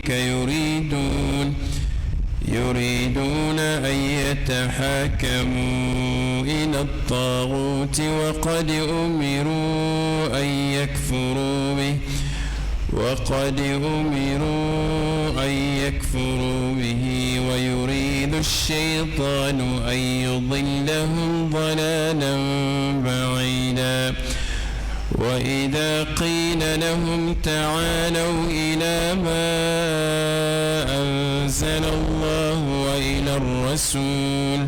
إليك يريدون أن يتحاكموا إلى الطاغوت وقد أمروا أن يكفروا به وقد أمروا أن يكفروا به ويريد الشيطان أن يضلهم ضلالا بعيدا. وإذا قيل لهم تعالوا إلى ما أنزل الله وإلى الرسول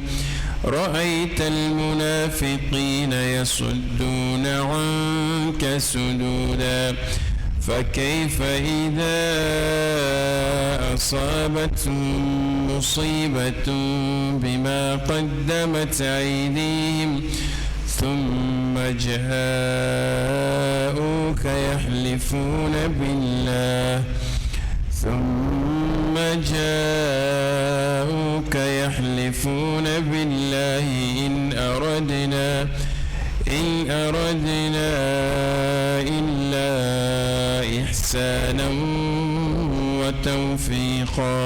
رأيت المنافقين يصدون عنك سدودا. فكيف إذا أصابتهم مصيبة بما قدمت أيديهم ثم جاءوك يحلفون بالله ثم جاءوك يحلفون بالله إن أردنا إلا إحسانا وتوفيقا.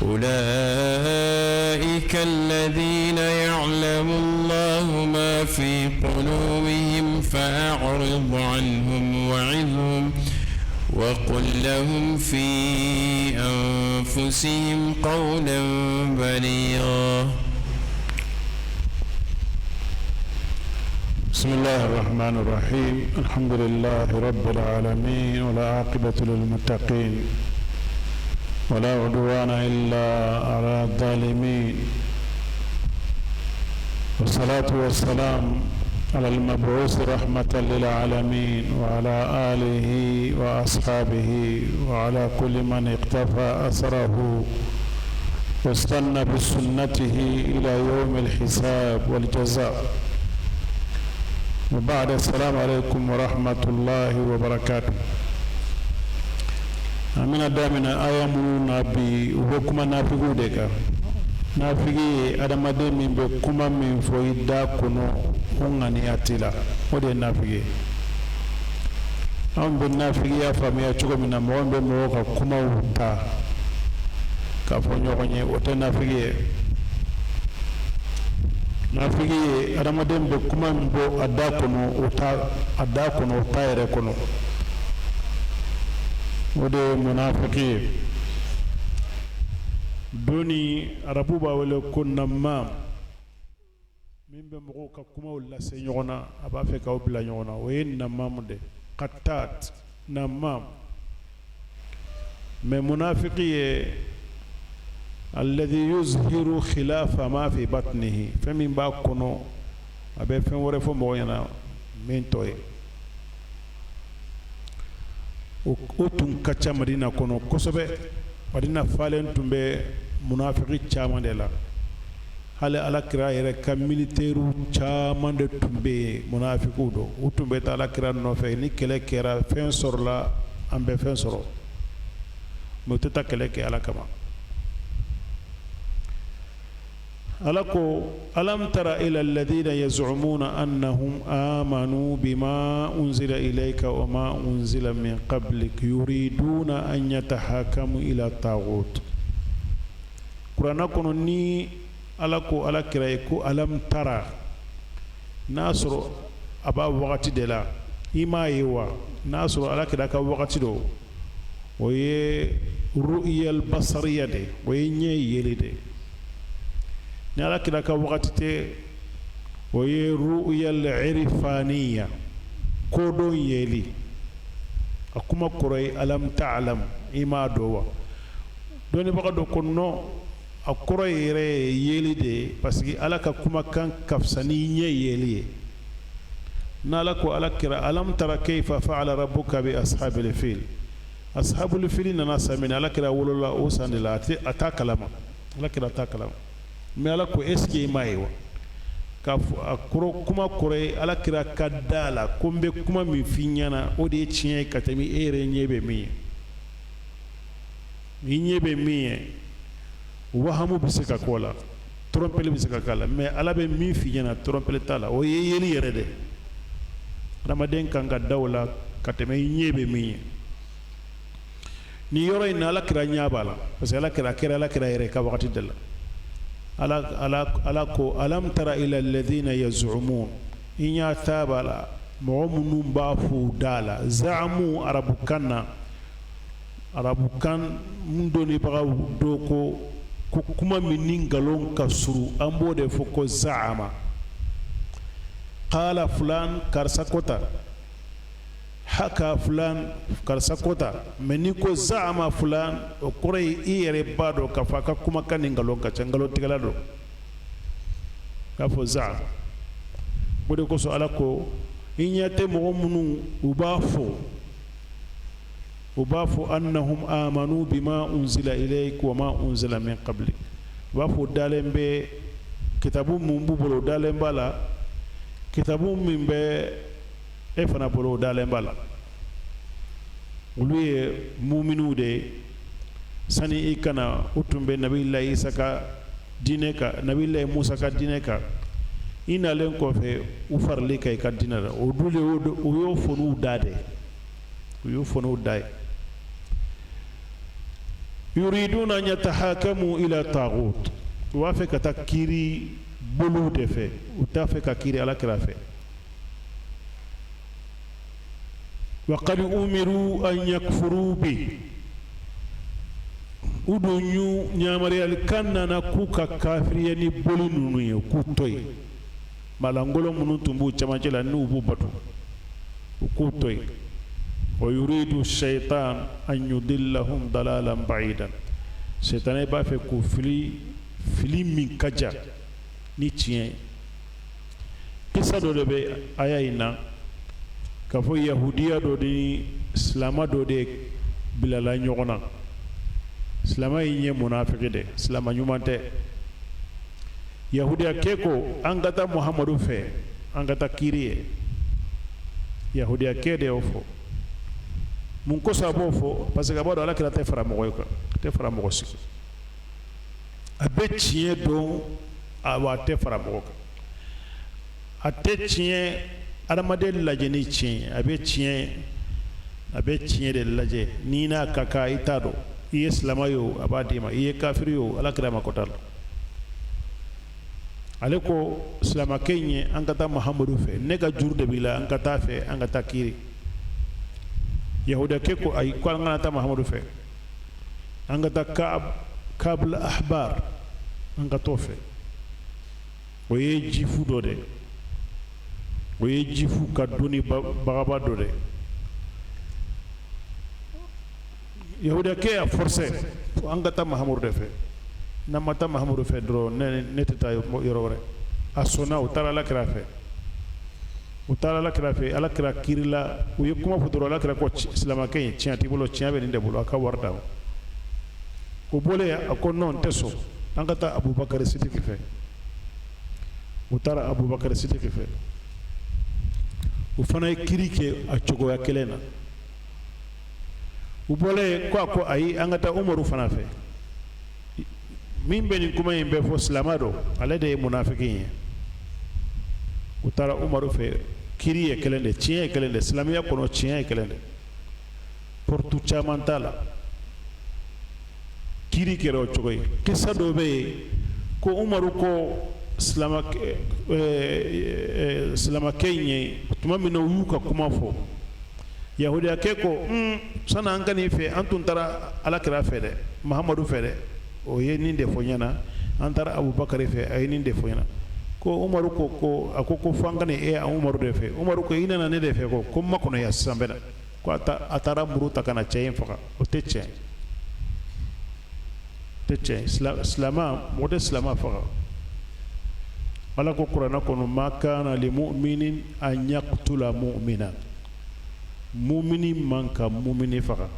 أولئك الذين يعلم الله ما في قلوبهم فأعرض عنهم وعظهم وقل لهم في أنفسهم قولا بليغا. بسم الله الرحمن الرحيم. الحمد لله رب العالمين، والعاقبة للمتقين، ولا عدوان إلا على الظالمين، والصلاة والسلام على المبعوث رحمة للعالمين وعلى آله وأصحابه وعلى كل من اقتفى أثره واستنى بسنته إلى يوم الحساب والجزاء. وبعد، السلام عليكم ورحمة الله وبركاته. An bɛna daminɛ aya minnu na bi, u bɛ kuma nafigiw de kan. Nafigi ye adamaden min bɛ kuma min fɔ i da kɔnɔ, o ŋaniya t'i la, o de ye nafigi ye. Anw bɛ nafigiya faamuya cogo min na, mɔgɔ min bɛ mɔgɔw ka kumaw ta k'a fɔ ɲɔgɔn ye, o tɛ nafigi ye. Nafigi ye adamaden bɛ kuma min bɔ a da kɔnɔ, o ta a da kɔnɔ, o t'a yɛrɛ kɔnɔ, o de ye munafiki ye. Doni arabu b'a wele ko namam, min bɛ mɔgɔw ka kumaw lase ɲɔgɔn na, a b'a fɛ k'aw bila ɲɔgɔn na, o ye namam de, katat namam. Mais munafiki ye alladhi yuzhiru khilafa ma fi batnihi, fɛn min b'a kɔnɔ, a bɛ fɛn wɛrɛ fɔ mɔgɔ ɲɛna min t'o ye. O tun ka ca Madina kɔnɔ kosɛbɛ. Madina falen tun bɛ munafiki caman de la. Hali ala kira yɛrɛ ka militairew caman de tun bɛ yen, munafikiw don. U tun bɛ taa ala kira nɔfɛ, ni kɛlɛ kɛra, fɛn sɔrɔla, an bɛ fɛn sɔrɔ, mais u tɛ taa kɛlɛ kɛ ala kama. Ala ko: alam tara ila alladhina yaz'umuna annahum amanu bima unzila ilayka wa ma unzila min qablik yuriduna an yatahakamu ila taghut. Kuranna kɔnɔ, ni ala ko ala kira ye ko alam tara, n'a sɔrɔ a b'a wagati de la, i m'a ye wa? N'a sɔrɔ ala kira ka wagati don, o ye ru'yal basariya de, o ye ɲɛ yeli de. Ni ala kira ka wagati tɛ, o ye ru'yal irfaniya, kodɔn yeli. A kuma kɔrɔ ye alam ta'lam, i m'a dɔn wa? Dɔnnibaga dɔ ko non, a kɔrɔ yɛrɛ ye yeli de ye, parce que ala ka kumakan ka fisa ni ɲɛ yeli ye. N'ala ko ala kira alam tara kayfa fa'ala rabbuka bi ashabil fil, ashabul fil nana san min, ala kira wolola o san de la, a t'a kalama, ala kira t'a kalama. Mais ala ko: est ce que i m'a ye wa? K'a fɔ a kɔrɔ, kuma kɔrɔ ye ala kira ka da la ko n bɛ kuma min f'i ɲɛna, o de ye tiɲɛ ye ka tɛmɛ e yɛrɛ ɲɛ bɛ min ye. I ɲɛ bɛ min ye, wahamu bɛ se ka k'o la, tromperie bɛ se ka k'a la, mais ala bɛ min f'i ɲɛna, tromperie t'a la, o ye yeli yɛrɛ de. Adamaden kan ka da o la ka tɛmɛ i ɲɛ bɛ min ye. Nin yɔrɔ in na, Ala kira ɲɛ b'a la, parce que Ala kira kɛra Ala kira yɛrɛ ka wagati de la. Ala ko: ألم تر إلى الذين يزعمون, i ɲɛ t'a b'a la, mɔgɔ minnu b'a fɔ u da la. زعموا, arabukan na, arabukan mun dɔnnibagaw dɔ ko kuma min ni nkalon ka suru, an b'o de fɔ ko زعم. قال فلان, karisa ko ta. حكى فلان, karisa ko ta. Mais n'i ko زعم فلان, o kɔrɔ ye i yɛrɛ b'a dɔn k'a fɔ a ka kumakan ni nkalon ka ca, nkalontigɛla don k'a fɔ زعم. O de kosɔn Ala ko: i ɲɛ tɛ mɔgɔ minnu u b'a fɔ أنهم آمنوا بما أنزل إليك وما أنزل من قبلك. U b'a fɔ dalen bɛ kitabu mun b'u bolo, dalen b'a la. Kitabu min bɛ e fana bolo, o dalen b'a la. Olu ye muminiw de ye. Sani i kana, u tun bɛ Nabilayi Isa ka diinɛ kan, Nabilayi Musa ka diinɛ kan. I nalen kɔfɛ, u farali kan i ka diinɛ la. O dun de, u y'o fɔ n'u da de, u y'o fɔ n'u da ye. يريدون أن يتحاكموا إلى الطاغوت, u b'a fɛ ka taa kiiri boliw de fɛ, u t'a fɛ ka kiiri Ala kira fɛ. وقد أمروا أن يكفروا به, u dun y'u ɲamaruyali kan nana k'u ka kafiriya ni boli ninnu ye, k'u to yen. Malangolo minnu tun b'u cɛmancɛ la, n'u b'u bato, u k'u to yen. ويريد الشيطان أن يضلهم ضلالا بعيدا, sɛtanɛ b'a fɛ k'u fili, fili min ka jan ni tiɲɛ ye. Kisa dɔ de bɛ aya in na k'a fɔ yahudiya dɔ ni silama dɔ de bilala ɲɔgɔn na. Silama in ye munafiki de, silama ɲuman tɛ. Yahudiya kɛ ko an ka taa Muhamadu fɛ, an ka taa kiiri ye. Yahudiya kɛ de y'o fɔ. Mun kosɔn a b'o fɔ? Parce que a b'a dɔn Ala kira tɛ fara mɔgɔ ye kan, tɛ fara mɔgɔ si. A bɛ tiɲɛ dɔn, wa a tɛ fara mɔgɔ kan. A tɛ tiɲɛ adamaden lajɛ ni tiɲɛ ye, a bɛ tiɲɛ de lajɛ. N'i n'a ka kan, i t'a dɔn i ye silama ye o, a b'a d'i ma. I ye kafiri ye o, Ala kira ma ko t'a la. Ale ko silamakɛ in ye: an ka taa Mahamadu fɛ, ne ka juru de b'i la, an ka taa fɛ, an ka taa kiiri. Yahudakɛ ko ayi, ko an kana taa Mahamadu fɛ, an ka taa Kaab al-Ahbar, an ka t'o fɛ. O ye juif dɔ de, o ye juif ka dɔnni bagaba dɔ de. Yahudakɛ y'a forcé fo an ka taa Mahamadu de fɛ. N'an ma taa Mahamadu fɛ dɔrɔn, ne tɛ taa yɔrɔ wɛrɛ. A sɔnna, u taara Ala kira fɛ. U taara Ala kira fɛ, Ala kira kiirila. U ye kuma fɔ dɔrɔn, Ala kira ko silamakɛ in: tiɲɛ t'i bolo, tiɲɛ bɛ nin de bolo, a ka wari d'a ma. O bɔlen, a ko non, n tɛ sɔn, an ka taa Abubakari Sidiki fɛ. U taara Abubakari Sidiki fɛ, u fana ye kiiri kɛ a cogoya kelen na. U bɔlen ko, a ko ayi, an ka taa Umaru fana fɛ. Min bɛ nin kuma in bɛɛ fɔ, silama don, ale de ye munafiki ye. U taara Umaru fɛ, kiiri ye kelen de, tiɲɛ ye kelen de. Silamɛya kɔnɔ, tiɲɛ ye kelen de, porte caman t'a la. Kiiri kɛra o cogo ye. Kisa dɔ bɛ yen ko Umaru ko silamakɛ in ye, tuma min na u y'u ka kuma fɔ, yahudiyakɛ ko: sani an ka nin fɛ, an tun taara Ala kira fɛ dɛ, Mahamadu fɛ dɛ, o ye nin de fɔ ɲɛna. An taara Abubakari fɛ, a ye nin de fɔ ɲɛna. Ko Umaru ko a ko fo an ka nin e Umaru de fɛ. Umaru ko: i nana ne de fɛ, ko n ma kɔnɔ yan sisan bɛ na. Ko a taara muru ta ka na cɛ in faga. O tɛ tiɲɛ, tɛ tiɲɛ. Silama, mɔgɔ tɛ silama faga. Ala ko kuranɛ kɔnɔ: ما كان لمؤمن أن يقتل مؤمنا, mumini man ka mumini faga.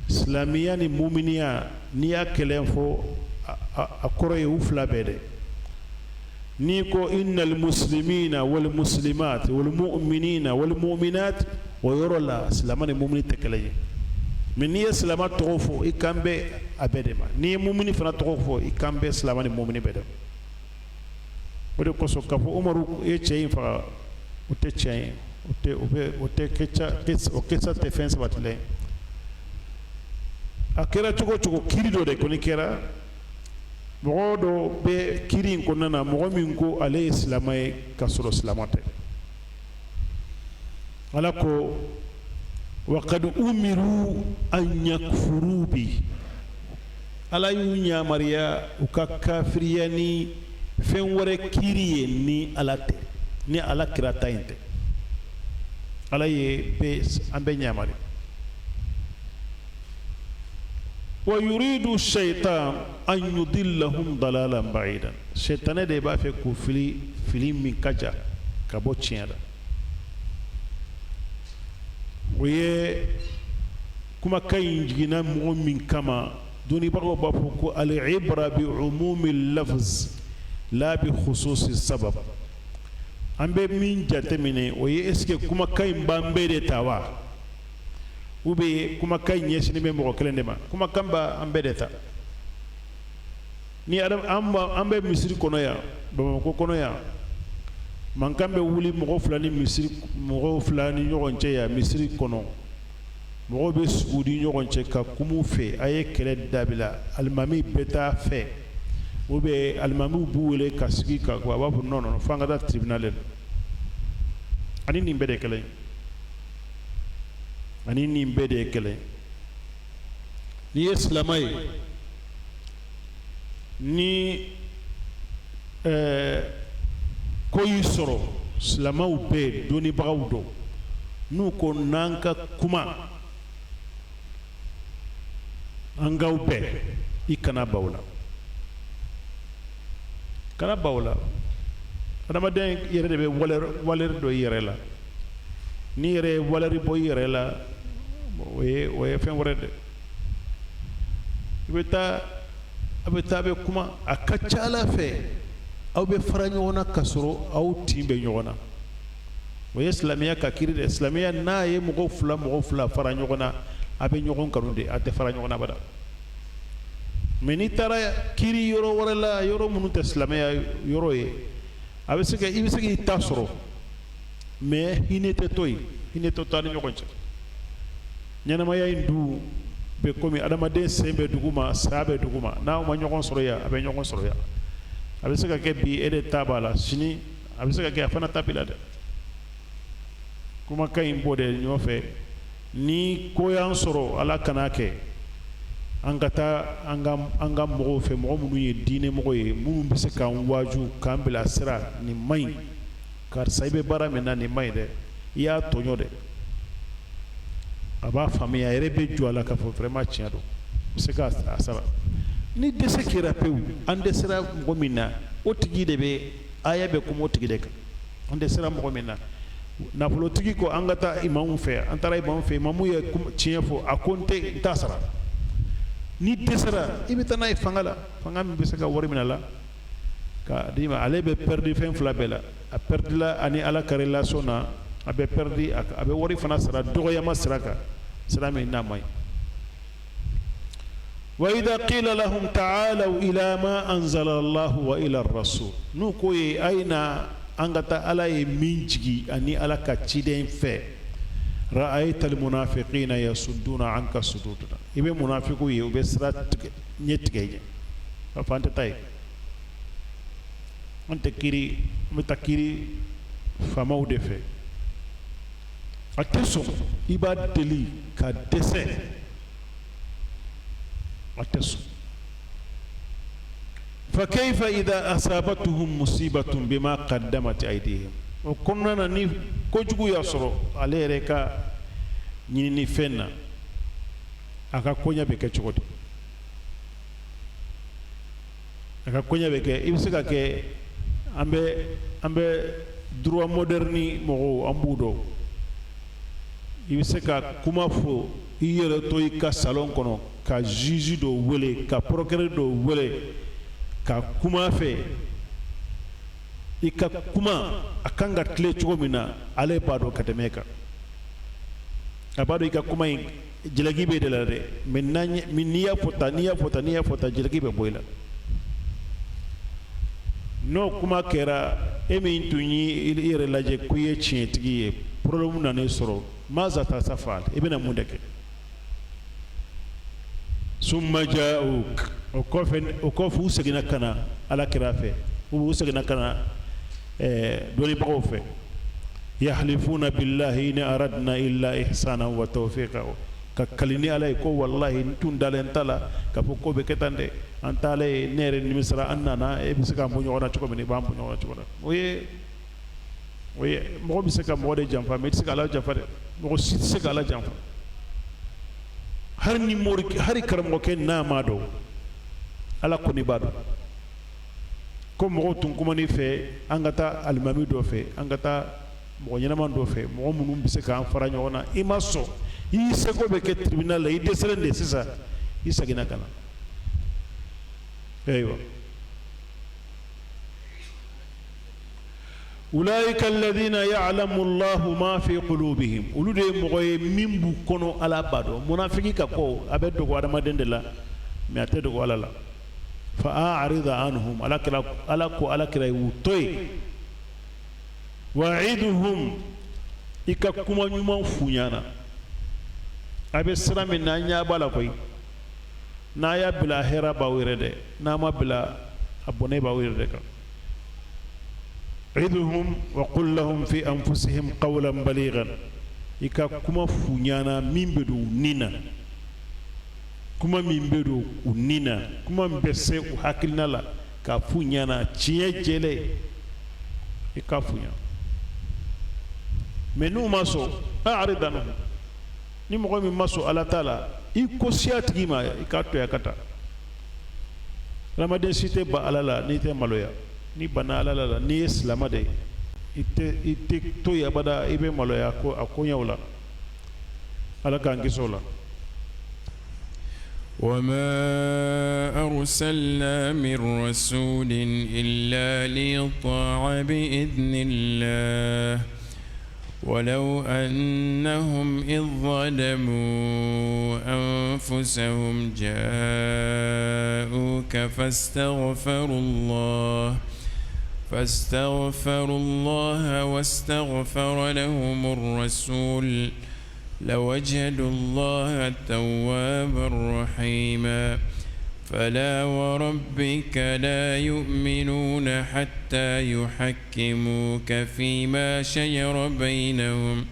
Silamɛya ni muminiya, n'i y'a kelen fɔ, a kɔrɔ ye u fila bɛɛ dɛ. N'i ko إن المسلمين والمسلمات والمؤمنين والمؤمنات, o yɔrɔ la silama ni mumini tɛ kelen ye. Mais n'i ye silama tɔgɔ fɔ, i kan bɛ a bɛɛ de ma. N'i ye mumini fana tɔgɔ fɔ, i kan bɛ silama ni mumini bɛɛ de ma. O de kosɔn k'a fɔ Umaru ye cɛ in faga, o tɛ tiɲɛ ye. O tɛ o bɛ o tɛ kɛ, o kisa tɛ fɛn sabatilen ye. A kɛra cogo o cogo, kiri dɔ de kɔni kɛra. Mɔgɔ dɔ bɛ kiri in kɔnɔna na, mɔgɔ min ko ale ye silamɛ ye ka sɔrɔ silamɛ tɛ. Ala ko wa kad umiru an yakfuru bi, Ala y'u yamaruya u ka kafiriya ni fɛn wɛrɛ kiri ye ni Ala tɛ, ni Ala kira ta in tɛ. Ala ye bɛɛ, an bɛɛ yamaruya. Wa yuridu shaitan an yudillahum dalalan ba'idan, sɛtanɛ de b'a fɛ k'u fili, fili min ka jan ka bɔ tiɲɛ la. O ye kumakan in jiginna mɔgɔ min kama, dɔnnibagaw b'a fɔ ko al-ibra bi umumi lafz la bi khususi sabab. An bɛ min jateminɛ, o ye est ce que kumakan in b'an bɛɛ de ta wa, ou bien kumakan in ɲɛsinnen bɛ mɔgɔ kelen de ma? Kumakan b'an bɛɛ de ta. Ni an bɛ misiri kɔnɔ yan, Bamakɔ kɔnɔ yan, mankan bɛ wuli mɔgɔ fila ni misiri, mɔgɔw fila ni ɲɔgɔn cɛ yan misiri kɔnɔ, mɔgɔw bɛ sugu di ɲɔgɔn cɛ ka kuma fɛ, a ye kɛlɛ dabila, alimami bɛ taa fɛ, ou bien alimamiw b'u wele ka sigi ka a b'a fɔ non non, fo an ka taa tribunal la. Ani nin bɛɛ de kelen, ani nin bɛɛ de ye kelen. N'i ye silamɛ ye, ni ko y'i sɔrɔ, silamɛw bɛɛ dɔnnibagaw don, n'u ko n'an ka kuma, an k'aw bɛn, i kana ban o la, kana ban o la. Adamaden yɛrɛ de bɛ valeur dɔn i yɛrɛ la. N'i yɛrɛ ye valeur bɔ i yɛrɛ la, o ye fɛn wɛrɛ dɛ. I bɛ taa, a bɛ taa, a bɛ kuma, a ka ca Ala fɛ, aw bɛ fara ɲɔgɔn na ka sɔrɔ aw tin bɛ ɲɔgɔn na. O ye silamɛya ka kiri dɛ. Silamɛya, n'a ye mɔgɔ fila, mɔgɔ fila fara ɲɔgɔn na, a bɛ ɲɔgɔn kanu de, a tɛ fara ɲɔgɔn na abada. Mais n'i taara kiri yɔrɔ wɛrɛ la, yɔrɔ minnu tɛ silamɛya yɔrɔ ye, a bɛ se ka, i bɛ se k'i ta sɔrɔ, mais hinɛ tɛ to yen, hinɛ tɛ to an ni ɲɔgɔn cɛ. Ɲɛnamaya in dun bɛ komi adamaden sen bɛ dugu ma, saya bɛ dugu ma. N'aw ma ɲɔgɔn sɔrɔ yan, a bɛ ɲɔgɔn sɔrɔ yan. A bɛ se ka kɛ bi e de ta b'a la, sini a bɛ se ka kɛ a fana ta b'i la dɛ. Kumakan in b'o de ɲɔfɛ. Ni ko y'an sɔrɔ, Ala kana kɛ, an ka taa an ka mɔgɔw fɛ, mɔgɔ minnu ye diinɛ mɔgɔ ye, minnu bɛ se k'an waaju, k'an bila sira. Nin man ɲi, karisa, i bɛ baara min na, nin man ɲi dɛ, i y'a tɔɲɔ dɛ. A b'a faamuya, a yɛrɛ bɛ jɔ a la k'a fɔ vraiment tiɲɛ don, bɛ se k'a sara. Ni dɛsɛ kɛra pewu, an dɛsɛra mɔgɔ min na, o tigi de bɛ aya bɛ kuma o tigi de kan. An dɛsɛra mɔgɔ min na, nafolotigi ko an ka taa imamu fɛ, an taara imamu fɛ, imamu ye tiɲɛ fɔ, a ko n tɛ n t'a sara. Ni dɛsɛra, i bɛ taa n'a ye fanga la, fanga min bɛ se ka wari minɛ a la ka d'i ma. Ale bɛ pɛridi fɛn fila bɛɛ la: a pɛridila ani Ala ka relation na, a bɛ pɛridi, a bɛ wari fana sara dɔgɔyama sira kan, sira min n'a man ɲi. Wa idha qila lahum ta'alaw ila ma anzala Allah wa ila rasul, n'u ko ye a ye na an ka taa Ala ye min jigi ani Ala ka ciden fɛ, ra'ayta almunafiqina yasudduna anka sududa, i bɛ munafiqu ye, u bɛ sira tigɛ, ɲɛ tigɛ ɲɛ, ka fɔ an tɛ taa yen, an tɛ kiri, an bɛ taa kiri faamaw de fɛ. A tɛ sɔn, i b'a deli ka dɛsɛ, a tɛ sɔn. Fa kayfa idha asabatuhum musibatun bima qaddamat aydihim, o kɔnɔna na, ni kojugu y'a sɔrɔ ale yɛrɛ ka ɲinini fɛn na, a ka koɲɛ bɛ kɛ cogo di? A ka koɲɛ bɛ kɛ, i bɛ se ka kɛ, an bɛ droit moderne mɔgɔw, an b'u dɔn. I bɛ se ka kuma fɔ i yɛrɛ to i ka salon kɔnɔ, ka juge dɔ wele, ka procureur dɔ wele, ka kuma fɛ. I ka kuma a kan ka tile cogo min na, ale b'a dɔn ka tɛmɛ e kan. A b'a dɔn i ka kuma in jalaki bɛ de la dɛ, mais n'i y'a fɔ tan, n'i y'a fɔ tan, n'i y'a fɔ tan, jalaki bɛ bɔ i la. N'o kuma kɛra, e min tun y'i yɛrɛ lajɛ ko i ye tiɲɛtigi ye, problème nana e sɔrɔ, maza ta sa fa, i bɛna mun de kɛ? Summa ja'uk, o kɔfɛ u seginna ka na Ala kira fɛ, u seginna ka na dɔnnibagaw fɛ. Yahlifuna billahi in aradna illa ihsana wa tawfiqa, ka kali ni Ala ye ko wallahi n tun dalen t'a la k'a fɔ ko bɛ kɛ tan dɛ. An taalen yen, ne yɛrɛ nimisara. An nana, e bɛ se k'an bɔ ɲɔgɔn na cogo min na, i b'an bɔ ɲɔgɔn na cogo min na. O ye mɔgɔ bɛ se ka mɔgɔ de janfa, mais i tɛ se ka Ala janfa dɛ. Mɔgɔ si tɛ se ka Ala janfa, hali ni mori, hali karamɔgɔkɛ n'a m'a dɔn, Ala kɔni b'a dɔn. Ko mɔgɔw tun kuman'i fɛ, an ka taa alimami dɔ fɛ, an ka taa mɔgɔ ɲɛnama dɔ fɛ, mɔgɔ minnu bɛ se k'an fara ɲɔgɔn na. I ma sɔn, i y'i seko bɛ kɛ tribunal la, i dɛsɛlen de sisan, i seginna ka na. Ayiwa, ulaika alladhina ya'lamu Allahu ma fi qulubihim, olu de ye mɔgɔ ye min b'u kɔnɔ, Ala b'a dɔn. Munafiki ka ko a bɛ dogo adamaden de la, mais a tɛ dogo Ala la. Fa a'rid anhum, Ala kira, Ala ko Ala kira y'u to yen. Wa'iduhum, i ka kuma ɲuman f'u ɲɛna. A bɛ sira min na, an ɲɛ b'a la koyi. N'a y'a bila, hɛrɛ b'aw yɛrɛ dɛ. N'a ma bila, a bɔnɛ b'aw yɛrɛ de kan. Idhum wa qul lahum fi anfusihim qawlan balighan, i ka kuma f'u ɲɛna min bɛ don u ni na, kuma min bɛ don u ni na, kuma min bɛ se u hakilina la, k'a f'u ɲɛna tiɲɛ jɛlen, i k'a f'u ɲɛna. Mais n'u ma sɔn, a'rid anhum. Ni mɔgɔ min ma sɔn Ala ta la, i ko siya tigi ma, i k'a to yen a ka taa. Adamaden si tɛ ban Ala la n'i tɛ maloya. N'i banna Ala la, n'i ye silamɛ de ye, i tɛ to yen abada, i bɛ maloya ko a koɲɛw la. Ala k'an kisi o la. وما أرسلنا من رسول إلا ليطاع بإذن الله ولو أنهم إذ ظلموا أنفسهم جاءوك فاستغفروا الله واستغفر لهم الرسول لوجدوا الله توابا رحيما. فلا وربك لا يؤمنون حتى يحكموك فيما شجر بينهم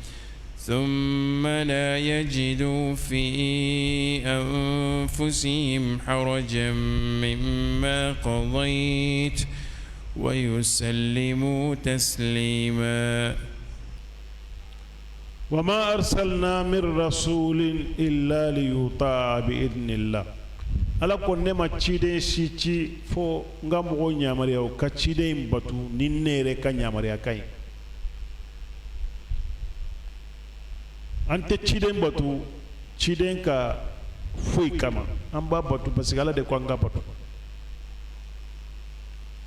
ثم لا يجدوا في أنفسهم حرجا مما قضيت ويسلموا تسليما. وما أرسلنا من رسول إلا ليطاع بإذن الله. Ala ko ne ma ciden si ci fo n ka mɔgɔw yamaruya u ka ciden in batu ni ne yɛrɛ ka yamaruya ka ɲi. An tɛ ciden batu ciden ka foyi kama, an b'a batu parce que Ala de ko an ka batu.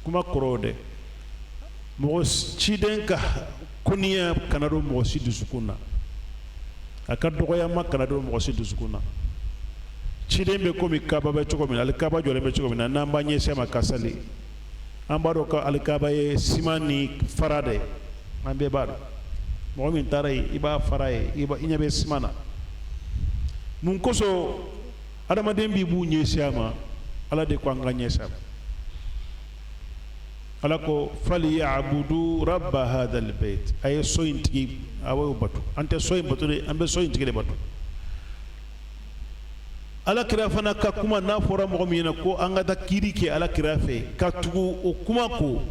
Kuma kɔrɔ o dɛ, mɔgɔ ciden ka koniya kana don mɔgɔ si dusukun na, a ka dɔgɔyama kana don mɔgɔ si dusukun na. Ciden bɛ komi Kaba bɛ cogo min na, alikaba jɔlen bɛ cogo min na, n'an b'a ɲɛsin a ma ka sali, an b'a dɔn ko alikaba ye siman ni fara de ye. An bɛɛ b'a dɔn, mɔgɔ min taara yen, i b'a fara ye, i ɲɛ bɛ siman na. Mun kosɔn adamaden b'i b'u ɲɛsin a ma? Ala de ko an ka ɲɛsin a ma. Ala ko فليعبدوا رب هذا البيت, a ye so in tigi, a y'o bato. An tɛ so in bato de, an bɛ so in tigi de bato. Ala kira fana ka kuma n'a fɔra mɔgɔ min ɲɛna ko an ka taa kiiri kɛ Ala kira fɛ, ka tugu o kuma ko,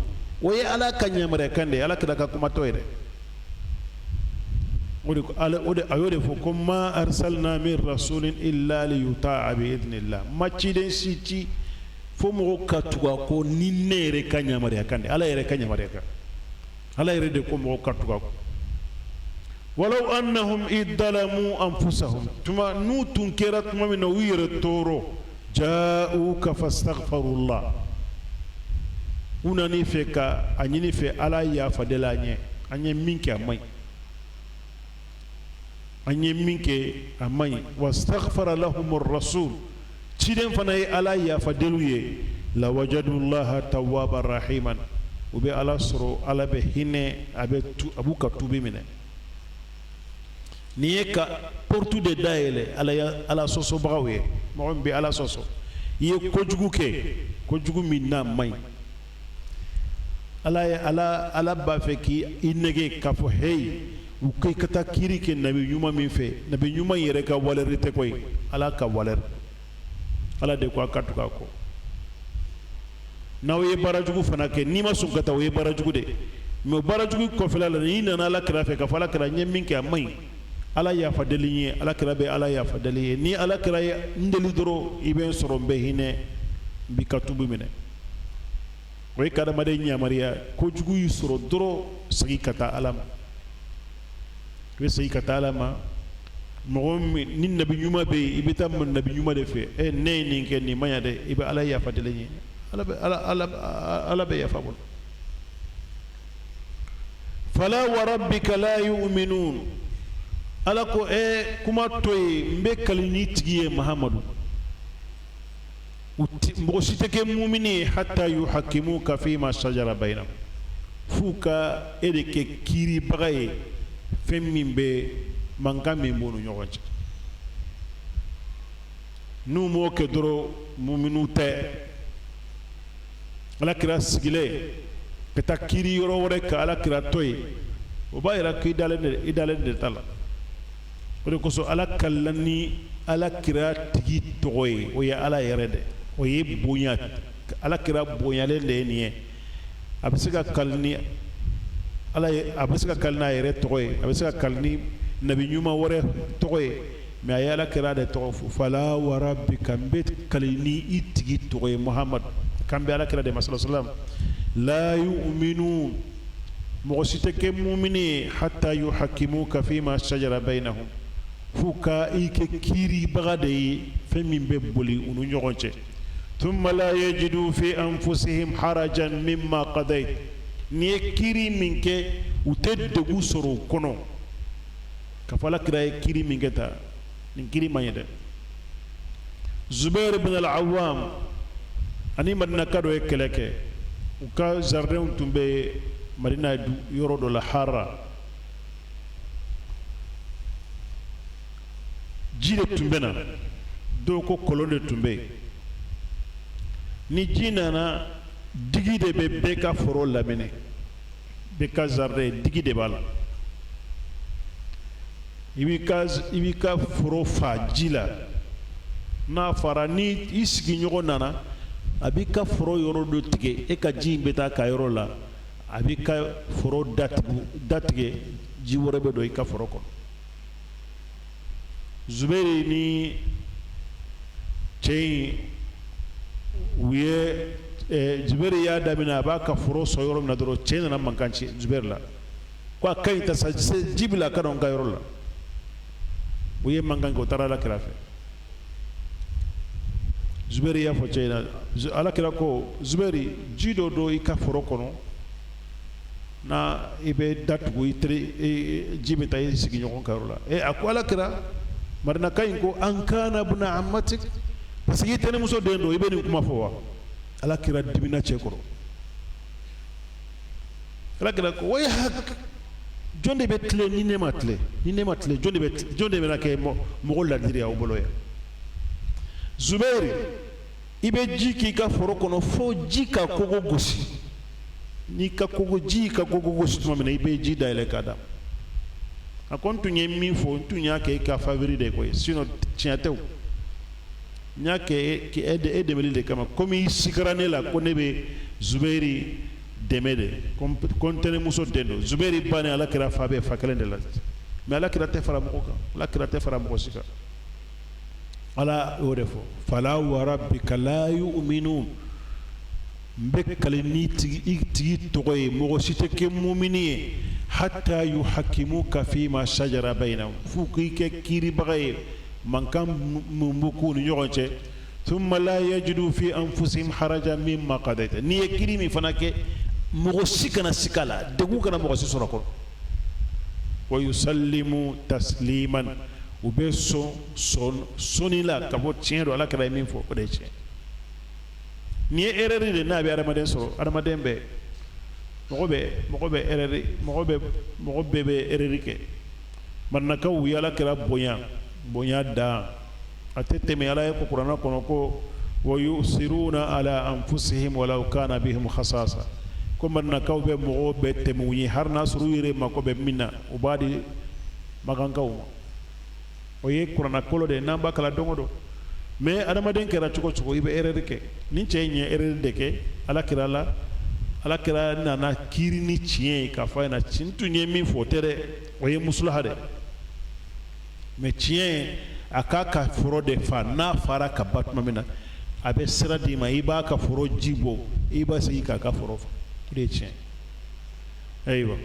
o ye Ala ka yamaruya kan de ye, Ala kira ka kuma t'o ye dɛ. O de ala o de a y'o de fɔ ko ما أرسلنا من رسول إلا ليطاع بإذن الله, ma ciden si ci fo mɔgɔw ka tugu a kɔ ni ne yɛrɛ ka yamaruya kan de, Ala yɛrɛ ka yamaruya kan. Ala yɛrɛ de ko mɔgɔw ka tugu a kɔ. ولو أنهم إذ ظلموا أنفسهم, tuma n'u tun kɛra tuma min na u yɛrɛ tɔɔrɔ, جاءوك فاستغفروا الله, u nan'i fɛ ka a ɲini fɛ Ala yafa deli an ye, an ye min kɛ a man ɲi, an ye min kɛ a man ɲi. واستغفر لهم الرسول, ciden fana ye Ala yafa deliw ye, لوجدوا الله توابا رحيما, u bɛ Ala sɔrɔ, Ala bɛ hinɛ, a bɛ tu, a b'u ka tubi minɛ. Nin ye ka porte de dayɛlɛ ala ala sɔsɔbagaw ye. Mɔgɔ min bɛ ala sɔsɔ, i ye kojugu kɛ, kojugu min n'a man ɲi, ala ye ala ala b'a fɛ k'i nɛgɛ k'a fɔ heyi, u ko i ka taa kiri kɛ nabi ɲuman min fɛ, nabi ɲuman yɛrɛ ka valeur tɛ koyi, ala ka valeur. Ala de ko a ka tugu a kɔ. N'aw ye baara jugu fana kɛ, n'i ma sɔn ka taa, o ye baara jugu de. Mais baara jugu kɔfɛla la, n'i nana ala kira fɛ k'a fɔ ala kira, n ye min kɛ, a man ɲi, ala yafa deli n ye, ala kira bɛ ala yafa deli ye. Ni ala kira ye n deli dɔrɔn, i bɛ n sɔrɔ, n bɛ hinɛ, n b'i ka tubi minɛ. O ye k'adamaden yamaruya, kojugu y'i sɔrɔ dɔrɔn, segin ka taa ala ma. I bɛ segin ka taa ala ma. Mɔgɔ min ni nabi ɲuman bɛ yen, i bɛ taa nabi ɲuman de fɛ. E, ne ye nin kɛ, nin man ɲa dɛ, i bɛ ala yafa deli n ye. Ala bɛ ala ala ala bɛ yafa bolo. Fala wa rabbika la yu'minun. Ala ko e, kuma to yen, n bɛ kali n'i tigi ye Mahamadu, mɔgɔ si tɛ kɛ mumini ye hatta yuhakkimuka fima shajara bainahum, f'u ka e de kɛ kiiribaga ye fɛn min bɛ mankan min b'u ni ɲɔgɔn cɛ. N'u m'o kɛ dɔrɔn, muminu tɛ. Ala kira sigilen ka taa kiiri yɔrɔ wɛrɛ ka ala kira to yen, o b'a yira k'i dalen de i dalen de t'a la. O de kosɔn ala kalila ni ala kira tigi tɔgɔ ye, o ye ala yɛrɛ de, o ye bonya, ala kira bonyalen de ye nin ye. A bɛ se ka kali ni ala ye, a bɛ se ka kali n'a yɛrɛ tɔgɔ ye, a bɛ se ka kali ni nabi ɲuman wɛrɛ tɔgɔ ye, mais a ye ala kira de tɔgɔ fɔ. Fala wa rabbika, n bɛ kali ni i tigi tɔgɔ ye Muhamadu, kan bɛ ala kira de ma sallallahu alaihi wasallam, la yu'minun, mɔgɔ si tɛ kɛ mumini ye hatta yuhakkimuka fima shajara bainahum, f'u ka i kɛ kiiribaga de ye fɛn min bɛ boli u ni ɲɔgɔn cɛ. Thumma la yajidu fi anfusihim harajan mimma qadayt, n'i ye kiiri min kɛ, u tɛ degun sɔrɔ o kɔnɔ k'a fɔ ala kira ye kiiri min kɛ tan, nin kiiri man ɲi dɛ. Zubair ibn al-Awwam ani Madinaka dɔ ye kɛlɛ kɛ. U ka jardin tun bɛ Madina yɔrɔ dɔ la, Hara. Ji de tun bɛ na, dɔw ko kɔlɔn de tun bɛ yen. Ni ji nana, digi de bɛ bɛɛ ka foro lamini, bɛɛ ka jardin digi de b'a la. I b'i ka i b'i ka foro fa ji la. N'a fara, ni i sigiɲɔgɔn nana, a b'i ka foro yɔrɔ dɔ tigɛ, e ka ji in bɛ taa ka yɔrɔ la, a b'i ka foro datigɛ, ji wɛrɛ bɛ don i ka foro kɔnɔ. Zubɛri ni cɛ in, u ye Zubɛri y'a daminɛ, a b'a ka foro sɔn yɔrɔ min na dɔrɔn, cɛ nana mankan ci Zubɛri la ko a ka ɲi ta sa, ji bɛ la ka don n ka yɔrɔ la. U ye mankan kɛ, u taara ala kira fɛ. Zubɛri y'a fɔ cɛ in na, ala kira ko Zubɛri, ji dɔ don i ka foro kɔnɔ na, i bɛ datugu i teri, ji bɛ taa i sigiɲɔgɔn ka yɔrɔ la. E, a ko ala kira, Madinaka in ko an kana buna amatik, parce que i tɛnɛmuso den don, i bɛ nin kuma fɔ wa? Ala kira dimina cɛ kɔrɔ. Ala kira ko wayhak, jɔn de bɛ tilen ni ne ma tilen? Ni ne ma tilen, jɔn de bɛna kɛ mɔgɔ ladiri aw bolo yan? Zubɛri, i bɛ ji k'i ka foro kɔnɔ fo ji ka kogo gosi. N'i ka kogo ji ka kogo gosi tuma min na, i bɛ ji dayɛlɛ k'a da. A ko n tun ye min fɔ, n tun y'a kɛ i ka faveur de koyi, sinon tiɲɛ tɛ o. N y'a kɛ e dɛmɛli de kama, komi i sigara ne la ko ne bɛ Zubɛri dɛmɛ de, ko n tɛnɛmuso den don. Zubɛri ba ni ala kira fa bɛ fa kelen de la. Mais ala kira tɛ fara mɔgɔ kan, ala kira tɛ fara mɔgɔ si kan. Ala y'o de fɔ, fala wa rabbika la yu'minun, n bɛ kali n'i tigi i tigi tɔgɔ ye, mɔgɔ si tɛ kɛ mumini ye hatta yuhakkimuka fima shajara bainahum, f'u k'i kɛ kiiribaga ye mankan min b'u k'u ni ɲɔgɔn cɛ. Thumma la yajidu fi anfusihim harajan mimma qadayta, n'i ye kiiri min fana kɛ, mɔgɔ si kana sika la, degun kana mɔgɔ si sɔrɔ kɔrɔ. Wa yusallimu tasliman, u bɛ sɔn sɔn sɔnni la ka fɔ tiɲɛ don, ala kira ye min fɔ, o de ye tiɲɛ. Nin ye erreur de n'a bɛ adamaden sɔrɔ. Adamaden bɛɛ, mɔgɔ bɛ mɔgɔ bɛ erreur, mɔgɔ bɛ mɔgɔ bɛɛ bɛ erreur kɛ. Madinakaw ye Ala kira bonya bonya dan a tɛ tɛmɛ. Ala ye ko kuranɛ kɔnɔ ko wa yusiruna ala anfusihim walaw kana bihim khasasa, ko Madinakaw bɛ mɔgɔw bɛɛ tɛmɛ u ye, hali n'a sɔrɔ u yɛrɛ mako bɛ min na, u b'a di makankaw ma. O ye kuranɛ kolo de ye n'an b'a kalan don o don. Mais adamaden kɛra cogo cogo, i bɛ erreur kɛ. Nin cɛ in ye erreur de kɛ Ala kira la. Ala kira nana kiiri ni tiɲɛ ye k'a fɔ a ɲɛna, n tun ye min fɔ, o tɛ dɛ, o ye musulaha dɛ. Mais tiɲɛ ye, a k'a ka foro de fa. N'a fara ka ban tuma min na, a bɛ sira d'i ma, i b'a ka foro ji bɔ, i b'a segin k'a ka foro fa. O de ye tiɲɛ ye. Ayiwa.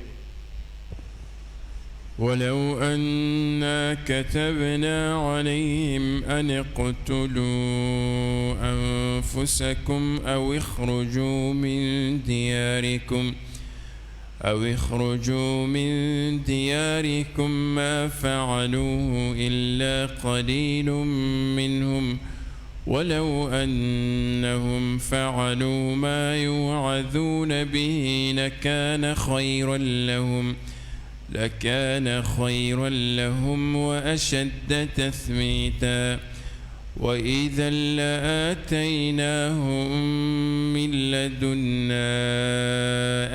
ولو أنا كتبنا عليهم أن اقتلوا أنفسكم أو اخرجوا من دياركم ما فعلوه إلا قليل منهم، ولو أنهم فعلوا ما يوعظون به لكان خيرا لهم وأشد تثبيتا، وإذا لآتيناهم من لدنا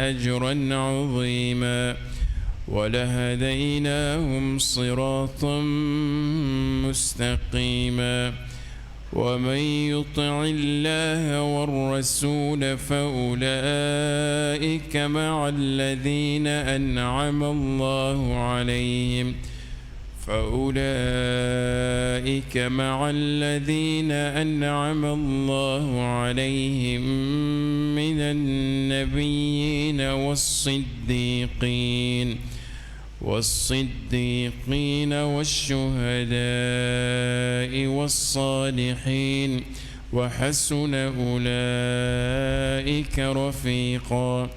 أجرا عظيما ولهديناهم صراطا مستقيما. ومن يطع الله والرسول فأولئك مع الذين أنعم الله عليهم فأولئك مع الذين أنعم الله عليهم من النبيين والصديقين والشهداء والصالحين، وحسن أولئك رفيقا.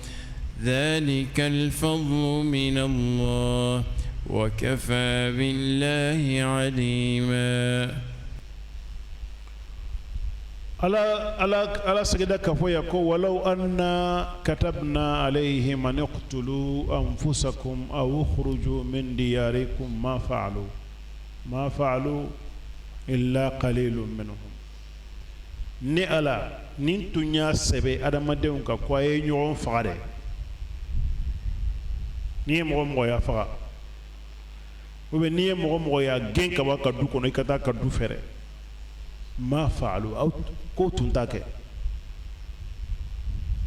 ذلك الفضل من الله، وكفى بالله عليما. Ala seginna k'a fɔ yan ko ولو أنا كتبنا عليهم أن اقتلوا أنفسكم أو اخرجوا من دياركم ما فعلوه إلا قليل منهم. Ni Ala ni tun y'a sɛbɛ adamadenw kan ko a ye ɲɔgɔn faga dɛ, n'i ye mɔgɔ mɔgɔ y'a faga, ou bien n'i ye mɔgɔ mɔgɔ y'a gɛn ka bɔ a ka du kɔnɔ, i ka taa ka du fɛrɛ, ما فعلوه, aw k'o tun t'a kɛ.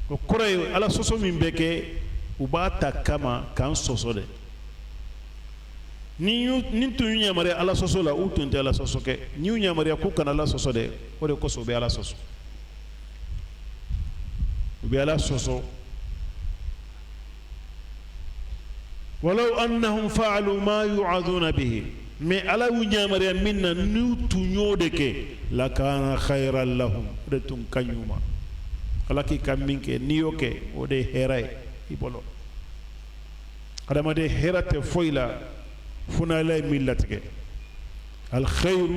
O kɔrɔ ye, Ala sɔsɔ min bɛ kɛ, u b'a ta kama k'an sɔsɔ dɛ. Ni tun y'u yamaruya Ala sɔsɔ la, u tun tɛ Ala sɔsɔ kɛ. N'i y'u yamaruya k'u kana Ala sɔsɔ dɛ, o de kosɔn u bɛ Ala sɔsɔ, u bɛ Ala sɔsɔ. ولو أنهم فعلوا ما يوعظون به, mais Ala y'u yamaruya min na, n'u tun y'o de kɛ, لكان خيرا لهم, o de tun ka ɲi u ma. Ala k'i ka min kɛ, n'i y'o kɛ, o de ye hɛrɛ ye i bolo. Adamaden hɛrɛ tɛ foyi la fo n'Ala ye min latigɛ. الخير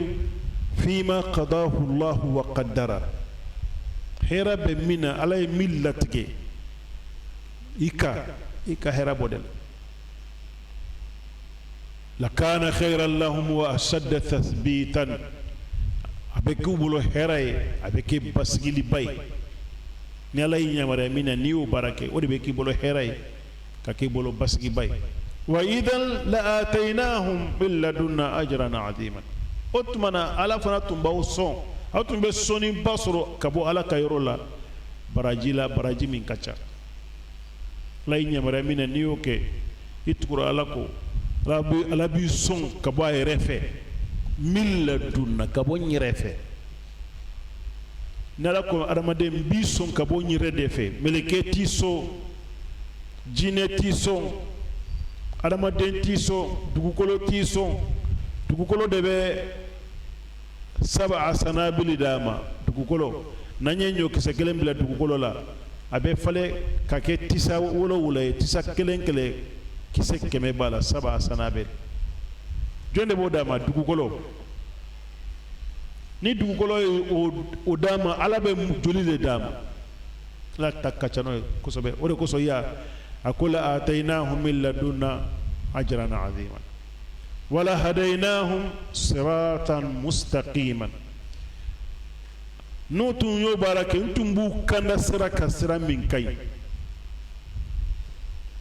فيما قضاه الله وقدره. Hɛrɛ bɛ min na, Ala ye min latigɛ i ka hɛrɛ bɔ de la. لكان خيرا لهم وأشد تثبيتا, a bɛ k'u bolo hɛrɛ ye, a bɛ kɛ basigiliba ye. Ni Ala y'i yamaruya min na, n'i y'o baara kɛ, o de bɛ k'i bolo hɛrɛ ye, ka k'i bolo basigiba ye. وإذا لآتيناهم من لدنا أجرا عظيما, o tuma na Ala fana tun b'aw sɔn, aw tun bɛ sɔnniba sɔrɔ ka bɔ Ala ka yɔrɔ la, baraji la, baraji min ka ca. Ala y'i yamaruya min na, n'i y'o kɛ, i tugura Ala kɔ, Ala b'i sɔn ka bɔ a yɛrɛ fɛ. من لدنا, ka bɔ n yɛrɛ fɛ. Ni Ala ko adamaden b'i sɔn ka bɔ n yɛrɛ de fɛ, mɛlɛkɛ t'i sɔn, jinɛ t'i sɔn, adamaden t'i sɔn, dugukolo t'i sɔn. Dugukolo de bɛ سبع سنابل d'a ma. Dugukolo, n'an ye ɲɔkisɛ kelen bila dugukolo la, a bɛ falen ka kɛ tisa 7 ye. Tisa kelen kelen, kisɛ 100 b'a la. سبع سنابل, jɔn de b'o d'a ma? Dugukolo. Ni dugukolo ye o d'a ma, Ala bɛ joli de d'a ma? Ala ta ka ca n'o ye kosɛbɛ. O de kosɔn ya a ko لآتيناهم من لدنا أجرا عظيما. Wala hadaynahum siratan mustaqiman. N'u tun y'o baara kɛ, n tun b'u kanda sira kan, sira min ka ɲi.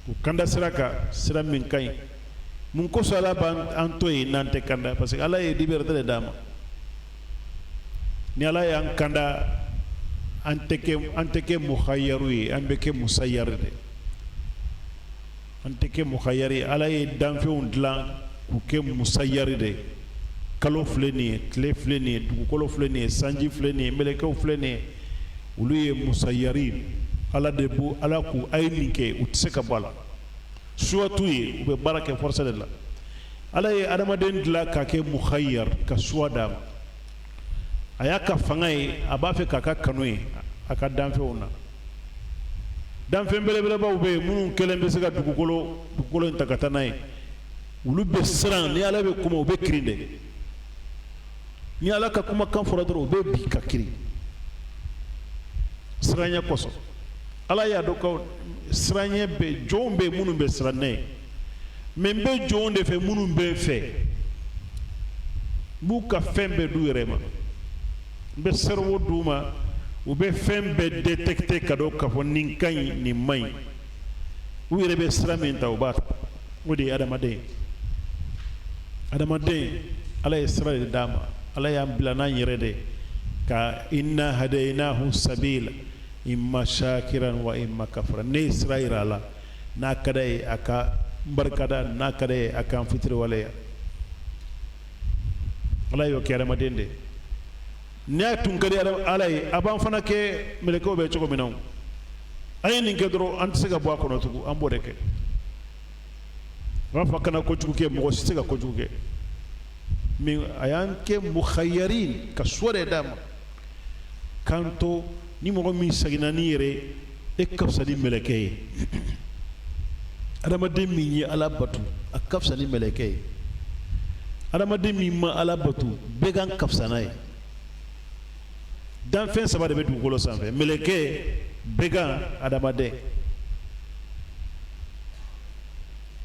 U kanda sira kan, sira min ka ɲi. Mun kosɔn Ala b'an to yen n'an tɛ kanda? Parce que Ala ye liberté de d'an ma. Ni Ala y'an kanda, an tɛ kɛ muhayyaru ye, an bɛ kɛ musayyari de. An tɛ kɛ muhayyari. Ala ye danfɛnw dilan k'u kɛ musayyari de. Kalo filɛ nin ye, tile filɛ nin ye, dugukolo filɛ nin ye, sanji filɛ nin ye, mɛlɛkɛw filɛ nin ye, olu ye musayyari. Ala de b'u, Ala k'u a ye nin kɛ, u tɛ se ka bɔ a la. Choix t'u ye, u bɛ baara kɛ force de la. Ala ye adamaden dilan k'a kɛ muhayyar, ka choix d'a ma. A y'a ka fanga ye, a b'a fɛ k'a ka kanu ye a ka danfɛnw na. Danfɛn belebelebaw bɛ yen minnu kelen bɛ se ka dugukolo in ta ka taa n'a ye. Olu bɛ siran. Ni Ala bɛ kuma, u bɛ kirin de. Ni Ala ka kumakan fɔra dɔrɔn, u bɛ bi ka kirin siranɲɛ kosɔn. Ala y'a dɔn ko siranɲɛ bɛ jɔnw bɛ minnu bɛ siran ne ye, mais n bɛ jɔnw de fɛ minnu bɛ n fɛ. N b'u ka fɛn bɛɛ d'u yɛrɛ ma, n bɛ cerveau d'u ma, u bɛ fɛn bɛɛ détecter ka dɔn k'a fɔ nin ka ɲi, nin man ɲi. U yɛrɛ bɛ sira min ta, u b'a ta. O de ye adamaden ye. Adamaden, Ala ye sira de d'a ma. Ala y'an bila n'an yɛrɛ de ka inna hadaynahu sabila imma shakiran wa imma kafura. Ne ye sira yira a la, n'a ka d'a ye, a ka n barikada, n'a ka d'a ye, a ka n fitiriwaleya. Ala y'o kɛ adamaden de. N'a tun ka di Ala ye, a b'an fana kɛ mɛlɛkɛw bɛ cogo min na. An ye nin kɛ dɔrɔn, an tɛ se ka bɔ a kɔnɔ tugun, an b'o de kɛ. U b'a fɔ kana kojugu kɛ, mɔgɔ si tɛ se ka kojugu kɛ. Mais a y'an kɛ mukhayyarin, ka choix de d'a ma k'an to. Ni mɔgɔ min seginna n'i yɛrɛ, e ka fisa ni mɛlɛkɛ ye. Adamaden min ye Ala bato, a ka fisa ni mɛlɛkɛ ye. Adamaden min ma Ala bato, bɛgan ka fisa n'a ye. Danfɛn saba de bɛ dugukolo sanfɛ: mɛlɛkɛ, bɛgan, adamaden.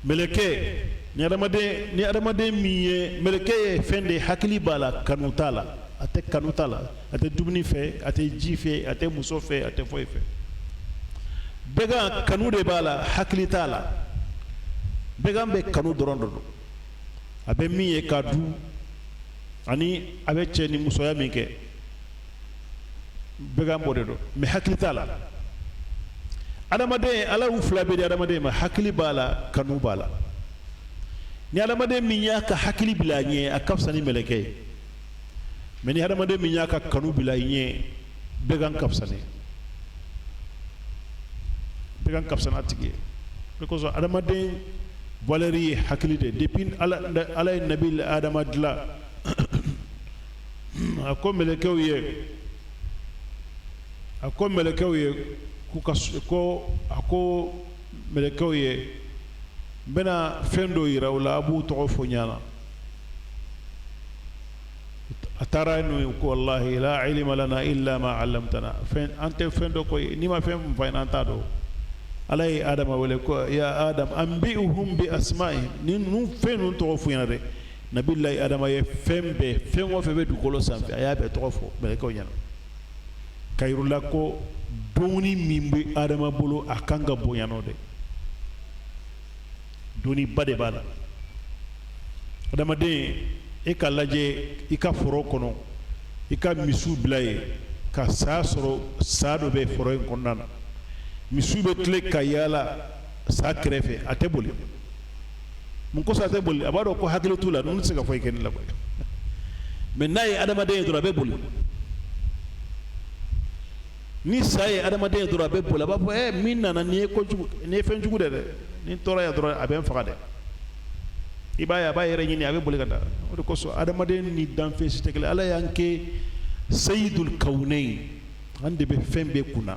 Mɛlɛkɛ ni adamaden. Ni adamaden min ye mɛlɛkɛ ye, fɛn de hakili b'a la, kanu t'a la. A tɛ kanu t'a la, a tɛ dumuni fɛ, a tɛ ji fɛ, a tɛ muso fɛ, a tɛ foyi fɛ. Bɛgan, kanu de b'a la, hakili t'a la. Bɛgan bɛ kanu dɔrɔn de don. A bɛ min ye k'a dun, ani a bɛ cɛ ni musoya min kɛ, bɛgan b'o de dɔn, mais hakili t'a la. Adamaden, Ala y'u fila bɛɛ di adamaden ma. Hakili b'a la, kanu b'a la. Ni adamaden min y'a ka hakili bila a ɲɛ, a ka fisa ni mɛlɛkɛ ye. Mais ni adamaden min y'a ka kanu bila a ɲɛ, bɛgan ka fisa ni bɛgan ka fisa n'a tigi ye. O kosɔn adamaden valeur ye hakili de. Depuis Ala ye nabi Adama dilan, a ko mɛlɛkɛw ye k'u ka ko, a ko mɛlɛkɛw ye: n bɛna fɛn dɔ yira u la, a b'u tɔgɔ fɔ ɲana. A taara n'u ko: wallahi la ilma lana illa ma allamtana. Fɛn an tɛ fɛn dɔ koyi, n'i ma fɛn min fɔ an t'a dɔn. Ala ye Adama wele ko: ya Adam, anbi'uhum bi asma'ihim. Ni ninnu fɛn ninnu tɔgɔ f'u ɲɛna dɛ. Nabilayi Adama ye fɛn bɛɛ, fɛn o fɛn bɛ dugukolo sanfɛ, a y'a bɛɛ tɔgɔ fɔ mɛlɛkɛw ɲɛna, ka yir'u la ko dɔnni min bɛ Adama bolo, a kan ka bonya n'o de. Dɔnniba de b'a la. Adamaden, e ka lajɛ i ka foro kɔnɔ, i ka misiw bila yen ka saa sɔrɔ. Saa dɔ bɛ foro in kɔnɔna na, misiw bɛ tile ka yaala saa kɛrɛfɛ, a tɛ boli. Mun kosɔn a tɛ boli? A b'a dɔn ko hakili t'u la, ninnu tɛ se ka foyi kɛ ne la koyi. Mais n'a ye adamaden ye dɔrɔn, a bɛ boli. Ni sa ye adamaden ye dɔrɔn, a bɛ boli. A b'a fɔ: ɛ, min nana nin ye kojugu, nin ye fɛn jugu de dɛ. Ni n tora yan dɔrɔn, a bɛ n faga dɛ. I b'a ye, a b'a yɛrɛ ɲini, a bɛ boli ka taa. O de kosɔn adamaden ni danfɛn si tɛ kelen. Ala y'an kɛ seyidul kawunayin, an de bɛ fɛn bɛɛ kunna.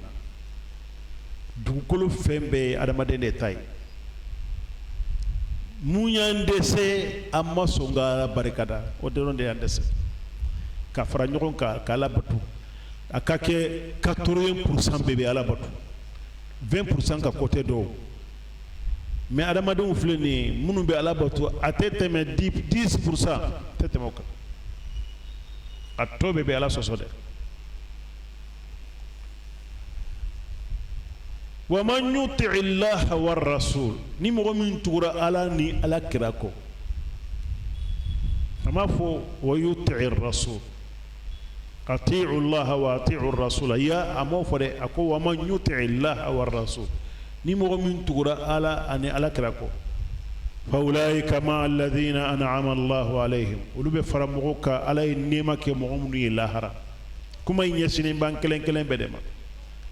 Dugukolo fɛn bɛɛ ye adamaden de ta ye. Mun y'an dɛsɛ? An ma sɔn ka Ala barikada. O dɔrɔn de y'an dɛsɛ. Ka fara ɲɔgɔn kan ka Ala bato, a ka kɛ 80% bɛɛ bɛ Ala bato, 20% ka côté dɔw. Mais adamadenw filɛ nin ye, minnu bɛ Ala bato, a tɛ tɛmɛ 10%, tɛ tɛmɛ o kan. A tɔ bɛɛ bɛ Ala sɔsɔ dɛ. Wa man yuti llaha wa rasul, ni mɔgɔ min tugura Ala ni Ala kira kɔ, a m'a fɔ wa yuti rasul, atiu llaha wa atiu rasula ya, a m'o fɔ dɛ. A ko wa man yuti llaha wa rasul, ni mɔgɔ min tugura Ala ani Ala kira kɔ, fa ulaika ma alladhina an'ama Allahu alayhim, olu bɛ fara mɔgɔw kan Ala ye nɛɛma kɛ mɔgɔ minnu ye lahara. Kuma in ɲɛsinnen b'an kelen kelen bɛɛ de ma.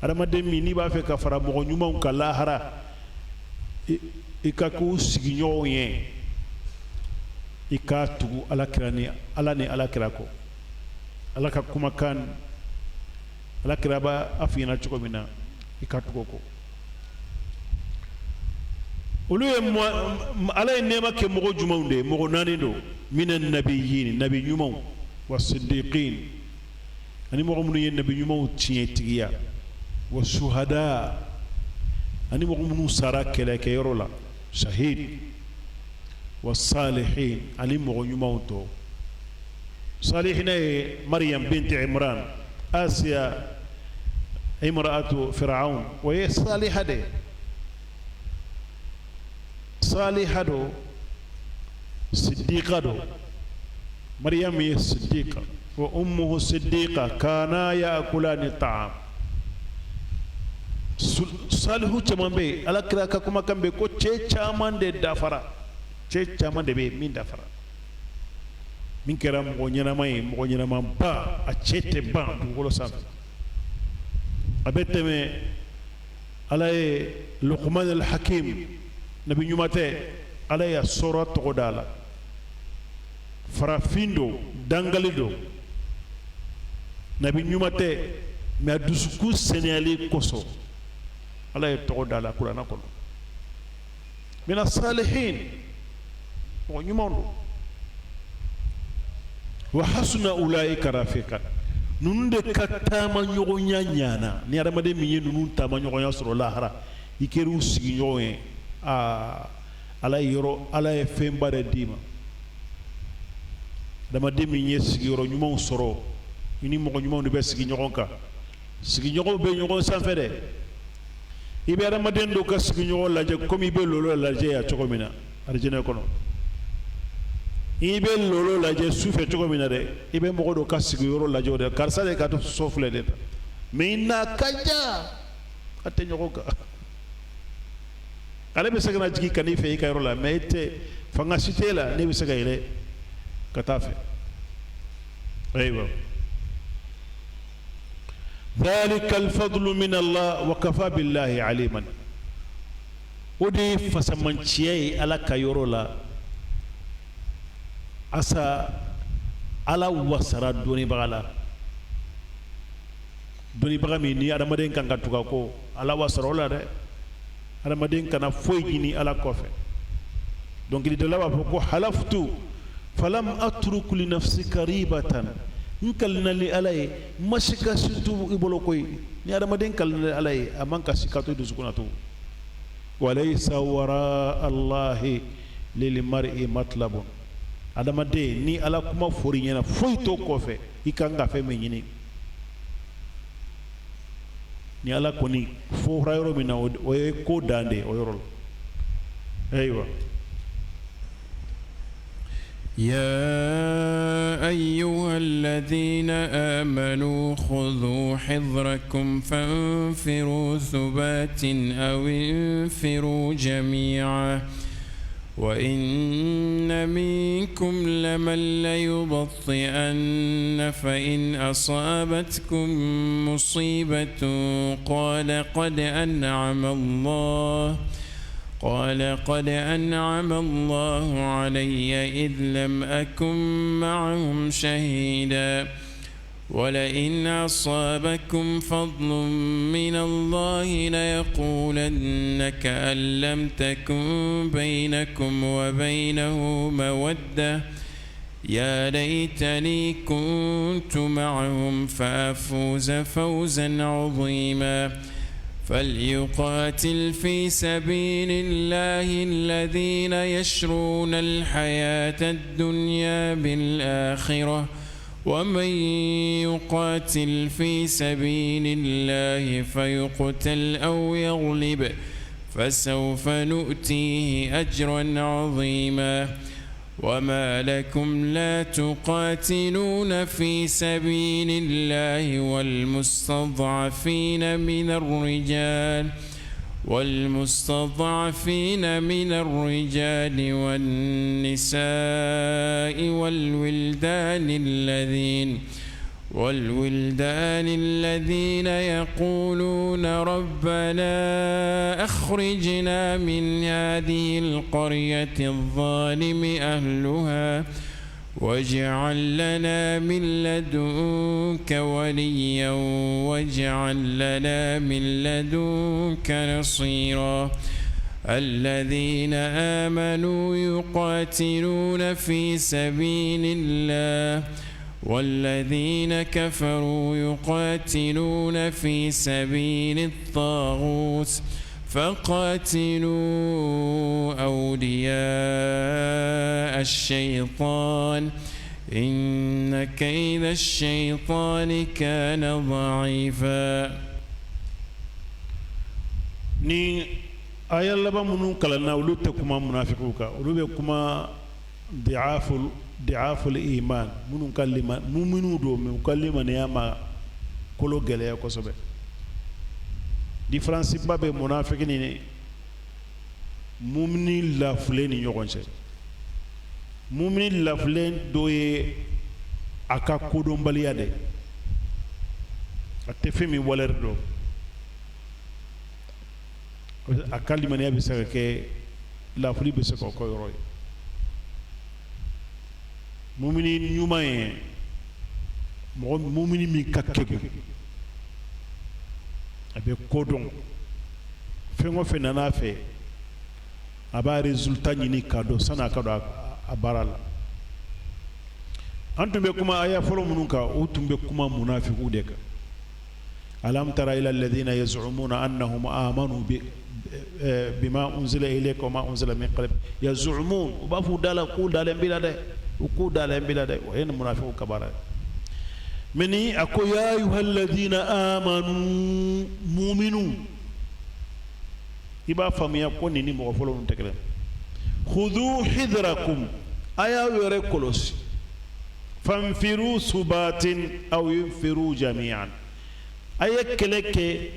Adamaden min n'i b'a fɛ ka fara mɔgɔ ɲumanw kan lahara, i ka k'u sigiɲɔgɔnw ye, i ka tugu Ala kira ni Ala ni Ala kira kɔ, Ala ka kumakan, Ala kira b'a f'i ɲɛna cogo min na, i ka tugu o kɔ. Olu ye Ala ye nɛɛma kɛ mɔgɔ jumɛnw de ye? Mɔgɔ naani don: mina nabiyin, nabi ɲumanw, wa sidiqin, ani mɔgɔ minnu ye nabi ɲumanw tiɲɛtigiya, wa suhada, ani mɔgɔ minnu sara kɛlɛkɛyɔrɔ la, shahid, wa salihin, ani mɔgɔ ɲumanw tɔ. Salihina ye Maryam binti Imran, Asiya imra'atu Fir'aun, o ye saliha de, saliha don, siddiqa don. Maryam ye siddiqa, wa ummuhu siddiqa, kana ya'kulani ta'am. Salihu caman bɛ yen. Ala kira ka kumakan bɛ yen ko cɛ caman de dafara, cɛ caman de bɛ yen min dafara, min kɛra mɔgɔ ɲɛnama ye, mɔgɔ ɲɛnamaba, a cɛ tɛ ban dugukolo sanfɛ. A bɛ tɛmɛ Ala ye Luqman al-Hakim, nabi ɲuman tɛ, Ala y'a sɔrɔ tɔgɔ da a la. Farafin don, dangali don, nabi ɲuman tɛ, mais a dusukun sɛnɛyali kosɔn Ala ye tɔgɔ da a la kuranɛ kɔnɔ. Mina salihin, mɔgɔ ɲuman don. Wa hasuna ulaika rafiqan, ninnu de ka taama ɲɔgɔnya ɲana. Ni adamaden min ye ninnu taama ɲɔgɔnya sɔrɔ lahara, i kɛra u sigiɲɔgɔn ye, aa, Ala ye yɔrɔ, Ala ye fɛnba de d'i ma. Adamaden min ye sigiyɔrɔ ɲumanw sɔrɔ, i ni mɔgɔ ɲumanw de bɛ sigi ɲɔgɔn kan. Sigiɲɔgɔnw bɛ ɲɔgɔn sanfɛ dɛ. I bɛ adamaden dɔw ka sigiɲɔgɔn lajɛ komi i bɛ lolo lajɛ yan cogo min na arijinɛ kɔnɔ. I bɛ lolo lajɛ su fɛ cogo min na dɛ, i bɛ mɔgɔ dɔw ka sigiyɔrɔ lajɛ o de. Karisa de ka so filɛ de ta, mais i n'a ka jan, a tɛ ɲɔgɔn kan. Ale bɛ se ka na jigin ka n'i fɛ i ka yɔrɔ la, mais e tɛ fanga si t'e la ne bɛ se ka yɛlɛ ka taa fɛ. Ayiwa, dhalika alfadlu min Allah wa kafa billahi aliman, o de ye fasamanciya ye Ala ka yɔrɔ la. Asa Ala wasara dɔnnibaga la, dɔnnibaga min ni adamaden kan ka tugu a kɔ, Ala wasara o la dɛ. Adamaden kana foyi ɲini Ala kɔfɛ. Dɔnkilidala b'a fɔ ko halaftu falam atruk li nafsi karibatan, n kalina ni Ala ye, n ma sika si to i bolo koyi. Ni adamaden kalina ni Ala ye, a man ka sika to i dusukun na tugun. Walaysa wara allahi lil mar'i matlabun, adamaden ni Ala kuma fɔr'i ɲɛna, foyi t'o kɔfɛ i kan ka fɛn min ɲini. Ni Ala kɔni fɔra yɔrɔ min na, o ye ko dan de ye o yɔrɔ la. Ayiwa. يا أيها الذين آمنوا خذوا حذركم فانفروا ثبات أو انفروا جميعا وإن منكم لمن ليبطئن فإن أصابتكم مصيبة قال قد أنعم الله علي إذ لم أكن معهم شهيدا ولئن أصابكم فضل من الله ليقولن كأن لم تكن بينكم وبينه مودة يا ليتني كنت معهم فأفوز فوزا عظيما. فليقاتل في سبيل الله الذين يشرون الحياة الدنيا بالآخرة ومن يقاتل في سبيل الله فيقتل أو يغلب فسوف نؤتيه أجرا عظيما. وما لكم لا تقاتلون في سبيل الله والمستضعفين من الرجال والنساء والولدان الذين يقولون ربنا أخرجنا من هذه القرية الظالم أهلها واجعل لنا من لدنك وليا واجعل لنا من لدنك نصيرا. الذين آمنوا يقاتلون في سبيل الله والذين كفروا يقاتلون في سبيل الطاغوت فقاتلوا أولياء الشيطان إن كيد الشيطان كان ضعيفا. Ni aya laban minnu kalanna, olu tɛ kuma munafiqiw kan, olu bɛ kuma di'aful iman, minnu ka lima muminu don, mais u ka limaniya ma kolo gɛlɛya kosɛbɛ. Différence ba bɛ munafiki ni mumini lafulen ni ɲɔgɔn cɛ. Mumini lafulen dɔ ye a ka kodɔnbaliya de, a tɛ fɛn min valeur dɔn, a ka limaniya bɛ se ka kɛ lafuli bɛ se k'o kɛ yɔrɔ ye. Mumini ɲuman ye mɔgɔ mumini min ka kegu, a bɛ ko dɔn, fɛn o fɛn nana a fɛ, a b'a résultat ɲini k'a dɔn sanni a ka don a baara la. An tun bɛ kuma aya fɔlɔ minnu kan, o tun bɛ kuma munafikiw de kan. Alam tara ila alladhina yaz'umuna annahum amanu bi bima unzila ilayka wa ma unzila min qablik. Yaz'umun, u b'a fɔ u da la k'u dalen b'i la dɛ, u k'u dalen b'i la dɛ. O ye nin munafikiw ka baara ye. Mais ni a ko ya ayuha alladhina amanu, muminu, i b'a faamuya ko nin ni mɔgɔ fɔlɔ ninnu tɛ kelen. Khudhu hidrakum, a y'aw yɛrɛ kɔlɔsi. Fanfiru subatin aw yunfiru jami'an, a ye kɛlɛ kɛ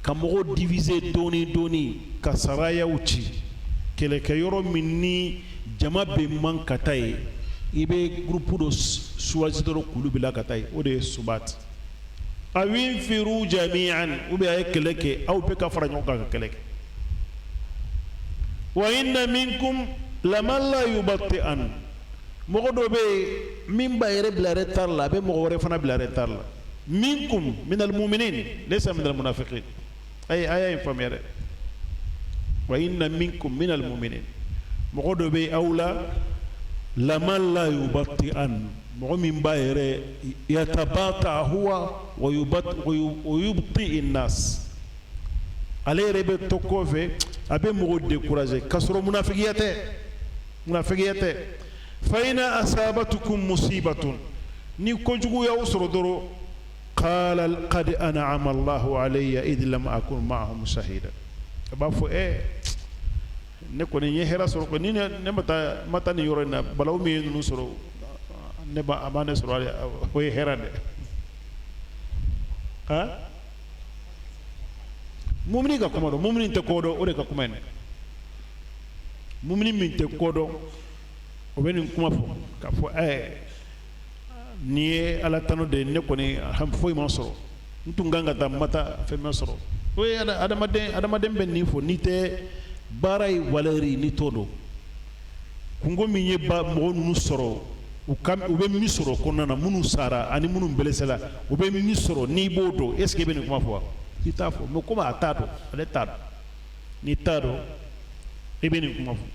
ka mɔgɔw diviser dɔɔni dɔɔni, ka sarayaw ci. Kɛlɛkɛyɔrɔ min ni jama bɛ man ka taa yen, i bɛ groupe dɔ choisi dɔrɔn k'olu bila ka taa yen, o de ye subat. Aw yunfiru jami'an, ou bien a ye kɛlɛ kɛ, aw bɛɛ ka fara ɲɔgɔn kan ka kɛlɛ kɛ. Wa inna minkum laman la yubatti'an, mɔgɔ dɔ bɛ yen min b'a yɛrɛ bila retard la, a bɛ mɔgɔ wɛrɛ fana bila retard la. Minkum minal mu'minin laysa minal munafiqin. Ayi, a y'a in faamuya dɛ. Wa inna minkum minal mu'minin, mɔgɔ dɔ bɛ aw la, laman la yubatti'an, mɔgɔ min b'a yɛrɛ yatabata huwa wa yubti nas, ale yɛrɛ bɛ to kɔfɛ, a bɛ mɔgɔ décourager k'a sɔrɔ munafigiya tɛ, munafigiya tɛ. Fa ina asabatukum musibatun, ni kojugu y'aw sɔrɔ dɔrɔn, qala qad an'ama Allahu alayya idh lam akun ma'ahum shahida, a b'a fɔ ne kɔni n ye hɛrɛ sɔrɔ ko ni ne ma taa nin yɔrɔ in na, balawu min ye ninnu sɔrɔ, ne ba a ma ne sɔrɔ hali, o ye hɛrɛ dɛ. Han, mumini ka kuma dɔn, mumini tɛ ko dɔn, o de ka kuma ye dɛ. Mumini min tɛ ko dɔn, o bɛ nin kuma fɔ k'a fɔ nin ye Ala tanu de ye, ne kɔni foyi ma sɔrɔ, n tun kan ka taa, n ma taa, fɛn ma sɔrɔ. O ye adamaden bɛ nin fɔ n'i tɛ baara ye valeur n'i t'o dɔn. Kunko min ye ba mɔgɔ ninnu sɔrɔ, u ka u bɛ min sɔrɔ kɔnɔna na, minnu sara ani minnu blessé u bɛ min sɔrɔ, n'i b'o dɔn, est ce que i bɛ nin kuma fɔ wa? I t'a fɔ. Mais komi a t'a dɔn, ale t'a dɔn, n'i t'a dɔn, i bɛ nin kuma fɔ.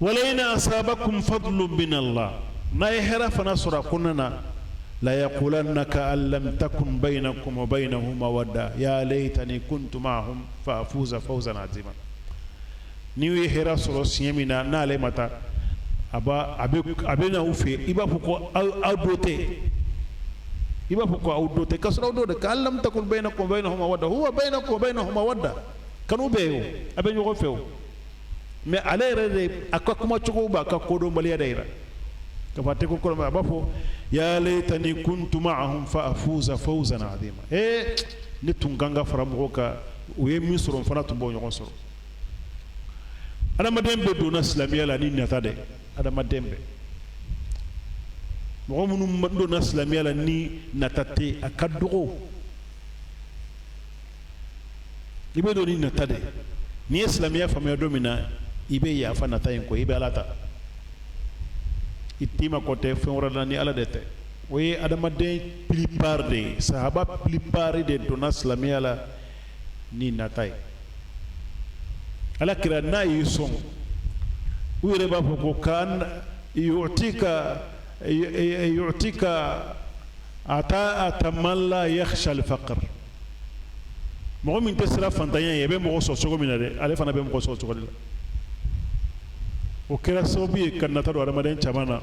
Wala in asabakum fadlun min Allah, n'a ye hɛrɛ fana sɔrɔ a kɔnɔna na. La yaqulanna ka'an lam takun bainakum wa bainahum mawadda ya laitani kuntu ma'ahum fa afuza fawzan azima. Ni ye hɛrɛ sɔrɔ siɲɛ min na, n'ale ma taa, a b'a a bɛ a bɛ na u fɛ, i b'a fɔ ko aw dɔ tɛ, i b'a fɔ ko aw dɔ tɛ, k'a sɔrɔ aw dɔ de. Ka'an lam takun bainakum wa bainahum mawadda, huwa bainakum wa bainahum mawadda, kanu bɛ yen o, a bɛ ɲɔgɔn fɛ o. Mais ale yɛrɛ de, a ka kuma cogo b'a ka kodɔnbaliya de yira ka fɔ a tɛ ko kɔrɔ. A b'a fɔ ya laitani kuntu ma'ahum fa afuza fawzan azima. Ee, ne tun kan ka fara mɔgɔw kan, u ye min sɔrɔ, n fana tun b'o ɲɔgɔn sɔrɔ. Adamaden bɛɛ donna silamɛya la ni nata de. Adamaden bɛɛ, mɔgɔ minnu donna silamɛya la ni nata tɛ, a ka dɔgɔ. I bɛ don ni nata de. N'i ye silamɛya faamuya don min na, i bɛ yafa nata in kɔ, i bɛ ala ta, i t'i mako tɛ fɛn wɛrɛ la ni ala de tɛ. O ye adamaden plupart de ye. Sahaba plupart de donna silamɛya la ni nata ye. Ala kira n'a y'i sɔn, u yɛrɛ b'a fɔ ko kan yu'tika yu'tika ata'ata man la yakhsha al-faqr. Mɔgɔ min tɛ siran fantanya ye, i bɛ mɔgɔ sɔn cogo min na dɛ, ale fana bɛ mɔgɔ sɔn cogo de la. O kɛra sababu ye ka nata don adamaden caman na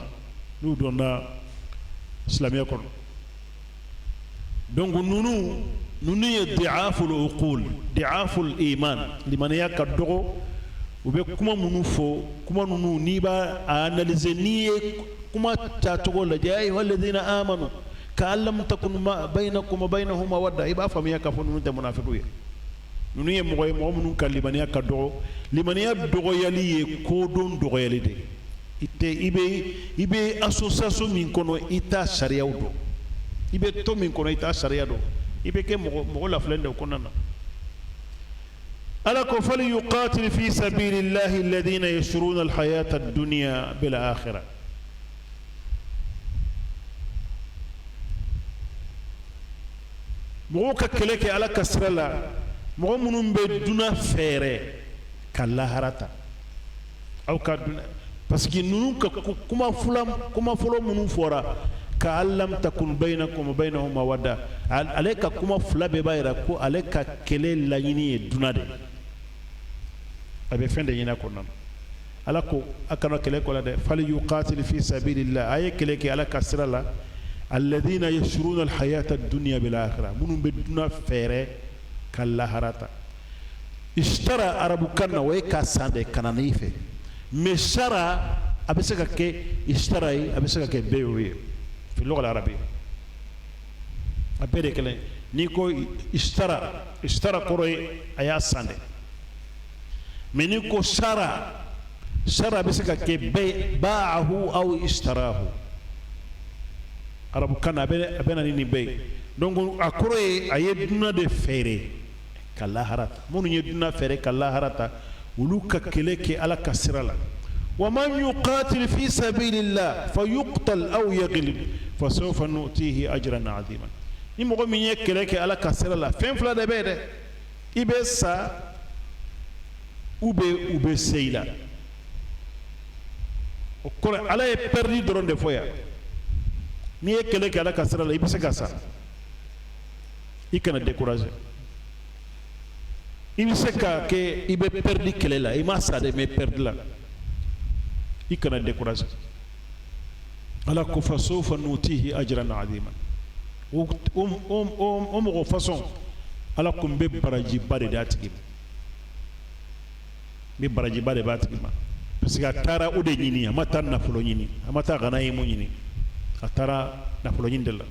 n'u donna silamɛya kɔnɔ. Donc ninnu ye di'aful uqul, di'aful iman, limaniya ka dɔgɔ. U bɛ kuma minnu fɔ, kuma ninnu, n'i b'a analyser, n'i ye kuma tacogo lajɛ, ayyuha alladhina amanu ka'an lam takun bainakum wa bainahum mawadda, i b'a faamuya k'a fɔ ninnu tɛ munafikiw ye. Ninnu ye mɔgɔ ye, mɔgɔ minnu ka limaniya ka dɔgɔ. Limaniya dɔgɔyali ye kodɔn dɔgɔyali de. I tɛ i bɛ association min kɔnɔ, i t'a sariyaw dɔn. I bɛ tɔn min kɔnɔ, i t'a sariya dɔn. I bɛ kɛ mɔgɔ lafilen de o kɔnɔna na. Ala ko falyuqatil fi sabilillahi alladhina yashruna alhayata ad-dunya bil akhirah. Mɔgɔw ka kɛlɛ kɛ ala ka sira la, mɔgɔ minnu bɛ dunan fɛɛrɛ ka lahara ta. Aw ka dunan, parce que ninnu ka kuma fula, kuma fɔlɔ minnu fɔra, ka'an lam takun bainakum wa bainahum mawadda, ale ka kuma fila bɛɛ b'a yira ko ale ka kɛlɛ laɲini ye dunan de, a bɛ fɛn de ɲini a kɔnɔna na. Ala ko a kana kɛlɛ kɔ la dɛ. Falyuqatil fi sabilillah, a ye kɛlɛ kɛ ala ka sira la, alladhina yashruna alhayata ad-dunya bil akhirah, minnu bɛ dunan fɛɛrɛ ka lahara ta. Ishtara arabukan na, o ye k'a san de ka na n'i fɛ. Mais shara, a bɛ se ka kɛ ishtara ye, a bɛ se ka kɛ bɛɛ ye fi lugha al-arabiyya, a bɛɛ de kelen. N'i ko ishtara, ishtara kɔrɔ ye a y'a san de. Mais n'i ko shara, shara bɛ se ka kɛ bɛɛ, ba'ahu aw ishtarahu. Arabukan na, a bɛ na ni nin bɛɛ ye. Donc a kɔrɔ ye a ye dunan de feere ka lahara ta. Minnu ye dunan feere ka lahara ta, olu ka kɛlɛ kɛ ala ka sira la. Wa man yuqatil fi sabilillah fa yuqtal aw yaghlib fa sawfa nu'tihi ajran azima. Ni mɔgɔ min ye kɛlɛ kɛ ala ka sira la, fɛn fila de bɛ yen dɛ: i bɛ sa ou bien u bɛ se i la. O kɔrɔ, ala ye perdu dɔrɔn de fɔ yan. N'i ye kɛlɛ kɛ ala ka sira la, i bɛ se ka sa, i kana décourager. I bɛ se ka kɛ i bɛ perdu kɛlɛ la, i ma sa dɛ, mais perdu la, i kana décourager. Ala ko fa sawfa nutihi ajran azima. O mɔgɔ façon, ala ko n bɛ barajiba de d'a tigi ma, n bɛ barajiba de b'a tigi ma, parce que a taara o de ɲini. A ma taa nafolo ɲini, a ma taa ganayimu ɲini, a taara nafolo ɲini de la.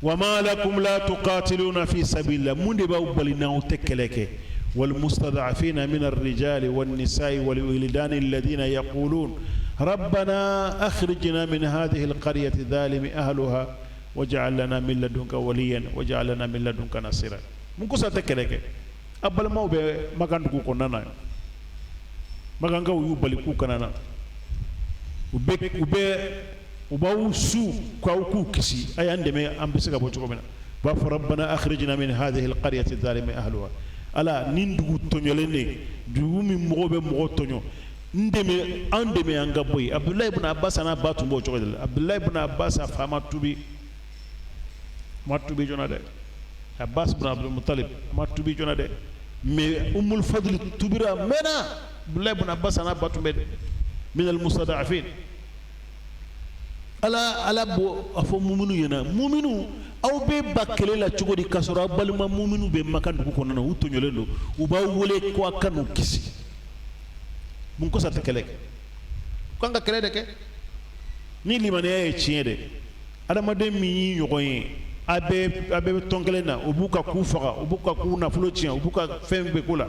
Wa ma lakum la tuqatiluna fi sabilillah, mun de b'aw bali n'aw tɛ kɛlɛ kɛ? والمستضعفين من الرجال والنساء والولدان الذين يقولون ربنا أخرجنا من هذه القرية الظالم أهلها واجعل لنا من لدنك وليا واجعل لنا من لدنك نصيرا. Mun ko sa tɛ kɛlɛ kɛ? A balimaw bɛ Makan dugu kɔnɔna na, Makankaw y'u bali k'u kana na. U bɛ u b'aw su k'aw k'u kisi, a y'an dɛmɛ, an bɛ se ka bɔ cogo min na. U b'a fɔ rabbana akhrijna min hadhihi alqaryati zalimi ahluha. Ala, nin dugu tɔɲɔlen de, dugu min mɔgɔw bɛ mɔgɔ tɔɲɔ. N dɛmɛ, an dɛmɛ an ka bɔ yen. Abudulayi ibn Abbas n'a ba tun b'o cogo de la. Abudulayi ibn Abbas a fa ma tubi, ma tubi joona dɛ. Abbas ibn Abdul Muttalib ma tubi joona dɛ, mais Umul Fadl tubira a mɛnna. Abudulayi ibn Abbas n'a ba tun bɛ min al mustada'afin. Ala ala b'o a fɔ muminu ɲɛna, muminu, aw bɛ ban kɛlɛ la cogo di k'a sɔrɔ aw balima muminu bɛ Makan dugu kɔnɔna na, u tɔɲɔlen don, u b'aw wele ko aw ka n'u kisi? Mun kosɔn tɛ kɛlɛ kɛ? K'an ka kɛlɛ de kɛ ni limaniya ye tiɲɛ de. Adamaden min y'i ɲɔgɔn ye, a bɛɛ bɛ tɔn kelen na, u b'u ka k'u faga, u b'u ka k'u nafolo tiɲɛ, u b'u ka fɛn bɛɛ k'u la,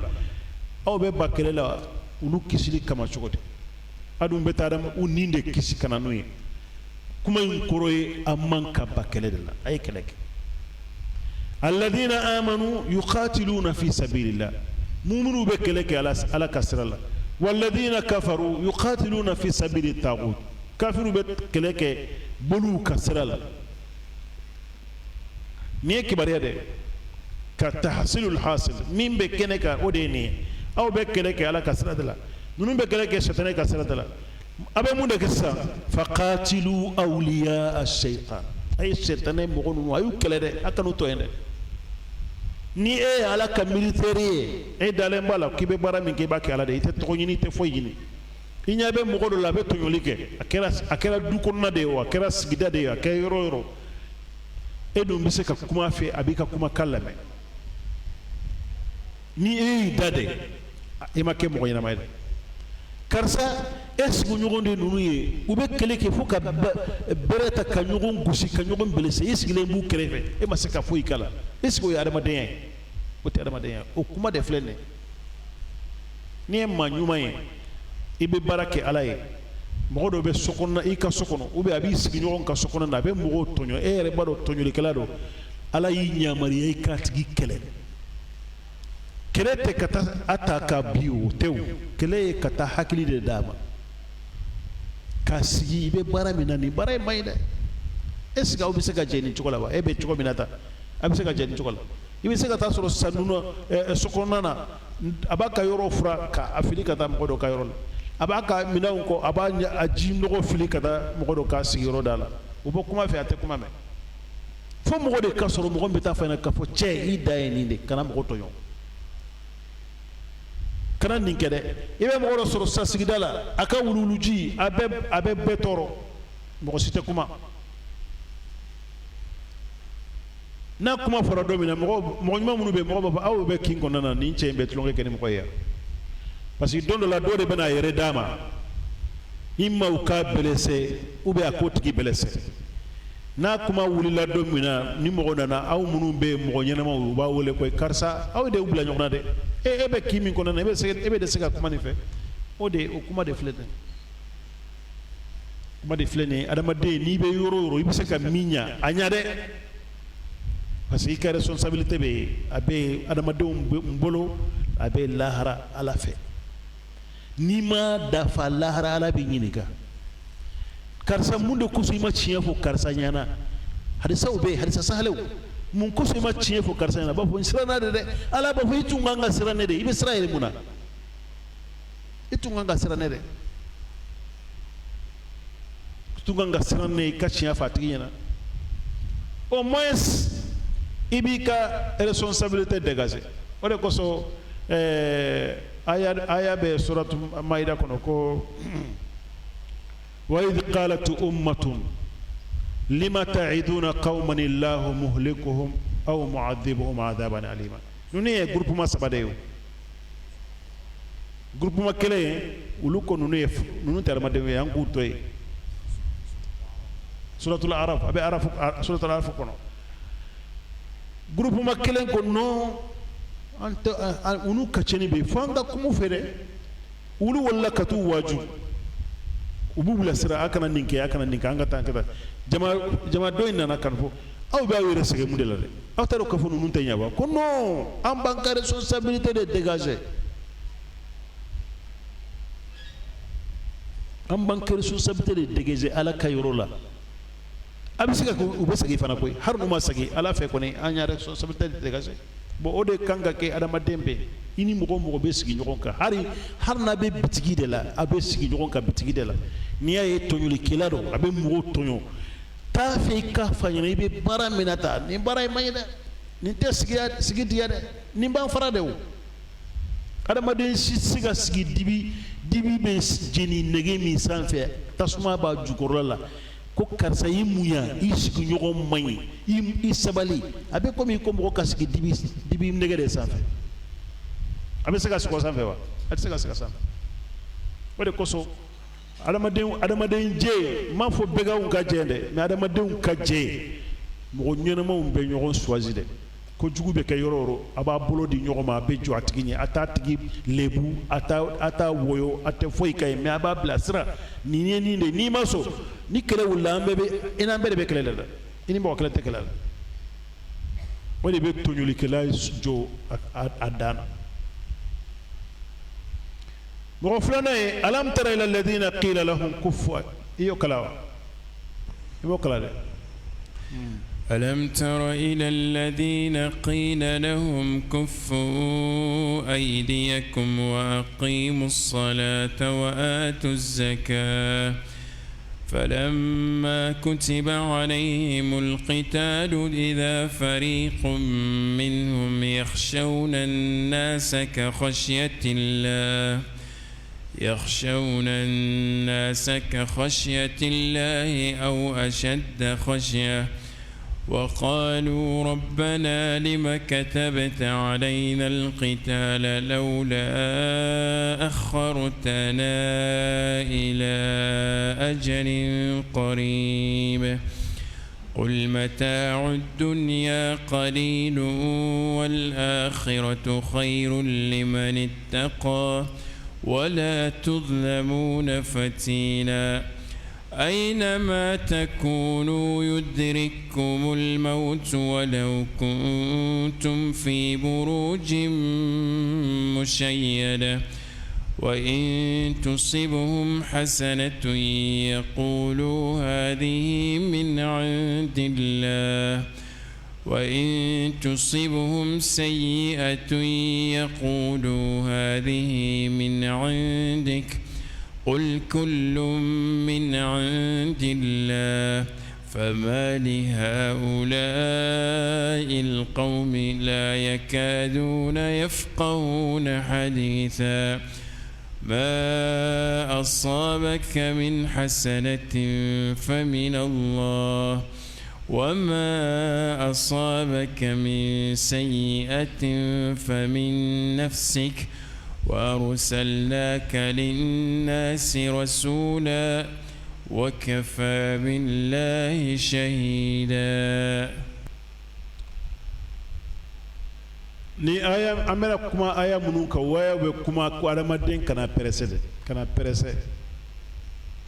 aw bɛ ban kɛlɛ la olu kisili kama cogo di? A dun bɛ taa adama u ni de kisi ka na n'u ye. Kuma in kɔrɔ ye a man ka ban kɛlɛ de la, a ye kɛlɛ kɛ. Alladina amanu yuqatiluna fi sabilillah, muminu bɛ kɛlɛ kɛ ala ka sira la. Walladina kafaru yuqatiluna fi sabili tagut, kafiru bɛ kɛlɛ kɛ boliw ka sira la. Nin ye kibaruya de ka tahsilul hasil min bɛ kɛnɛ kan, o de ye nin ye. Aw bɛ kɛlɛ kɛ ala ka sira de la, ninnu bɛ kɛlɛ kɛ sitanɛ ka sira de la. A bɛ mun de kɛ sisan? Faqatilu awliya ash-shaytan, a ye sitanɛ mɔgɔ ninnu, a y'u kɛlɛ dɛ, a kan'u to yen dɛ. Ni e ye ala ka militaire ye, e dalen b'a la k'i bɛ baara min kɛ, i b'a kɛ ala de ye, i tɛ tɔgɔ ɲini, i tɛ foyi ɲini. I ɲɛ bɛ mɔgɔ dɔ la, a bɛ tɔɲɔli kɛ, a kɛra du kɔnɔna de ye o, a kɛra sigida de ye, a kɛra yɔrɔ o yɔrɔ, e dun bɛ se ka kuma a fɛ, a b'i ka kumakan lamɛn. Ni e y'i da de, e ma kɛ mɔgɔ ɲɛnama ye dɛ. Karisa, e sigiɲɔgɔn de ninnu ye, u bɛ kɛlɛ kɛ fo ka bɛrɛ ta ka ɲɔgɔn gosi, ka ɲɔgɔn blessé, e sigilen b'u kɛrɛfɛ, e ma se ka foyi k'a la. Est-ce que o ye adamadenya ye? O tɛ adamadenya ye. O kuma de filɛ nin ye. N'i ye maa ɲuman ye, i bɛ baara kɛ ala ye. Mɔgɔ dɔ bɛ so kɔnɔ, i ka so kɔnɔ, ou bien a b'i sigiɲɔgɔn ka so kɔnɔ na, a bɛ mɔgɔw tɔɲɔ, e yɛrɛ b'a dɔn tɔɲɔlikɛla don. Ala y'i yamaruya i k'a tigi kɛlɛ. Kɛlɛ tɛ ka taa a ta ka bi, o tɛ. O kɛlɛ ye ka taa hakili de d'a ma k'a sigi. I bɛ baara min na, nin baara in man ɲi dɛ. Est-ce que aw bɛ se ka jɛ nin cogo la wa? E bɛ cogo min na tan, a bɛ se ka jɛ nin cogo la? I bɛ se ka taa sɔrɔ sisan ninnu so kɔnɔna na, a b'a ka yɔrɔ furan k'a fili ka taa mɔgɔ dɔ ka yɔrɔ la, a b'a ka minɛnw kɔ, a b'a a ji nɔgɔ fili ka taa mɔgɔ dɔ ka sigiyɔrɔ da la. U bɛ kuma fɛ, a tɛ kuma mɛn. Fo mɔgɔ de ka sɔrɔ, mɔgɔ min bɛ taa f'a ɲɛna k'a fɔ: cɛ, i dan ye nin de, kana mɔgɔ tɔɲɔ, kana nin kɛ dɛ. I bɛ mɔgɔ dɔ sɔrɔ sisan sigida la, a ka wuluwuluji, a bɛ bɛɛ tɔɔrɔ, mɔgɔ si tɛ kuma. N'a kuma fɔra don min na, mɔgɔ mɔgɔ ɲuman minnu bɛ yen, mɔgɔ b'a fɔ: aw bɛ kin kɔnɔna na, nin cɛ in bɛ tulonkɛ kɛ ni mɔgɔ ye yan. Parce que don dɔ la, dɔ de bɛna a yɛrɛ d'a ma, i ma u k'a blessé ou bien a k'o tigi blessé. N'a kuma wulila don min na, ni mɔgɔ nana, aw minnu bɛ yen, mɔgɔ ɲɛnamaw, u b'a wele ko: karisa, aw de y'u bila ɲɔgɔn na dɛ. E bɛ kin min kɔnɔna na, e bɛ de se ka kuma nin fɛ. O de, o kuma de filɛ nin ye, kuma de filɛ nin ye. Adamaden, n'i bɛ yɔrɔ o yɔrɔ, i bɛ se ka min ɲa, a ɲa dɛ, parce que i ka responsabilité bɛ yen, a bɛ adamadenw bolo, a bɛ lahara ala fɛ. N'i ma dafa lahara, ala b'i ɲininka: karisa, mun de kosɔn i ma tiɲɛ fɔ karisa ɲɛna? Hadisaw bɛ yen, hadisa sahalew. Mun kosɔn i ma tiɲɛ fɔ karisa ɲɛna? A b'a fɔ: n siranna de dɛ. Ala b'a fɔ: i tun kan ka siran ne de. I bɛ siran yɛrɛ mun na? I tun kan ka siran ne dɛ, i tun kan ka siran ne, i ka tiɲɛ fɔ a tigi ɲɛna. Au moins i b'i ka responsabilité dégager. O de kosɔn aya bɛ suratu Maïda kɔnɔ ko: wa idh qalat ummatun lima ta'iduna qauman illahu muhlikuhum aw mu'adhibuhum adhaban alima. Ninnu ye groupement saba de ye. O groupement kelen ye, olu ko ninnu ye, ninnu tɛ adamadenw ye, an k'u to yen. Suratul Araf, a bɛ Araf, suratul Araf kɔnɔ. Groupement kelen ko: non, an tɛ olu ka cɛnni bɛ yen, fo an ka kuma u fɛ dɛ. Olu wulila ka t'u waaju, u b'u bilasira: a kana nin kɛ, a kana nin kɛ, an ka taa, an ka taa. Jama dɔ in nana ka fɔ: aw bɛ aw yɛrɛ sɛgɛn mun de la dɛ? Aw t'a dɔn k'a fɔ ninnu tɛ ɲɛ wa? Ko non, an b'an ka responsabilité de dégager, an b'an ka responsabilité de dégager ala ka yɔrɔ la. A bɛ se ka kɛ u bɛ segin fana koyi, hali n'u ma segin ala fɛ kɔni, an y'a responsabilité de dégager. Bon, o de kan ka kɛ adamaden bɛɛ. I ni mɔgɔ o mɔgɔ bɛ sigi ɲɔgɔn kan, hali hali n'a bɛ bitigi de la, a bɛ sigi ɲɔgɔn kan bitigi de la, n'i y'a ye tɔɲɔlikɛla don, a bɛ mɔgɔw tɔɲɔ, t'a fɛ i k'a f'a ɲɛna i bɛ baara min na tan, nin baara in man ɲi dɛ, nin tɛ sigi diya dɛ, nin b'an fara de. O adamaden si tɛ se ka sigi dibi, dibi bɛ jeni nɛgɛ min sanfɛ, tasuma b'a jukɔrɔla la, ko karisa y'i munya, i sigiɲɔgɔn man ɲi, i sabali. A bɛ komi ko mɔgɔ ka sigi dibi, dibi nɛgɛ de sanfɛ. A bɛ se ka sigi o sanfɛ wa? A tɛ se ka sigi a sanfɛ. O de kosɔn adamaden, adamaden jɛ, n m'a fɔ bɛganw ka jɛ dɛ, mais adamadenw ka jɛ, mɔgɔ ɲɛnamaw bɛ ɲɔgɔn choisi dɛ. Kojugu bɛ kɛ yɔrɔ o yɔrɔ, a b'a bolo di ɲɔgɔn ma, a bɛ jɔ a tigi ɲɛ, a t'a tigi lebu, a t'a woyo, a tɛ foyi k'a ye, mais a b'a bilasira. Nin ye nin de, n'i ma sɔn, ni kɛlɛ wulila, an bɛɛ bɛ, i n'an bɛɛ de bɛ kɛlɛ la dɛ, i ni mɔgɔ kelen tɛ kɛlɛ la. O de bɛ tɔɲɔlikɛla jɔ a dan na. Mɔgɔ filanan ye alam tara ila alladhina qila lahum kufu, i y'o kalan wa? I b'o kalan dɛ. ألم تر إلى الذين قيل لهم كفوا أيديكم وأقيموا الصلاة وآتوا الزكاة فلما كتب عليهم القتال إذا فريق منهم يخشون الناس كخشية الله يخشون الناس كخشية الله أو أشد خشية وقالوا ربنا لم كتبت علينا القتال لولا أخرتنا إلى أجل قريب قل متاع الدنيا قليل والآخرة خير لمن اتقى ولا تظلمون فتيلا أينما تكونوا يدرككم الموت ولو كنتم في بروج مشيدة وإن تصبهم حسنة يقولوا هذه من عند الله وإن تصبهم سيئة يقولوا هذه من عندك قل كل من عند الله فما لهؤلاء القوم لا يكادون يفقهون حديثا ما أصابك من حسنة فمن الله وما أصابك من سيئة فمن نفسك وأرسلناك للناس رسولا وكفى بالله شهيدا. Ni aya, an bɛna kuma aya minnu kan, waya bɛ kuma ko adamaden kana pressé dɛ, kana pressé.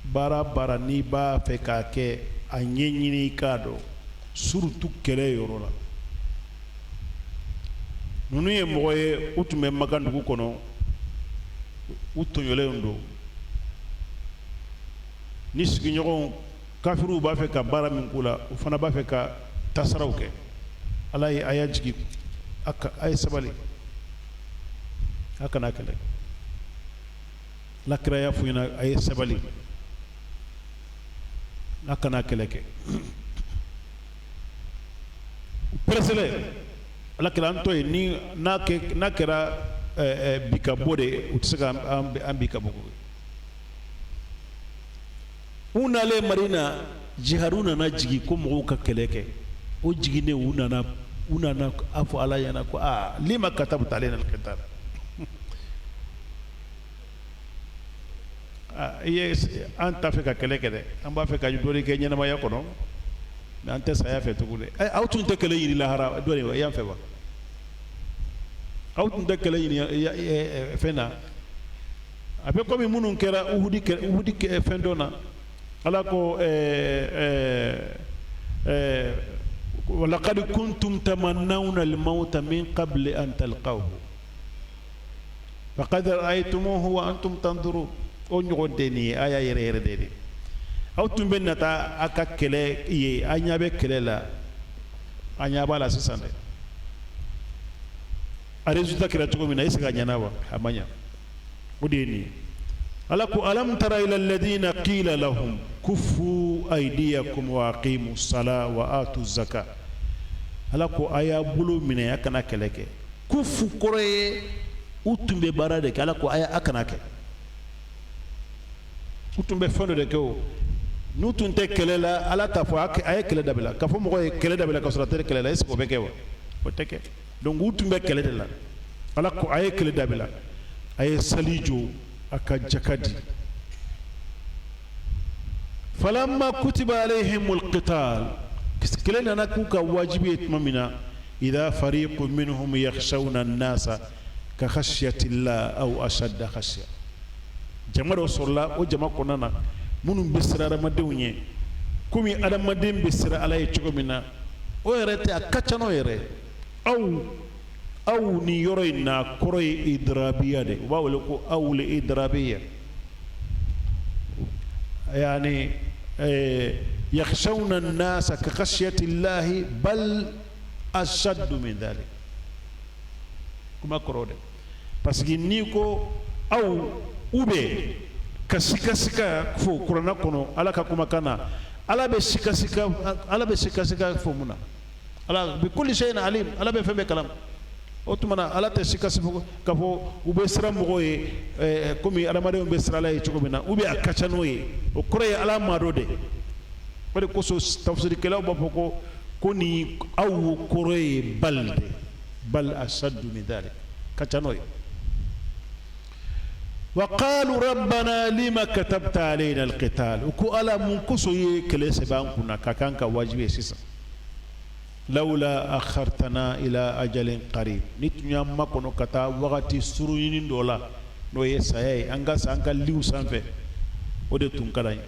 Baara baara n'i b'a fɛ k'a kɛ, a ɲɛɲini i k'a dɔn, surtout kɛlɛ yɔrɔ la. Ninnu ye mɔgɔ ye, u tun bɛ Makan dugu kɔnɔ, u tɔɲɔlen don ni sigiɲɔgɔnw kafiriw b'a fɛ ka baara min k'u la, u fana b'a fɛ ka tasaraw kɛ. Ala ye aya jigin: a ye sabali, a kana kɛlɛ. Ala kira y'a f'u ɲɛna: a ye sabali, a kana kɛlɛ kɛ. Pɛrɛsɛlɛ ala kira an tɔ ye ni n'a kɛra bi ka bɔ de, u tɛ se ka an bi ka bɔ. U nalen Madina, jihadu nana jigin ko mɔgɔw ka kɛlɛ kɛ. O jiginnen, u nana a fɔ Ala ɲɛna ko aa, lima katabta alayna alqital, i ye an t'a fɛ ka kɛlɛ kɛ dɛ, an b'a fɛ ka dɔ kɛ ɲɛnamaya kɔnɔ, mais an tɛ saya fɛ tugun dɛ. Aw tun tɛ kɛlɛ ɲini lahara dɔ yan fɛ wa? Aw tun tɛ kɛlɛ ɲini fɛn na. A bɛ komi minnu kɛra Uhudi, Uhudi fɛn dɔ na, Ala ko: walaqad kuntum tamannawna al-mawta min qabli an talqawhu faqad ra'aytumuhu wa antum tanzurun. O ɲɔgɔn de nin ye aya yɛrɛ yɛrɛ de ye. Aw tun bɛ nata a ka kɛlɛ ye, a ɲɛ bɛ kɛlɛ la, a ɲɛ b'a la sisan dɛ. A résultat kɛra cogo min na, est ce que a ɲɛna wa? A ma ɲa. O de ye nin ye. Ala ko: alam tara ila alladhina qila lahum kufu aydiyakum wa aqimu sala wa atu zaka. Ala ko: a y'a bolo minɛ, a kana kɛlɛ kɛ. Kufu kɔrɔ ye u tun bɛ baara de kɛ. Ala ko: a a kana kɛ. U tun bɛ fɛn dɔ de kɛ. O n'u tun tɛ kɛlɛ la, Ala t'a fɔ a ye kɛlɛ dabila. K'a fɔ mɔgɔ ye kɛlɛ dabila ka sɔrɔ a tɛ kɛlɛ la, est ce que o bɛ kɛ wa? O tɛ kɛ. Donc u tun bɛ kɛlɛ de la. Ala ko: a ye kɛlɛ dabila, a ye sali jɔ, a ka jaka di. Falamma kutiba alayhimul qital, kɛlɛ nana k'u ka wajibi ye tuma min na, idha fariqun minhum yakhshawna an-nasa ka khashyati llah aw ashadda khashya. Jama dɔ sɔrɔla o jama kɔnɔna na minnu bɛ siran adamadenw ɲɛ komi adamaden bɛ siran Ala ye cogo min na. O yɛrɛ tɛ, a ka ca n'o yɛrɛ. Aw aw ni yɔrɔ in na, kɔrɔ ye idrabiya de. U b'a wele ko awul idrabiya, yani yakhshawna an-nasa ka khashyati llahi bal ashaddu min dhalik. Kuma kɔrɔ de, parce que n'i ko aw u bɛ ka sikasika fo kuranna kɔnɔ, Ala ka kumakan na, Ala bɛ sikasika, Ala bɛ sikasika fo mun na? Ala bi kulli shay'in alim, Ala bɛ fɛn bɛɛ kalama. O tuma na, Ala tɛ sikasi fo k'a fɔ u bɛ siran mɔgɔw ye komi adamadenw bɛ siran Ala ye cogo min na, ou bien a ka ca n'o ye. O kɔrɔ ye Ala maa dɔ de. O de kosɔn tafsirikɛlaw b'a fɔ ko nin aw kɔrɔ ye bal de, bal ashaddu min dhalik, ka ca n'o ye. Wa qalu rabbana lima katabta alayna alqital. U ko: Ala, mun kosɔn ye kɛlɛ sɛbɛn an kunna ka kan ka wajibi ye sisan? Lawla akhartana ila ajalin qarib. Ni tun y'an makɔnɔ ka taa wagati surunyini dɔ la, n'o ye saya ye, an ka sa an ka liw sanfɛ, o de tun ka d'an ye.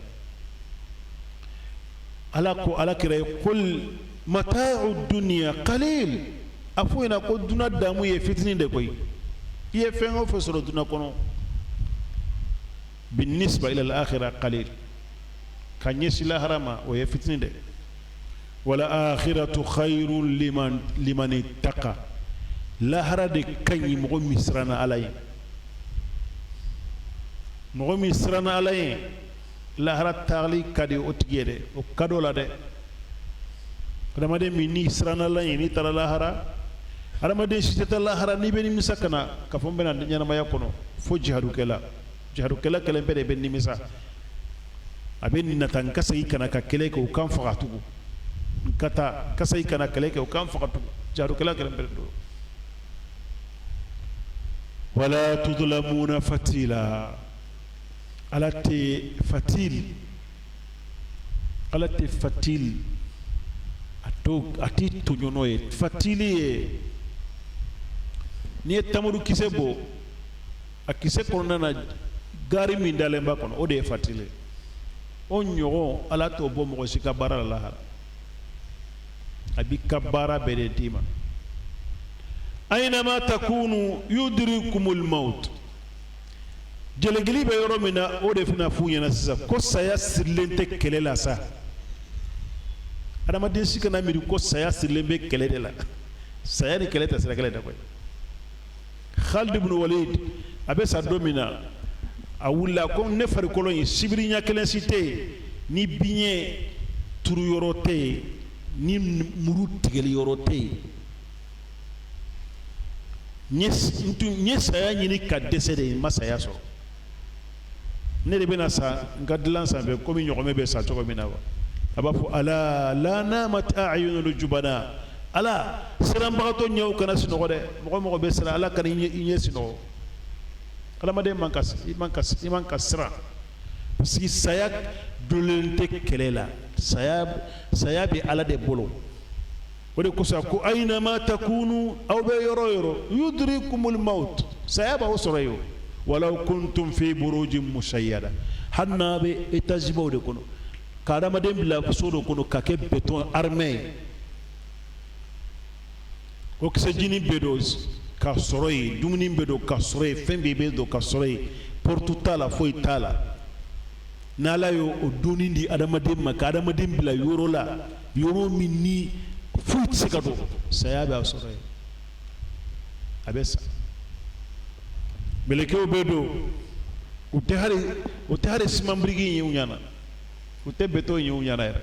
Ala ko Ala kira ye: qul mata'u dunya qalil. A fɔ ɲɛna ko duna damu ye fitinin de koyi. I ye fɛn o fɛn sɔrɔ duna kɔnɔ, binisba ila al-akhirah qalil, ka ɲɛsin lahara ma, o ye fitinin de. Wala akhiratu khayrun liman ittaqa. Lahara de ka ɲi mɔgɔ min siranna Ala ye. Mɔgɔ min siranna Ala ye, lahara tagali ka di o tigi ye dɛ, o ka d'o la dɛ. Adamaden min n'i siranna Ala ye, n'i taara lahara, adamaden si tɛ taa lahara n'i bɛ nimisa ka na k'a fɔ n bɛna ɲɛnamaya kɔnɔ, fo jihadukɛla. Jihadukɛla kelen bɛɛ de bɛ nimisa, a bɛ nata: n ka segin ka na ka kɛlɛ kɛ, u kan faga tugun, n ka taa ka segin ka na kɛlɛ kɛ, u kan faga tugun. Jihadukɛla kelen bɛɛ de don. Wala tudlamuna fatila. Ala tɛ fatil, Ala tɛ fatil, a to a tɛ tɔɲɔ n'o ye. Fatili ye n'i ye tamuru kisɛ bɔ, a kisɛ kɔnɔna na, gaari min dalen b'a kɔnɔ, o de ye fatili ye. O ɲɔgɔn, Ala t'o bɔ mɔgɔ si ka baara la lahara. A b'i ka baara bɛɛ de d'i ma. Aynama takunu yudrikumul maut. Jalakili bɛ yɔrɔ min na, o de fana f'u ɲɛna sisan ko saya sirilen tɛ kɛlɛ la sa. Adamaden si kana miiri ko saya sirilen bɛ kɛlɛ de la. Saya ni kɛlɛ tɛ sira kelen tɛ koyi. Khalid ibn Walid, a bɛ sa don min na, a wulila ko: ne farikolo in, sibiri ɲɛ kelen si tɛ yen ni biɲɛ turu yɔrɔ tɛ yen, ni muru tigɛli yɔrɔ tɛ yen. N ye saya ɲini ka dɛsɛ de, n ma saya sɔrɔ. Ne de bɛna sa n ka dilan sanfɛ komi ɲɔgɔmɛ bɛ sa cogo min na wa. A b'a fɔ: ala la namat a'yunul jubana. Ala, siranbagatɔ ɲɛw kana sunɔgɔ dɛ. Mɔgɔ mɔgɔ bɛ siran, Ala kana i ɲɛ sunɔgɔ. Adamaden man ka i man ka i man ka siran, parce que saya dolen tɛ kɛlɛ la. Saya bɛ Ala de bolo. O de kosɔn ko: aynama takunu, aw bɛ yɔrɔ o yɔrɔ, yudrikumul maut, saya b'aw sɔrɔ yen. Walaw kuntum fi burujin mushayyada. Hali n'a bɛ étage baw de kɔnɔ, ka adamaden bila so dɔ kɔnɔ ka kɛ béton armé ye, oxygène bɛ don ka sɔrɔ yen, dumuni bɛ don ka sɔrɔ yen, fɛn bɛɛ bɛ don ka sɔrɔ yen, porte t'a la, foyi t'a la. N'Ala y'o o donni di adamaden ma, ka adamaden bila yɔrɔ la, yɔrɔ min ni foyi tɛ se ka don, saya b'a sɔrɔ yen. A bɛ sa. Mɛlɛkɛw bɛ don, u tɛ hali siman biriki ye u ɲɛna, u tɛ béton ye u ɲɛna yɛrɛ,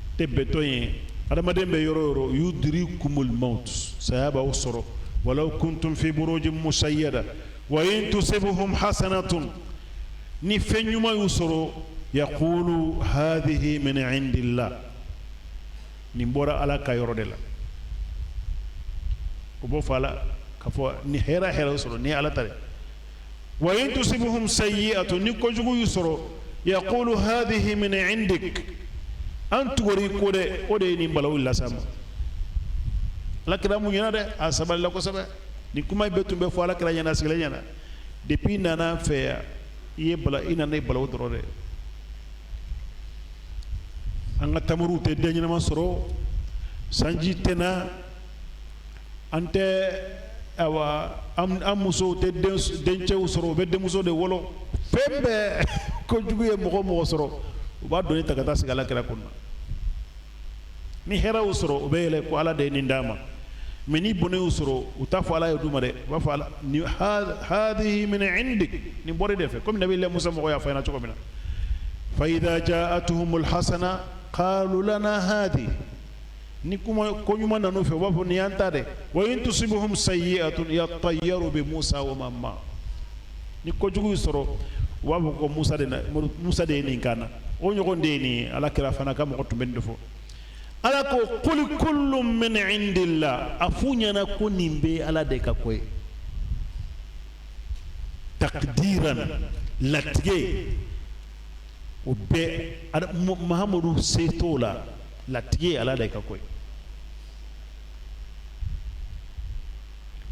u tɛ béton ye. Adamaden bɛ yɔrɔ o yɔrɔ, yudrikumul maut, saya b'aw sɔrɔ, walaw kuntum fi burujin musayyada wa in tusibuhum hasanatun, ni fɛn ɲuman y'u sɔrɔ, yaqulu hadhihi min indillah, nin bɔra Ala ka yɔrɔ de la. O b'o fɔ Ala k'a fɔ ni hɛrɛ hɛrɛ sɔrɔ ni Ala ta de. Wa in tusibuhum sayyi'atun, ni kojugu y'u sɔrɔ, yaqulu hadhihi min indik, an tugori ko dɛ, o de ye nin balawu las'a ma. Ala kira mun ɲɛna dɛ, a sabalila kosɛbɛ. Nin kuma in bɛɛ tun bɛ fɔ Ala kira ɲɛna, sigilen ɲɛna. Depuis i nana an fɛ yan, i ye bala, i nana i balawu dɔrɔn dɛ. An ka tamuruw tɛ den ɲɛnama sɔrɔ, sanji tɛ na, an tɛ, awa, an musow tɛ dencɛw sɔrɔ, u bɛ denmuso de wolo. Fɛn bɛɛ kojugu ye mɔgɔ mɔgɔ sɔrɔ, u b'a doni ta ka taa sigi Ala kira kunna. Ni hɛrɛ y'u sɔrɔ, u bɛ yɛlɛ ko Ala de ye nin d'a ma. Mais ni bɔnɛ y'u sɔrɔ, u t'a fɔ Ala ye d'u ma dɛ, u b'a fɔ Ala ni hadhihi min indik, nin bɔra de fɛ, komi Nabi Musa mɔgɔ y'a fɔ ɲɛna cogo min na. Fa idha ja'atuhumul hasana qalu lana hadi, ni kuma ko ɲuman nan'u fɛ, u b'a fɔ nin y'an ta dɛ. Wa in tusibuhum sayyi'atun yattayyaru bi Musa wa man ma, ni kojugu y'u sɔrɔ, u b'a fɔ ko Musa de na, Musa de ye nin kan na. O ɲɔgɔn de ye nin ye. Ala kira fana ka mɔgɔ tun bɛ nin de fɔ. Ala ko qul kullun min indillah, a f'u ɲɛna ko nin bɛ Ala de ka ko ye. Takdiran, latigɛ, o bɛɛ Mahamadu se t'o la. Latigɛ ye Ala de ka ko ye.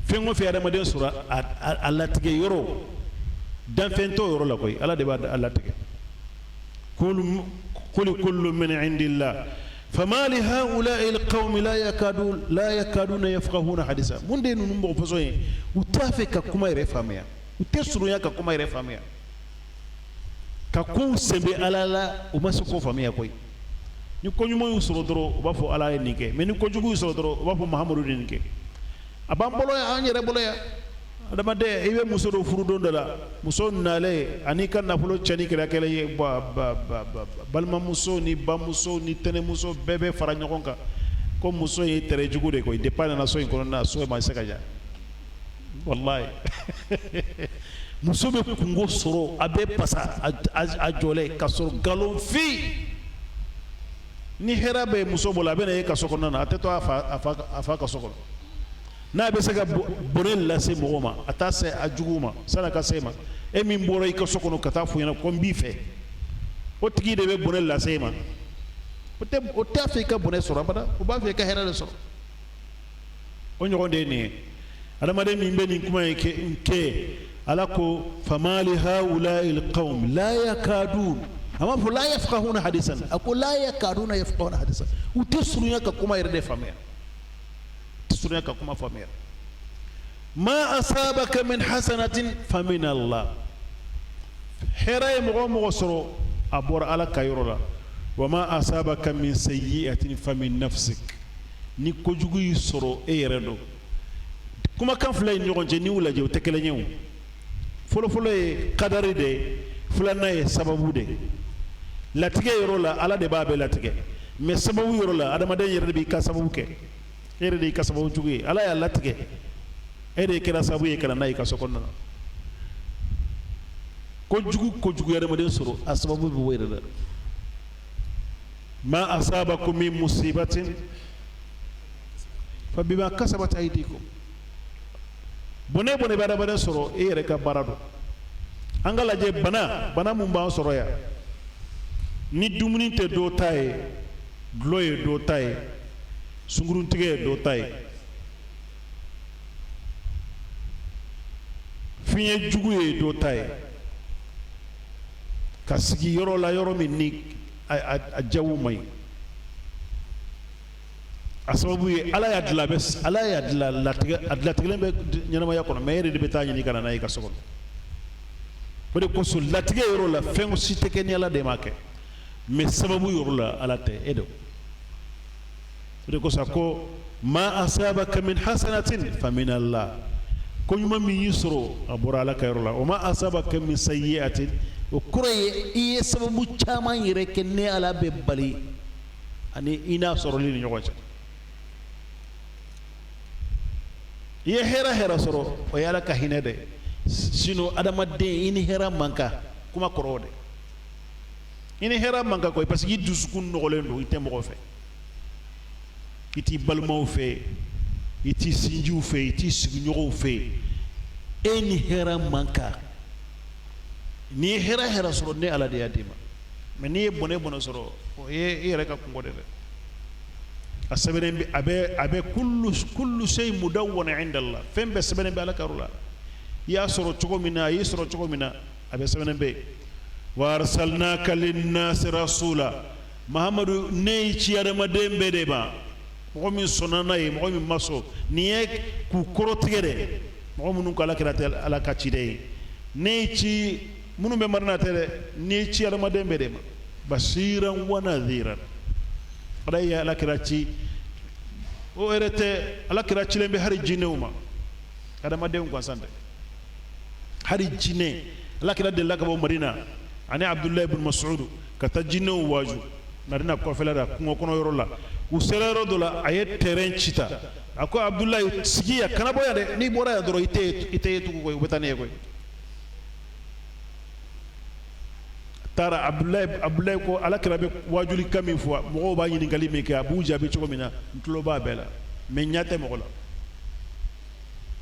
Fɛn o fɛn adamaden sɔrɔ, a latigɛ yɔrɔ danfɛn t'o yɔrɔ la koyi, Ala de b'a latigɛ. Qul kullu min indillah fama li haula'i alqawmi la yakaduna yafqahuna hadisa. Mun de ye ninnu mɔgɔ fasɔn ye? U t'a fɛ ka kuma yɛrɛ faamuya, u tɛ surunya ka kuma yɛrɛ faamuya, ka kow sɛnbɛ Ala la, u ma se k'o faamuya koyi. Ni ko ɲuman y'u sɔrɔ dɔrɔn, u b'a fɔ Ala ye nin kɛ, mais ni kojugu y'u sɔrɔ dɔrɔn, u b'a fɔ Mahamadu de ye nin kɛ. A b'an bolo yan, an yɛrɛ bolo yan. Adamaden, i bɛ muso dɔ furu don dɔ la, muso nalen ani ka nafolo cɛnni kɛra kɛlɛ ye. Ba ba ba ba, balimamuso ni bamuso ni tɛnɛmuso bɛɛ bɛ fara ɲɔgɔn kan ko muso ye tɛrɛ jugu de koyi. Depuis a nana so in kɔnɔ na, so ma se ka ja. Walayi, muso bɛ kungo sɔrɔ, a bɛ pasa a jɔlen ka sɔrɔ nkalon fin. Ni hɛrɛ bɛ muso bolo, a bɛ na e ka so kɔnɔna na, a tɛ to a fa ka so kɔnɔ. N'a bɛ se ka bɔnɛ lase mɔgɔ ma, a t'a se a jugu ma sani a ka se ma. E min bɔra i ka so kɔnɔ ka taa f'u ɲɛna ko n b'i fɛ, o tigi de bɛ bɔnɛ lase e ma. O t'a fɛ i ka bɔnɛ sɔrɔ abada, o b'a fɛ i ka hɛrɛ de sɔrɔ. O ɲɔgɔn de ye nin ye. Adamaden min bɛ nin kuma in kɛ, Ala ko fama li haula'i alqawm la yakadun, a m'a fɔ la yafqahuna hadisan, a ko la yakaduna yafqahuna hadisan. U tɛ surunya ka kuma yɛrɛ de faamuya, u tɛ surunya ka kuma faamuya. Ma asabaka min hasanatin fa min Allah, hɛrɛ ye mɔgɔ o mɔgɔ sɔrɔ, a bɔra Ala ka yɔrɔ la. Wa ma asabaka min sayyi'atin fa min nafsik, ni kojugu y'i sɔrɔ, e yɛrɛ don. Kumakan fila in ɲɔgɔn cɛ, n'i y'u lajɛ, u tɛ kelen ye. O fɔlɔfɔlɔ ye kadari de ye, filanan ye sababu de ye. Latigɛ yɔrɔ la, Ala de b'a bɛɛ latigɛ, mais sababu yɔrɔ la, adamaden yɛrɛ de b'i ka sababu kɛ. E yɛrɛ de y'i ka sababu jugu ye. Ala y'a latigɛ, e de kɛra sababu ye ka na n'a ye i ka so kɔnɔna na. Kojugu kojugu ye adamaden sɔrɔ, a sababu bɛ bɔ yɛrɛ la. Ma asabakum min musibatin fa bima kasabat aydikum, bɔnɛ bɔnɛ bɛ adamaden sɔrɔ, e yɛrɛ ka baara don. An ka lajɛ bana mun b'an sɔrɔ yan. Ni dumuni tɛ dɔ ta ye, dulɔ ye dɔ ta ye, sunkuruntigɛ ye dɔ ta ye, fiɲɛ jugu ye dɔ ta ye, ka sigi yɔrɔ la, yɔrɔ min ni a jawo man ɲi, a sababu ye Ala y'a dilan, bɛ Ala y'a dilan latigɛ, a dilatigɛlen bɛ ɲɛnamaya kɔnɔ, mais e yɛrɛ de bɛ taa ɲini ka na n'a ye i ka so kɔnɔ. O de kosɔn latigɛ yɔrɔ la, fɛn si tɛ kɛ ni Ala de m'a kɛ, mais sababu yɔrɔ la, Ala tɛ, e don. O de kosɔn a ko Ma asabaka min hasanatin fa min Allah, ko ɲuman min y'i sɔrɔ, a bɔra Ala ka yɔrɔ la. Wa ma asabaka min sayyi'atin, o kɔrɔ ye i ye sababu caman yɛrɛ kɛ, ne Ala bɛ bali ani i n'a sɔrɔli ni ɲɔgɔn cɛ. I ye hɛrɛ hɛrɛ sɔrɔ, o ye Ala ka hinɛ dɛ. Sinon adamaden, i ni hɛrɛ man kan. Kuma kɔrɔ o de, i ni hɛrɛ man kan koyi, parce que i dusukun nɔgɔlen don. I tɛ mɔgɔ fɛ, i t'i balimaw fɛ, i t'i sinjiw fɛ, i t'i sigiɲɔgɔnw fɛ. E ni hɛrɛ man kan. N'i ye hɛrɛ hɛrɛ sɔrɔ, ne Ala de y'a d'i ma. Mais n'i ye bɔnɛ bɔnɛ sɔrɔ, o ye i yɛrɛ ka kunko de dɛ. A sɛbɛnnen bɛ, a bɛ kullu shay mudawwan inda Allah. Fɛn bɛɛ sɛbɛnnen bɛ Ala ka yɔrɔ la. I y'a sɔrɔ cogo min na, a y'i sɔrɔ cogo min na, a bɛ sɛbɛnnen bɛ yen. Wa arsalnaka linnasi rasula, Mahamadu, ne y'i ci adamaden bɛɛ de ma, mɔgɔ min sɔnna n'a ye, mɔgɔ min ma sɔn. Nin ye k'u kɔrɔ tigɛ dɛ, mɔgɔ minnu ko Ala kira tɛ Ala ka ciden ye. Ne y'i ci minnu bɛ Madina tɛ dɛ, ne y'i ci adamaden bɛɛ de ma. Basiran wa nadhiran, Ala ye Ala kira ci. O yɛrɛ tɛ, Ala kira cilen bɛ hali jinɛw ma, adamadenw gansan tɛ, hali jinɛ. Ala kira delila ka bɔ Madina ani Abudulayi ibn Mas'ud ka taa jinɛw waaju Madina kɔfɛla la, kungo kɔnɔ yɔrɔ la. U sera yɔrɔ dɔ la, a ye terrain ci ta. A ko: Abudulayi, sigi yan, kana bɔ yan dɛ. N'i bɔra yan dɔrɔn, i tɛ ye tugun koyi, u bɛ taa ne ye koyi. Taara Abudulayi ko: Ala kira bɛ waajuli kan min fɔ, mɔgɔw b'a ɲininkali min kɛ, a b'u jaabi cogo min na, n tulo b'a bɛɛ la, mais ɲɛ tɛ mɔgɔ la.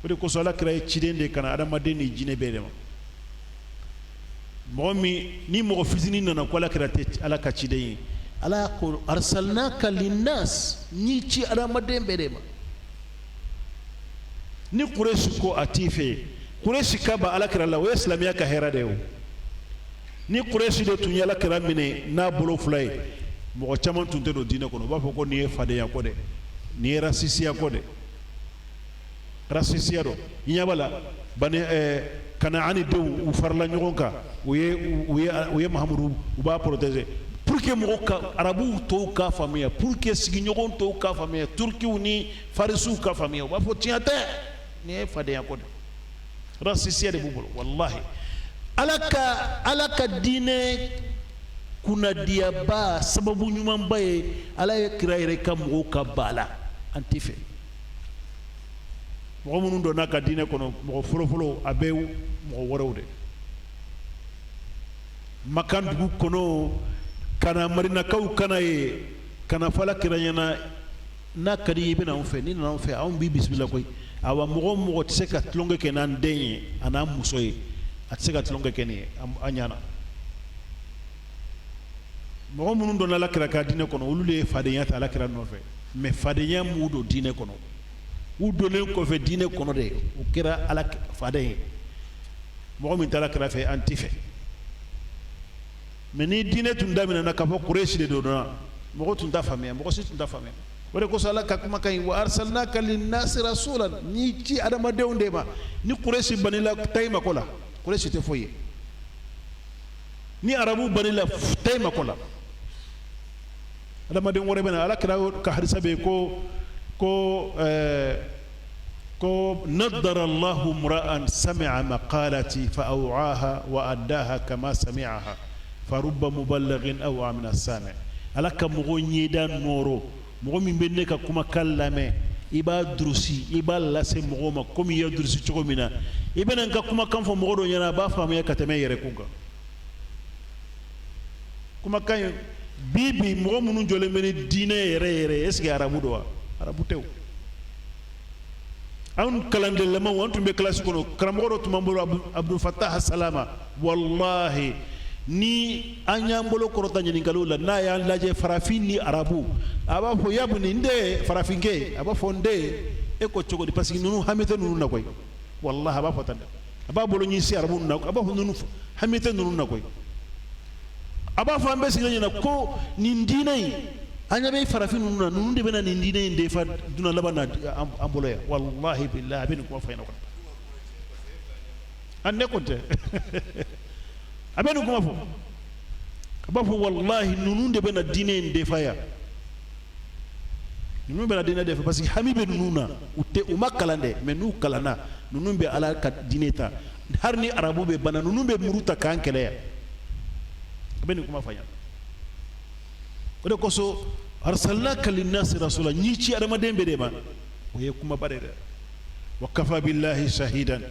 O de kosɔn Ala kira ye ciden de ka na adamaden ni jinɛ bɛɛ de ma. Mɔgɔ min ni mɔgɔ fitinin nana ko Ala kira tɛ Ala ka ciden ye, Ala ko arsalnaka linnas, n'i ci adamaden bɛɛ de ma. Ni Kuresi ko a t'i fɛ, Kuresi ka ban Ala kira la, o ye silamɛya ka hɛrɛ de ye. O ni Kuresi de tun ye Ala kira minɛ n'a bolo fila ye, mɔgɔ caman tun tɛ don diinɛ kɔnɔ. U b'a fɔ ko nin ye fadenya ko dɛ, nin ye rasisiya ko dɛ, rasisiya dɔ. I ɲɛ b'a la, bani Kanaani denw, u farala ɲɔgɔn kan, u ye Mahamudu, u b'a protéger pour que mɔgɔw ka, arabuw tɔw k'a faamuya, pour que sigiɲɔgɔn tɔw k'a faamuya, Turukiw ni Farisiw k'a faamuya. U b'a fɔ tiɲɛ tɛ, nin ye fadenya ko de, rasisiya de b'u bolo. Walahi, Ala ka diinɛ kunnadiyaba, sababu ɲumanba ye Ala ye kira yɛrɛ ka mɔgɔw ka ba la, an tɛ fɛ. Mɔgɔ minnu donna ka diinɛ kɔnɔ, mɔgɔ fɔlɔfɔlɔ, a bɛ mɔgɔ wɛrɛw de. Makan dugu kɔnɔ ka na, Marinakaw kana ye ka na fɔ Ala kira ɲɛna: n'a ka di i bɛ na anw fɛ, n'i nana anw fɛ, anw b'i bisimila koyi. Awa, mɔgɔ o mɔgɔ tɛ se ka tulonkɛ kɛ n'an den ye, a n'an muso ye, a tɛ se ka tulonkɛ kɛ nin ye an ɲana. Mɔgɔ minnu donna Ala kira ka diinɛ kɔnɔ, olu de ye fadenya ta Ala kira nɔfɛ. Mais fadenya m'u don diinɛ kɔnɔ. U donnen kɔfɛ diinɛ kɔnɔ de, u kɛra Ala faden ye. Mɔgɔ min tɛ Ala kira fɛ, an t'i fɛ. Mais ni diinɛ tun daminɛna k'a fɔ Kuresi de donna, mɔgɔ tun t'a faamuya, mɔgɔ si tun t'a faamuya. O de kosɔn Ala ka kumakan ɲi: wa arsalnaka linnasi rasulan, n'i ci adamadenw de ma. Ni Kuresi banila, taa i mako la, Kuresi tɛ foyi ye. Ni arabu banila, taa i mako la, adamaden wɛrɛ bɛ na. Ala kira ka hadisa bɛ yen ko nadara Allahu mra'an sami'a maqalati fa aw'aha wa addaha kama sami'aha fa rubba muballighin aw'a min as-sami'. Ala ka mɔgɔ ɲɛda nɔɔrɔ, mɔgɔ min bɛ ne ka kumakan lamɛn, i b'a durusi, i b'a lase mɔgɔw ma komi i y'a durusi cogo min na. I bɛna n ka kumakan fɔ mɔgɔ dɔ ɲɛna, a b'a faamuya ka tɛmɛ i yɛrɛ kun kan. Kumakan in bi bi, mɔgɔ minnu jɔlen bɛ ni diinɛ yɛrɛ yɛrɛ, est ce que arabu don wa? Arabu tɛ o. Anw kalandenlamaw, an tun bɛ kilasi kɔnɔ, karamɔgɔ dɔ tun b'an bolo, Abdul Fatah Salama. Walahi, ni an y'an bolo kɔrɔta ɲininkaliw la, n'a y'an lajɛ, farafin ni arabu, a b'a fɔ: yabuni, n den, farafinkɛ, a b'a fɔ: n den, e ko cogo di? Parce que ninnu hami tɛ ninnu na koyi. Walahi, a b'a fɔ tan dɛ. A b'a bolo ɲɛsin arabu na, a b'a fɔ: ninnu hami tɛ ninnu na koyi. A b'a fɔ an bɛɛ sigilen ɲɛna ko nin diinɛ in, an ɲɛ bɛ farafin ninnu na, ninnu de bɛna nin diinɛ in defa dunan laban na an bolo yan. Walahi bilahi, a bɛ nin kuma fɔ ɲɛna kɔnɔ. An ne ko tɛ, a bɛ nin kuma fɔ, a b'a fɔ: walahi, ninnu de bɛna diinɛ in defa yan. Ninnu bɛna diinɛ de fɛ parce que hami bɛ ninnu na, u tɛ, u ma kalan dɛ, mais n'u kalanna, ninnu bɛ Ala ka diinɛ ta. Hali ni arabu bɛ bana, ninnu bɛ muru ta k'an kɛlɛ yan. A bɛ nin kuma faamuya. O de kosɔn arsalnaka linnasi rasula, n y'i ci adamaden bɛɛ de ma. O ye kumaba de dɛ. Wa kafa billahi shahidan,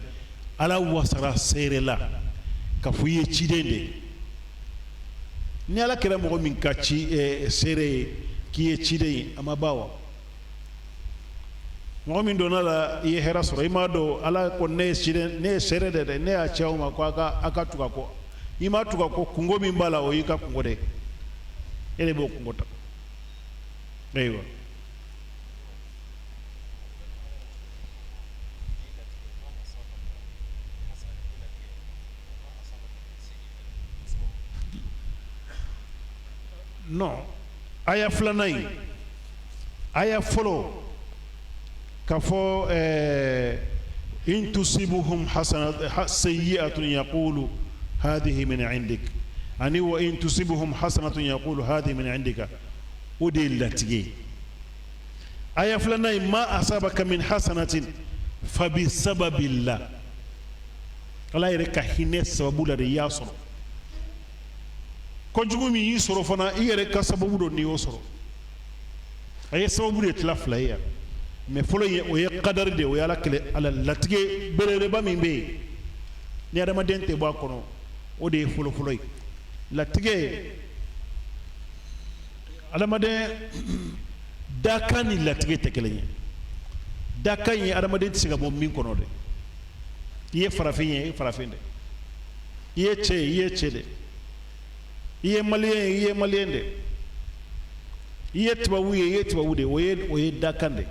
Ala wasara seere la ka fɔ i ye ciden de ye. Ni Ala kɛra mɔgɔ min ka ci seere ye k'i ye ciden ye, a ma ban wa? Mɔgɔ min donna la, i ye hɛrɛ sɔrɔ, i m'a dɔn Ala ko ne ye ciden, ne ye seere de dɛ, ne y'a ci aw ma ko a ka tugu a kɔ. I ma tugu a kɔ, kunko min b'a la, o y'i ka kunko de ye, e de b'o kunko ta. Ayiwa, non, aya filanan in, aya fɔlɔ ka fɔ in tusibuhum hasanat sayyi'atun yaqulu hadhihi min indik, ani wa in tusibuhum hasanatun yaqulu hadhihi min indika, o de ye latigɛ ye. Aya filanan in, ma asabaka min hasanatin fa bi sababillah, Ala yɛrɛ ka hinɛ sababu la de i y'a sɔrɔ. Kojugu min y'i sɔrɔ fana, i yɛrɛ ka sababu don n'i y'o sɔrɔ. A ye sababu de tila fila ye yan, mais fɔlɔ in, o ye kadari de ye, o ye Ala kɛlɛ, Ala latigɛ belebeleba min bɛ yen ni adamaden tɛ bɔ a kɔnɔ, o de ye fɔlɔfɔlɔ ye. Latigɛ, adamaden dakan ni latigɛ tɛ kelen ye. Dakan ye adamaden tɛ se ka bɔ min kɔnɔ dɛ. I ye farafin ye, i ye farafin de. I ye cɛ ye, i ye cɛ de. I ye maliyɛn ye, i ye maliyɛn de. I ye tubabu ye, i ye tubabu de. O ye dakan de,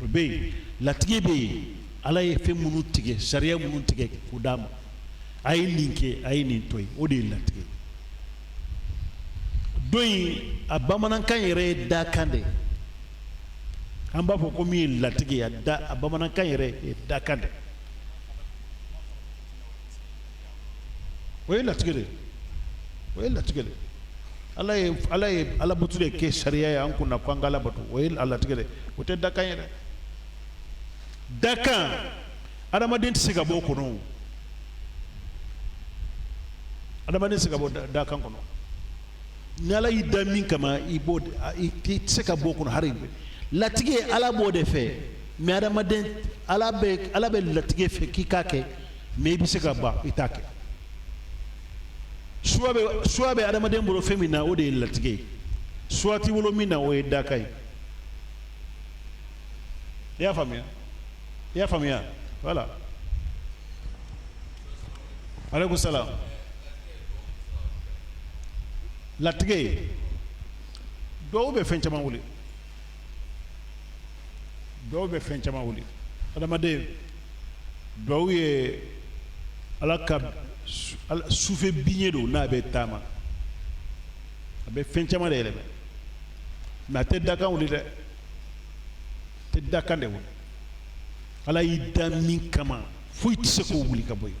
o bɛ yen. Latigɛ bɛ yen, Ala ye fɛn minnu tigɛ, sariya minnu tigɛ k'o d'a ma, a ye nin kɛ, a ye nin to yen, o de ye latigɛ. Don in, a bamanankan yɛrɛ ye dakan de ye. An b'a fɔ ko min ye latigɛ ye, a da a bamanankan yɛrɛ ye dakan de. O ye latigɛ de, o ye latigɛ de. Ala ye ala bato de kɛ sariya ye an kunna ko an ka ala bato, o ye a latigɛ de, o tɛ dakan ye dɛ. Dakan, adamaden tɛ se ka bɔ o kɔnɔ o. Adamaden tɛ se ka bɔ dakan kɔnɔ. Ni Ala y'i da min kama, i b'o, i tɛ se ka bɔ o kɔnɔ. Hari latigɛ, Ala b'o de fɛ, mais adamaden, Ala bɛ latigɛ fɛ k'i k'a kɛ, mais i bɛ se ka ban i t'a kɛ. Suwa bɛ adamaden bolo fɛn min na, o de ye latigɛ ye. Suwa t'i bolo min na, o ye dakan ye. I y'a faamuya? I y'a faamuya? Voilà, aleykum salam. Latigɛ, dɔw bɛ fɛn caman wuli, dɔw bɛ fɛn caman wuli. Adamaden, dɔw ye Ala ka sufɛ biɲɛ don, n'a bɛ taama, a bɛ fɛn caman de yɛlɛmɛ, mais a tɛ dakan wuli dɛ, tɛ dakan de wuli. Ala y'i da min kama, foyi tɛ se k'o wuli ka bɔ yen.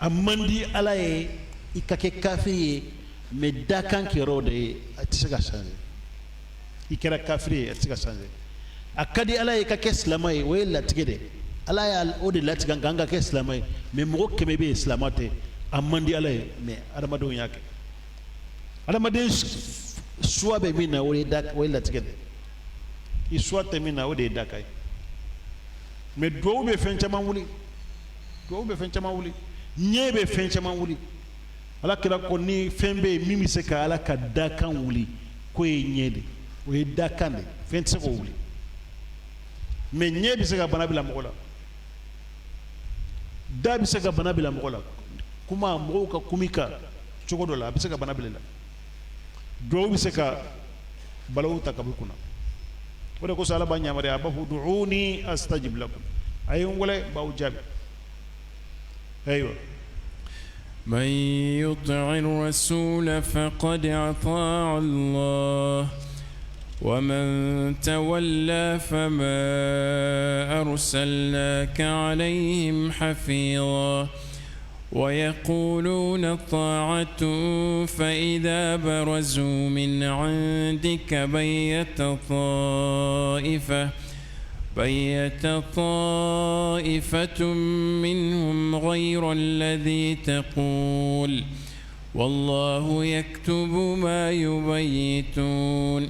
A man di Ala ye i ka kɛ kafiri ye, mais dakan kɛra o de ye, a tɛ se ka changer. I kɛra kafiri ye, a tɛ se ka changer. A ka di Ala ye i ka kɛ silamɛ ye, o ye latigɛ de. Ala y'a o de latigɛ nka an ka kɛ silamɛ ye, mais mɔgɔ 100 bɛ yen, silamɛ tɛ. A man di Ala ye, mais adamadenw y'a kɛ. Adamaden suwa bɛ min na, o ye da, o ye latigɛ de. I suwa tɛ min na, o de ye dakan ye. Mais duwawu bɛ fɛn caman wuli, duwawu bɛ fɛn caman wuli, ɲɛ bɛ fɛn caman wuli. Ala kira ko ni fɛn bɛ yen min bɛ se ka Ala ka dakan wuli, k'o ye ɲɛ de, o ye dakan de, fɛn tɛ se k'o wuli. Mais ɲɛ bɛ se ka bana bila mɔgɔ la, da bɛ se ka bana bila mɔgɔ la, kuma, mɔgɔw ka kumi kan cogo dɔ la, a bɛ se ka bana bila i la. Duwawu bɛ se ka balawu ta ka bɔ i kunna. O de kosɔn Ala b'a yamaruya, a b'a fɔ ud'uni astajib lakum, a ye n wele, n b'aw jaabi. Ayiwa. من يطع الرسول فقد أطاع الله، ومن تولى فما أرسلناك عليهم حفيظا. ويقولون طاعة فإذا برزوا من عندك بيت طائفة منهم غير الذي تقول والله يكتب ما يبيتون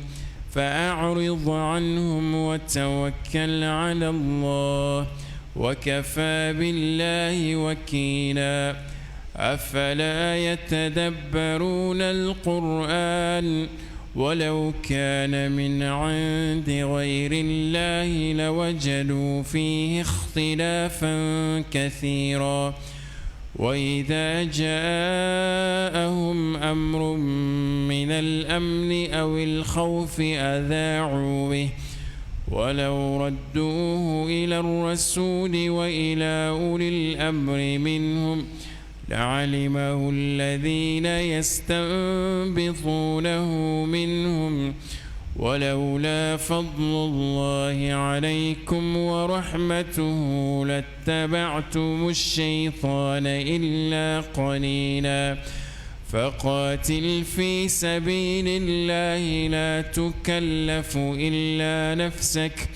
فأعرض عنهم وتوكل على الله وكفى بالله وكيلا أفلا يتدبرون القرآن ولو كان من عند غير الله لوجدوا فيه اختلافا كثيرا وإذا جاءهم أمر من الأمن أو الخوف أذاعوا به ولو ردوه إلى الرسول وإلى أولي الأمر منهم لعلمه الذين يستنبطونه منهم ولولا فضل الله عليكم ورحمته لاتبعتم الشيطان إلا قليلا فقاتل في سبيل الله لا تكلف إلا نفسك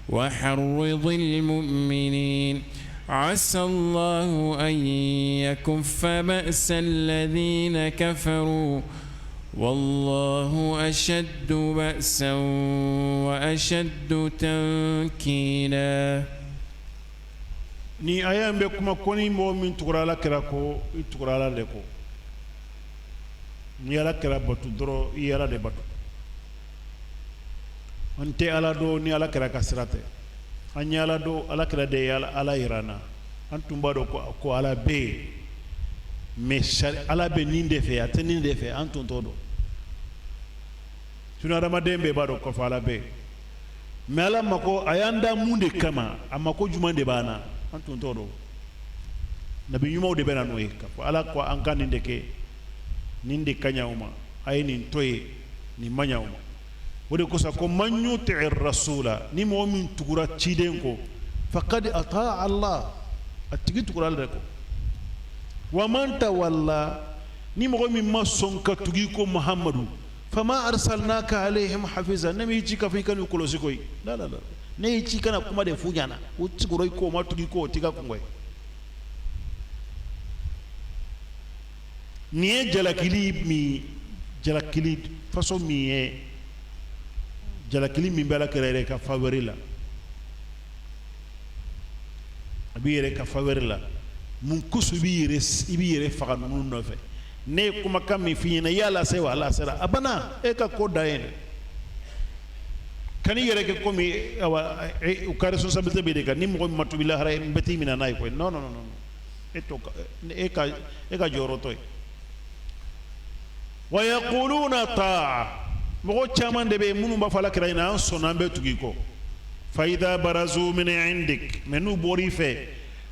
وحرض المؤمنين عسى الله أن يكف بأس الذين كفروا والله أشد بأسا وأشد تنكيلا. Ni aya in bɛ kuma ko ni mɔgɔ min tugura Ala kira kɔ, i tugura Ala de kɔ. N'i Ala kira bato dɔrɔn, i ye Ala de bato. An tɛ Ala dɔn ni Ala kira ka sira tɛ. An ye Ala dɔn, Ala kira de ye Ala yira an na. An tun b'a dɔn ko Ala bɛ yen, mais Ala bɛ nin de fɛ, a tɛ nin de fɛ, an tun t'o dɔn. Sinon adamaden bɛɛ b'a dɔn k'a fɔ Ala bɛ yen, mais Ala mako a y'an da mun de kama, a mako jumɛn de b'an na, an tun t'o dɔn. Nabi ɲumanw de bɛ na n'o ye k'a fɔ Ala ko an ka nin de kɛ, nin de ka ɲi aw ma, a ye nin to yen, nin man ɲi aw ma. O de kosɔn ko man yuti rasula, ni mɔgɔ min tugura ciden kɔ, faqad ata Allah, a tigi tugura Ala de kɔ. Wa man tawalla, ni mɔgɔ min ma sɔn ka tugu i kɔ Muhamadu, fama arsalnaka alayhim hafiza, ne m'i ci k'a fɔ i ka n'u kɔlɔsi koyi. La la la, ne y'i ci ka na kuma de f'u ɲɛna. U tugura i kɔ, u ma tugu i kɔ, o t'i ka kunko ye. Nin ye jalakili min, jalakili façon min ye, jalakili min bɛ Ala kira yɛrɛ ka faveur la, a b'i yɛrɛ ka faveur la. Mun kosɔn i b'i yɛrɛ faga ninnu nɔfɛ? Ne ye kumakan min f'i ɲɛna, i y'a lase wa? A lasera, a banna, e ka ko dan ye dɛ. Kan'i yɛrɛ kɛ komi awa u ka responsabilité bɛ de kan. Ni mɔgɔ min ma tubi lahara, n bɛ t'i minɛ n'a ye koyi. Non, non, non, e t'o e ka jɔyɔrɔ t'o ye. Wa yaquluna ta'a, mɔgɔ caman de bɛ yen minnu b'a fɔ Ala kira ɲɛna an sɔnna, an bɛ tugu i kɔ. Fa idha barazu min indik, mais n'u bɔr'i fɛ,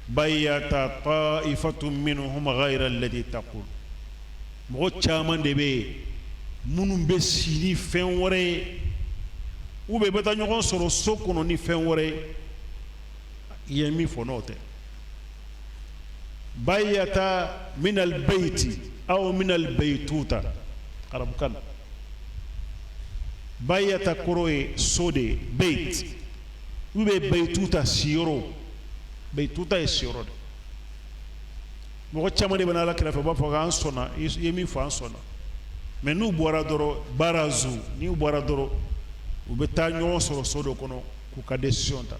bayyata ta'ifatun minhum ghayra alladhi taqul, mɔgɔ caman de bɛ yen minnu bɛ si ni fɛn wɛrɛ ye, ou bien bɛ taa ɲɔgɔn sɔrɔ so kɔnɔ ni fɛn wɛrɛ ye, i ye min fɔ n'o tɛ. Bayyata min albayti aw min albaytuta, arabukan na bayyata kɔrɔ ye so de ye, beyt, ou bien baytuta siyɔrɔ, baytuta ye siyɔrɔ de. Mɔgɔ caman de bɛ na Ala kira fɛ, u b'a fɔ k'an sɔnna, i ye min fɔ an sɔnna. Mais n'u bɔra dɔrɔn, barazu, n'u bɔra dɔrɔn, u bɛ taa ɲɔgɔn sɔrɔ so dɔ kɔnɔ k'u ka décision ta,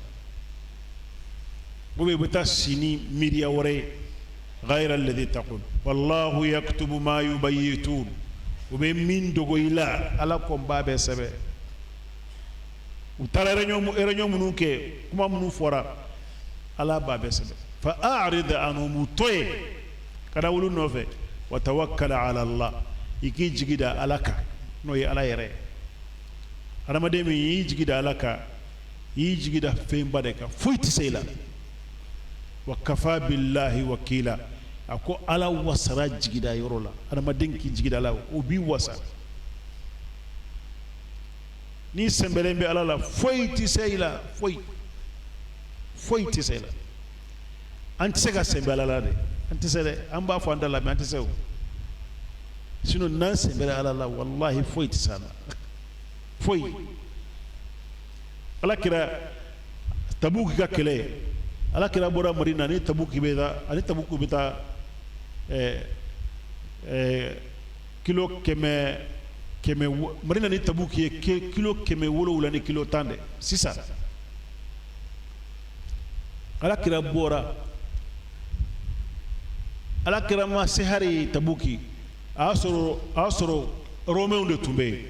ou bien u bɛ taa si ni miiriya wɛrɛ ye. Ghayra alladhi taqul wallahu yaktubu ma yubayyitun, u bɛ min dogo i la, Ala ko n b'a bɛɛ sɛbɛn. U taara réunion minnu kɛ, kuma minnu fɔra, Ala b'a bɛɛ sɛbɛn. Fa a'rid anhum, u to yen, kana wuli nɔfɛ. Wa tawakkal ala Allah, i k'i jigi da Ala kan, n'o ye Ala yɛrɛ ye. Adamaden min y'i jigi da Ala kan, i y'i jigi da fɛnba de kan, foyi tɛ se i la. Wa kafa billahi wakila, a ko Ala wasara jigida yɔrɔ la. Adamaden k'i jigi da Ala, o b'i wasa. N'i sɛnbɛlen bɛ Ala la, foyi tɛ se i la, foyi foyi tɛ se i la. An tɛ se ka sɛnbɛ Ala la dɛ. An tɛ se dɛ, an b'a fɔ an da la, mais an tɛ se o. Sinon n'an sen bɛra Ala la, wallahi foyi tɛ s'an na, foyi. Ala kira Tabuki ka kɛlɛ, Ala kira bɔra Madina ani Tabuki bɛ taa, ani Tabuki bɛ taa kilo kɛmɛ kɛmɛ, Madina ni Tabuki ye kilo 700 ni kilo 10 de sisan. Ala kira bɔra, Ala kira ma se hari Tabuki, a y'a sɔrɔ Romains de tun bɛ yen,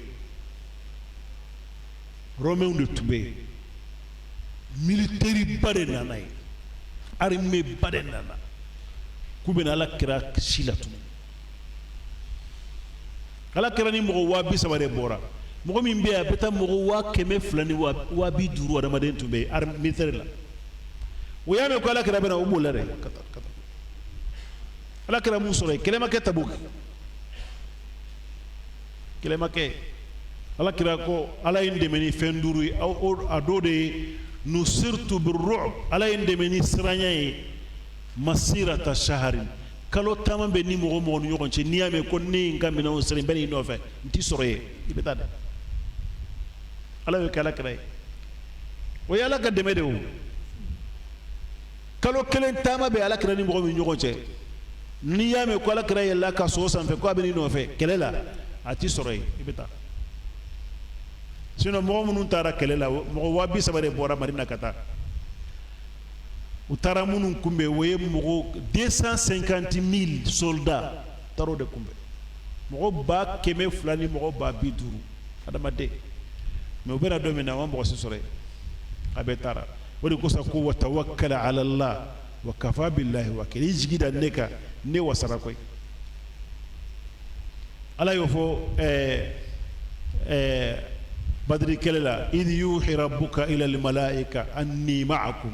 Romains de tun bɛ yen, militaire ba de nana yen, armée ba de nana k'u bɛna Ala kira si latunu. Ala kira ni mɔgɔ 30.000 de bɔra. Mɔgɔ min bɛ yen, a bɛ taa mɔgɔ 200.000 ni 50.000 adamaden tun bɛ yen armée militaire la. O y'a mɛn ko Ala kira bɛna, o bolila dɛ ka taa, ka taa. Ala kira mun sɔrɔ yen? Kɛlɛ ma kɛ Tabuki, kɛlɛ ma kɛ. Ala kira ko Ala ye n dɛmɛ ni fɛn duuru ye, a dɔ de ye nusirtu birru'b, Ala ye n dɛmɛ ni siranya ye, masirata shaharin, kalo taama bɛ ni mɔgɔ mɔgɔ ni ɲɔgɔn cɛ. N'i y'a mɛn ko ne ye n ka minɛnw siri, n bɛ n'i nɔfɛ, n t'i sɔrɔ yen, i bɛ taa dɛ. Ala y'o kɛ Ala kira ye, o ye Ala ka dɛmɛ de ye. O kalo kelen taama bɛ Ala kira ni mɔgɔ min ɲɔgɔn cɛ, n'i y'a mɛn ko Ala kira yɛlɛla ka so sanfɛ ko a bɛ n'i nɔfɛ kɛlɛ la, a t'i sɔrɔ yen, i bɛ taa. Sinon mɔgɔ minnu taara kɛlɛ la, mɔgɔ 30.000 de bɔra Madina ka taa. U taara minnu kunbɛn, o ye mɔgɔ 250 000 soldats taara o de kunbɛn, mɔgɔ 200.000 ni mɔgɔ 50.000 adamaden. Mais u bɛna don min na, u ma mɔgɔ si sɔrɔ yen, a bɛɛ taara. O de kosɔn ko wa tawakkal ala Allah wa kafa billahi wakil, i jigi da ne kan, ne wasara koyi. Ala y'o fɔ Badiri kɛlɛ la: idh yuhi rabbuka ila almalaika anni ma'akum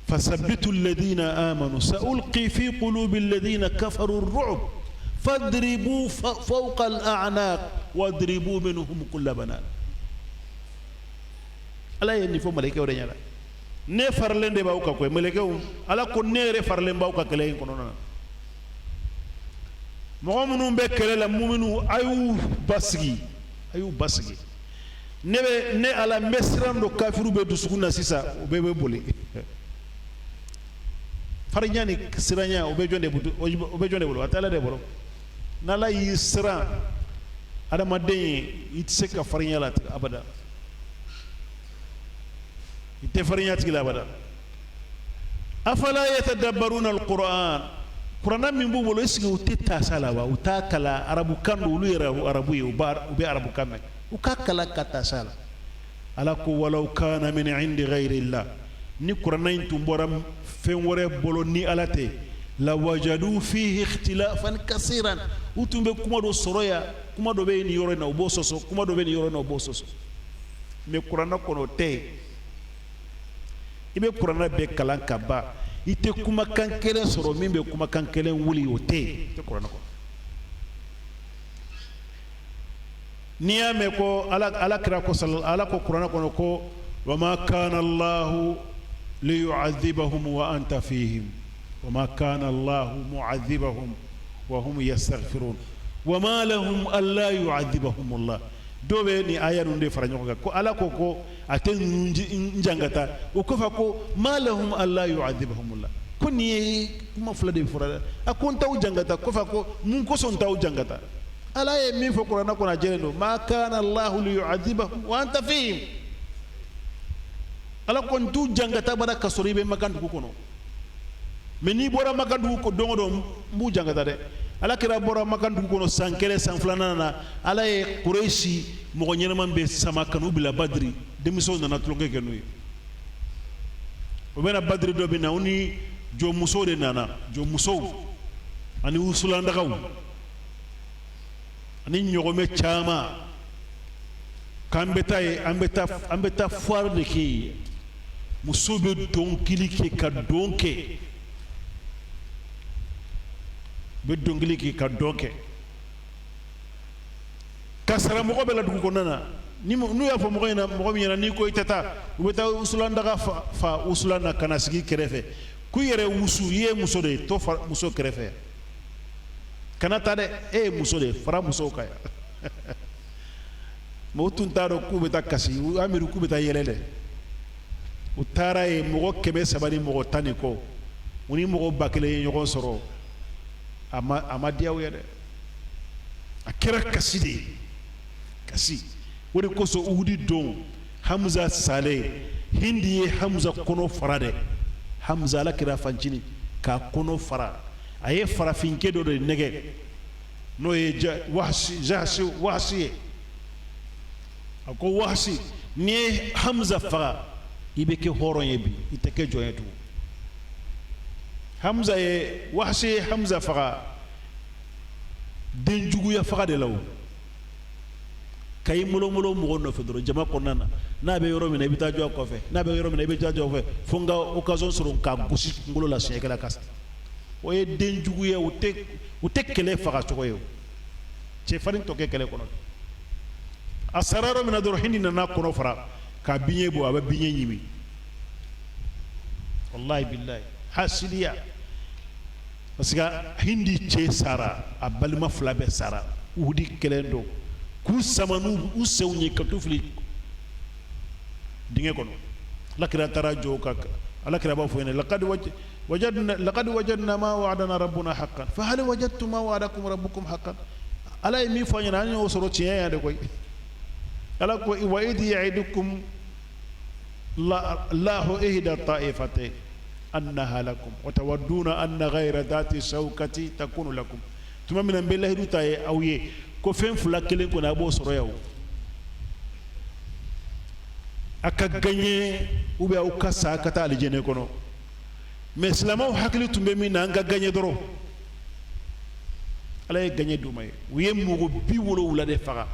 fasabbitu alladhina amanu sa'ulqi fi qulubi alladhina kafaru ar-ru'b fadribu fawqa al-a'naq wadribu minhum kulla banan. Ala ye nin fɔ malikɛw de ɲɛna: ne faralen de b'aw kan koyi, malikɛw. Ala ko ne yɛrɛ faralen b'aw ka kɛlɛ in kɔnɔna na. Mɔgɔ minnu bɛ kɛlɛ la, muminu, a y'u basigi, a y'u basigi. Ne bɛ ne Ala n bɛ siran don kafiru bɛ dusukun na sisan, o bɛɛ bɛ boli. Farinya ni siranya, o bɛ jɔn de bolo? O bɛ jɔn de bolo? A tɛ Ala de bolo. N'Ala y'i siran adamaden ye, i tɛ se ka farinya la abada, i tɛ farinya tigi la abada. Afala yatadabbaruna alquran, kuranna min b'u bolo, est ce que u tɛ taasa la wa? U t'a kalan? Arabukan don, olu yɛrɛ arabu ye, u bɛ arabukan mɛn, u k'a kalan ka taasa la. Ala ko walaw kana min indi ghayrillah, ni kuranna in tun bɔra fɛn wɛrɛ bolo ni Ala tɛ, lawajadu fihi ikhtilafan kasiran, u tun bɛ kuma dɔ sɔrɔ yan, kuma dɔ bɛ nin yɔrɔ in na, u b'o sɔsɔ, kuma dɔ bɛ nin yɔrɔ in na, u b'o sɔsɔ. Mais kuranna kɔnɔ, o tɛ yen. I bɛ kuranna bɛɛ kalan ka ban, i tɛ kumakan kelen sɔrɔ min bɛ kumakan kelen wuli, o tɛ yen, i tɛ kuranna kɔnɔ. N'i y'a mɛn ko Ala kira ko, Ala ko kuranna kɔnɔ ko wa ma kana Allahu liyu'adhibahum wa anta fihim wa ma kana Allahu mu'adhibahum wa hum yastaghfirun wa ma lahum alla yu'adhibahum Allah. Dɔw bɛ nin aya ninnu de fara ɲɔgɔn kan ko Ala ko a tɛ ninnu jangata, o kɔfɛ ko ma lahum alla yu'adhibahum Allah. Ko nin ye kuma fila de fɔra dɛ. A ko n t'aw jangata, kɔfɛ ko mun kosɔn n t'aw jangata? Ala ye min fɔ kuranna kɔnɔ, a jɛlen don: ma kana Allahu liyu'adhibahum wa anta fihim. Ala ko n t'u jangata bara ka sɔrɔ i bɛ Makan dugu kɔnɔ, mais n'i bɔra Makan dugu don o don, n b'u jangata dɛ. Ala kira bɔra Makan dugu kɔnɔ san kelen, san filanan na, Ala ye Kuresi mɔgɔ ɲɛnama bɛ sama ka n'u bila Badiri. Denmisɛnw nana tulonkɛ kɛ n'u ye. O bɛna Badiri dɔ bɛ na, u ni jɔnmusow de nana, jɔnmusow ani wusulandagaw ani ɲɔgɔmɛ caman, k'an bɛ taa yen, an bɛ taa foire de kɛ yen. Muso bɛ dɔnkili kɛ ka dɔn kɛ, bɛ dɔnkili kɛ ka dɔn kɛ ka sara mɔgɔ bɛɛ la dugu kɔnɔna na. Ni n'u y'a fɔ mɔgɔ ɲɛna, mɔgɔ min ɲɛna n'i ko i tɛ taa, u bɛ taa wusulandaga fa wusulan na ka na sigi kɛrɛfɛ. K'u yɛrɛ wusu, i ye muso de ye, to fara muso kɛrɛfɛ yan, kana taa dɛ, e ye muso de ye, fara musow kan yan. Mais u tun t'a dɔn k'u bɛ taa kasi, u y'a miiri k'u bɛ taa yɛlɛ dɛ. U taara yen, mɔgɔ 300 ni mɔgɔ tan ni kɔ, u ni mɔgɔ 1000 ye ɲɔgɔn sɔrɔ. A ma diya u ye dɛ, a kɛra kasi de ye, kasi. O de kosɔn Uhudi don, Hamza salen, Hindi ye Hamza kɔnɔ fara dɛ. Hamza, Ala kira fancinin, k'a kɔnɔ fara. A ye farafinkɛ dɔ de nɛgɛ, n'o ye Wahasi, Jahasi, Wahasi ye. A ko: "Wahasi, n'i ye Hamza faga, i bɛ kɛ hɔrɔn ye bi, i tɛ kɛ jɔn ye tugun." Hamza ye, Wahasi ye Hamza faga denjuguya faga de la. O ka i molomolo mɔgɔ nɔfɛ dɔrɔn jama kɔnɔna na, n'a bɛ yɔrɔ min na, i bɛ taa jɔ a kɔfɛ, n'a bɛ yɔrɔ min na, i bɛ taa jɔ a kɔfɛ, fo n ka occasion sɔrɔ k'a gosi kunkolo la siɲɛ kelen ka sa. O ye denjuguya, o tɛ kɛlɛ faga cogo ye. O cɛfarin tɔ kɛ kɛlɛ kɔnɔ. A sara yɔrɔ min na dɔrɔn, Hindi nana kɔnɔ fara k'a biɲɛ bɔ, a bɛ biɲɛ ɲimi. Wallahi billahi, hasidiya, parce que Hindi cɛ sara, a balima fila bɛɛ sara Uhudi kɛlɛ don, k'u sama n'u u senw ye ka t'u fili dingɛ kɔnɔ. Alakira taara jɔ ka Alakira b'a fɔ ɲɛna: "Laqad wajadna, laqad wajadna ma wa'adana rabbuna haqqan, fa hal wajadtum ma wa'adakum rabbukum haqqan?" Ala ye min fɔ an ɲɛna, an y'o sɔrɔ tiɲɛ yan de koyi. Ala ko: "Wa idh ya'idukum Allahu ihda ta'ifatayn annaha lakum wa tawadduna anna ghayra dhati shawkati takunu lakum." Tuma min na n bɛ lahidu ta ye aw ye ko fɛn fila kelen kɔni, a b'o sɔrɔ yan, o a ka gagner ou bien aw ka sa ka taa alijɛnɛ kɔnɔ. Mais silamɛw hakili tun bɛ min na, an ka gagner dɔrɔn. Ala ye gagner d'u ma ye. U ye mɔgɔ 70 de faga,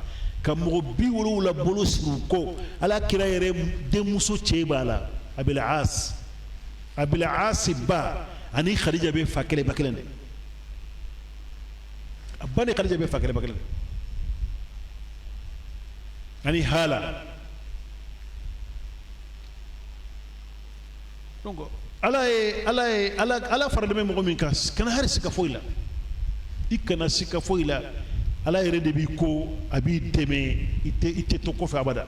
ka mɔgɔ 70 bolo siri u kɔ. Ala kira yɛrɛ denmuso cɛ b'a la, Abil As. Abil As ba ani Khadija bɛ fa kelen ba kelen de. A ba ni Khadija bɛ fa kelen ba kelen de, ani Hala. Donc ala ye ala faralen bɛ mɔgɔ min kan, kana hari sika foyi la, i kana sika foyi la. Ala yɛrɛ de b'i ko, a b'i dɛmɛ, i tɛ to kɔfɛ abada.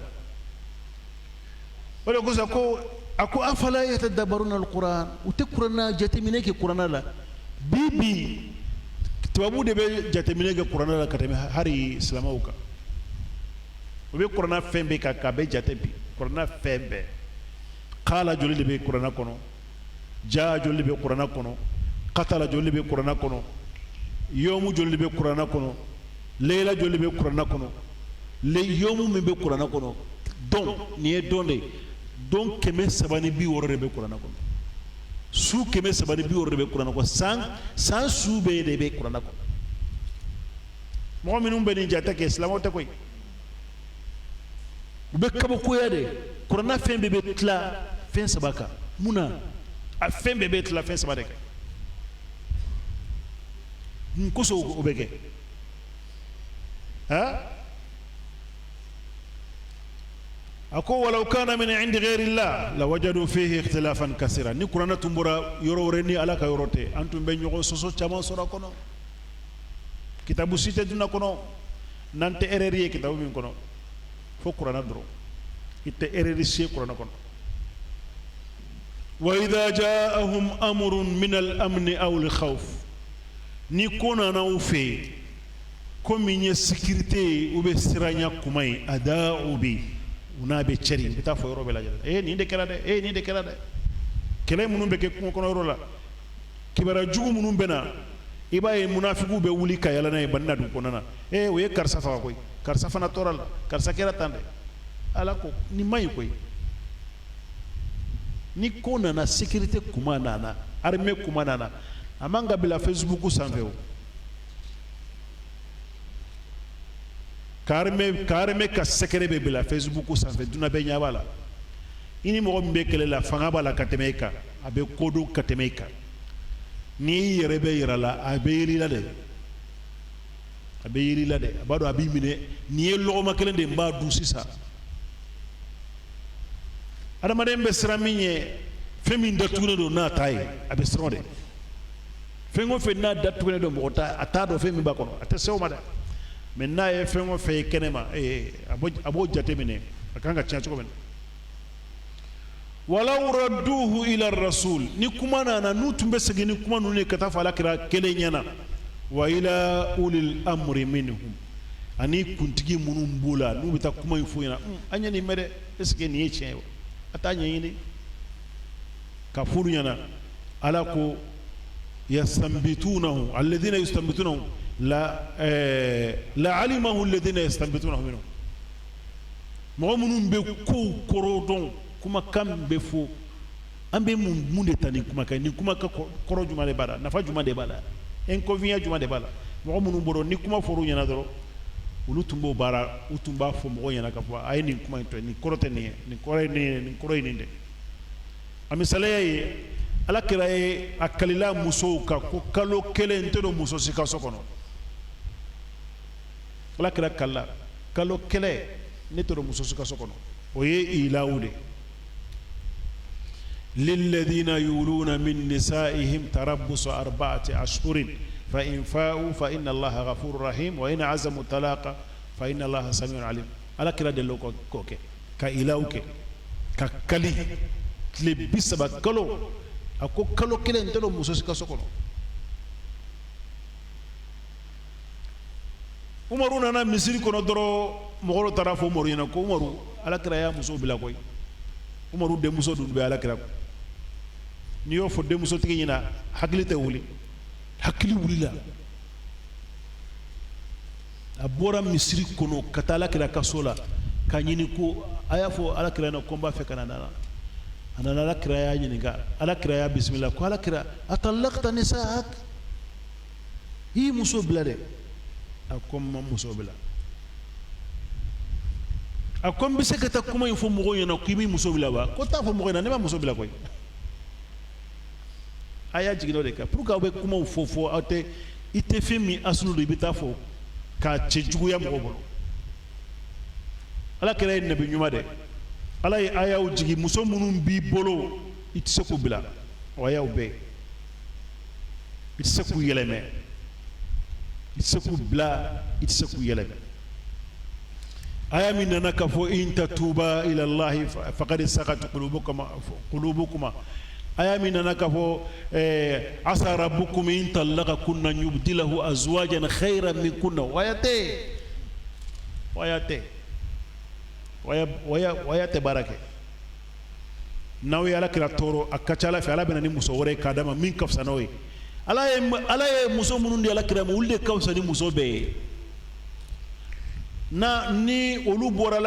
O de kosɔn ko a ko: "Afala yatadabbaruna alquran?" U tɛ kuranna jateminɛ kɛ kuranna la. Bi bi, tubabu de bɛ jateminɛ kɛ kuranna la ka tɛmɛ hali silamɛw kan. U bɛ kuranna fɛn bɛɛ kan k'a bɛɛ jate bi. Kuranna fɛn bɛɛ, kala joli de bɛ kuranna kɔnɔ, jaa joli de bɛ kuranna kɔnɔ, katala joli de bɛ kuranna kɔnɔ, yɔmu joli de bɛ kuranna kɔnɔ, leyila joli de bɛ kuranna kɔnɔ, le yɔmu min bɛ kuranna kɔnɔ. Don nin ye don de ye, don 360 de bɛ kuranna kɔnɔ, su 360 de bɛ kuranna kɔnɔ, san san su bɛɛ de bɛ kuranna kɔnɔ. Mɔgɔ minnu bɛ nin jate kɛ, silamɛw tɛ koyi, u bɛ kabakoya de. Kuranna fɛn bɛɛ bɛ tila fɛn saba kan. Mun na a fɛn bɛɛ bɛ tila fɛn saba de kan? Mun kosɔn o bɛ kɛ? Han, a ko: "Walaw kana min indi ghayrillah la wajadu fihi ikhtilafan kasira." Ni kuranɛ tun bɔra yɔrɔ wɛrɛ ni Ala ka yɔrɔ tɛ, an tun bɛ ɲɔgɔn sɔsɔ caman sɔrɔ a kɔnɔ. Kitabu si tɛ dunan kɔnɔ n'an tɛ erreur ye kitabu min kɔnɔ fo kuranɛ dɔrɔn. I tɛ erreur si ye kuranɛ kɔnɔ. "Wa idha ja'ahum amrun min al-amni aw al-khawf", ni ko nana u fɛ yen ko min ye sécurité ye ou bɛ siranya kuma ye, ada'u bi, u n'a bɛ cɛri, u bɛ taa fɔ yɔrɔ bɛɛ lajɛlen: "E, nin de kɛra dɛ, e, nin de kɛra dɛ." Kɛlɛ minnu bɛ kɛ kungo kɔnɔ yɔrɔ la, kibaruya jugu minnu bɛ na, i b'a ye munafigiw bɛ wuli ka yɛlɛ n'a ye banna dugu kɔnɔna na: "E, o ye karisa faga koyi, karisa fana tora la, karisa kɛra tan dɛ." Ala ko nin man ɲi koyi. Ni ko nana, sécurité kuma nana, armée kuma nana, a man ka bila Facebook sanfɛ. O ka armée ka secret bɛ bila Facebook sanfɛ, dunan bɛɛ ɲɛ b'a la. I ni mɔgɔ min bɛ kɛlɛ la, fanga b'a la ka tɛmɛ e kan, a bɛ kodɔn ka tɛmɛ e kan. N'i yɛrɛ bɛ yɛrɛ la, a bɛ yiri la dɛ, a bɛ yiri la dɛ. A b'a dɔn a b'i minɛ. Nin ye lɔgɔma kelen de, n b'a dun sisan. Adamaden bɛ siran min ɲɛ. Fɛn min datugulen don n'a ta ye, a bɛ siran o de. Fɛn o fɛn n'a datugulen don, mɔgɔ t'a a t'a dɔn fɛn min b'a kɔnɔ, a tɛ se o ma dɛ. Mais n'a ye fɛn o fɛn ye kɛnɛ ma, ee, a b'o jate minɛ, a kan ka tiɲɛ cogo min na. Walaw radduhu ila rasul, ni kuma nana, n'u tun bɛ segin ni kuma ninnu ye ka taa fɔ ala kira kelen ɲɛna, wa ila ulil amri minhum, ani kuntigi minnu b'u la, n'u bɛ taa kuma in f'u ɲɛna: an ye nin mɛn dɛ, est ce que nin ye tiɲɛ ye wa? A t'a ɲɛɲini ka f'olu ɲɛna. Ala ko yastanbitunahu alladhina yastanbitunahu la la alimahu alladhina yastanbitunahu minhum. Mɔgɔ minnu bɛ kow kɔrɔ dɔn, kumakan bɛ fɔ, an bɛ mun de ta nin kumakan, nin kumakan kɔrɔ jumɛn de b'a la, nafa jumɛn de b'a la, inconvénient jumɛn de b'a la? Mɔgɔ minnu bɔra, ni kuma fɔr'u ɲɛna dɔrɔn, olu tun b'o baara, u tun b'a fɔ mɔgɔw ɲɛna k'a fɔ a ye nin kuma in to yen, nin kɔrɔ tɛ nin ye, nin kɔrɔ ye nin ye, nin kɔrɔ ye nin de. A misaliya ye, ala kira ye a kalila musow kan ko kalo kelen n tɛ don muso si ka so kɔnɔ. Ala kira kalila kalo kelen ne tɛ don muso si ka so kɔnɔ. O ye ilawu de. Lilladina yuluna min nisaihim tarabbusu arba'ati ashhurin fa in fa'u fa inna allaha ghafurur rahim wa in azamu talaqa fa inna allaha samiun alim. Ala kira de k'o kɛ ka ilawu kɛ ka kali tile 30 kalo, a ko kalo kelen n tɛ don muso si ka so kɔnɔ. Umaru nana misiri kɔnɔ dɔrɔn, mɔgɔ dɔ taara fɔ Umaru ɲɛna ko Umaru, ala kira y'a muso bila koyi. Umaru denmuso dun bɛ ala kira kɔ. N'i y'o fɔ denmusotigi ɲɛna, hakili tɛ wuli, hakili wulila. A bɔra misiri kɔnɔ ka taa ala kira ka so la k'a ɲini ko a y'a fɔ ala kira ɲɛna ko n b'a fɛ ka na. A nana, ala kira y'a ɲininka, ala kira y'a bisimila ko ala kira atallaqta nisaak, i y'i muso bila dɛ? A ko n ma muso bila. A ko n bɛ se ka taa kuma in fɔ mɔgɔw ɲɛna k'i b'i muso bila wa? Ko t'a fɔ mɔgɔ ɲɛna, ne ma muso bila koyi. A y'a jigin o de kan pour que aw bɛ kumaw fɔ, aw tɛ i tɛ fɛn min asulu don, i bɛ taa fɔ k'a cɛ juguya mɔgɔw bolo. Ala kira ye nabi ɲuman dɛ. Ala ye ayaw jigin, muso minnu b'i bolo, i tɛ se k'u bila, o ayaw bɛɛ, i tɛ se k'u yɛlɛmɛ, i tɛ se k'u bila, i tɛ se k'u yɛlɛmɛ. Aya min nana k'a fɔ in tatuba ila Allahi faqad sagat qulubukuma qulubukuma, aya min nana k'a fɔ asa rabbukum in talaqakunna yubdilahu azwajan khayran minkunna, waya tɛ, waya tɛ, waya waya waya tɛ baara kɛ. N'aw ye ala kira tɔɔrɔ, a ka ca ala fɛ ala bɛ na ni muso wɛrɛ ye k'a d'a ma min ka fisa n'o ye. Ala ye muso minnu di ala kira ma, olu de ka fisa ni muso bɛɛ ye. Na ni olu bɔra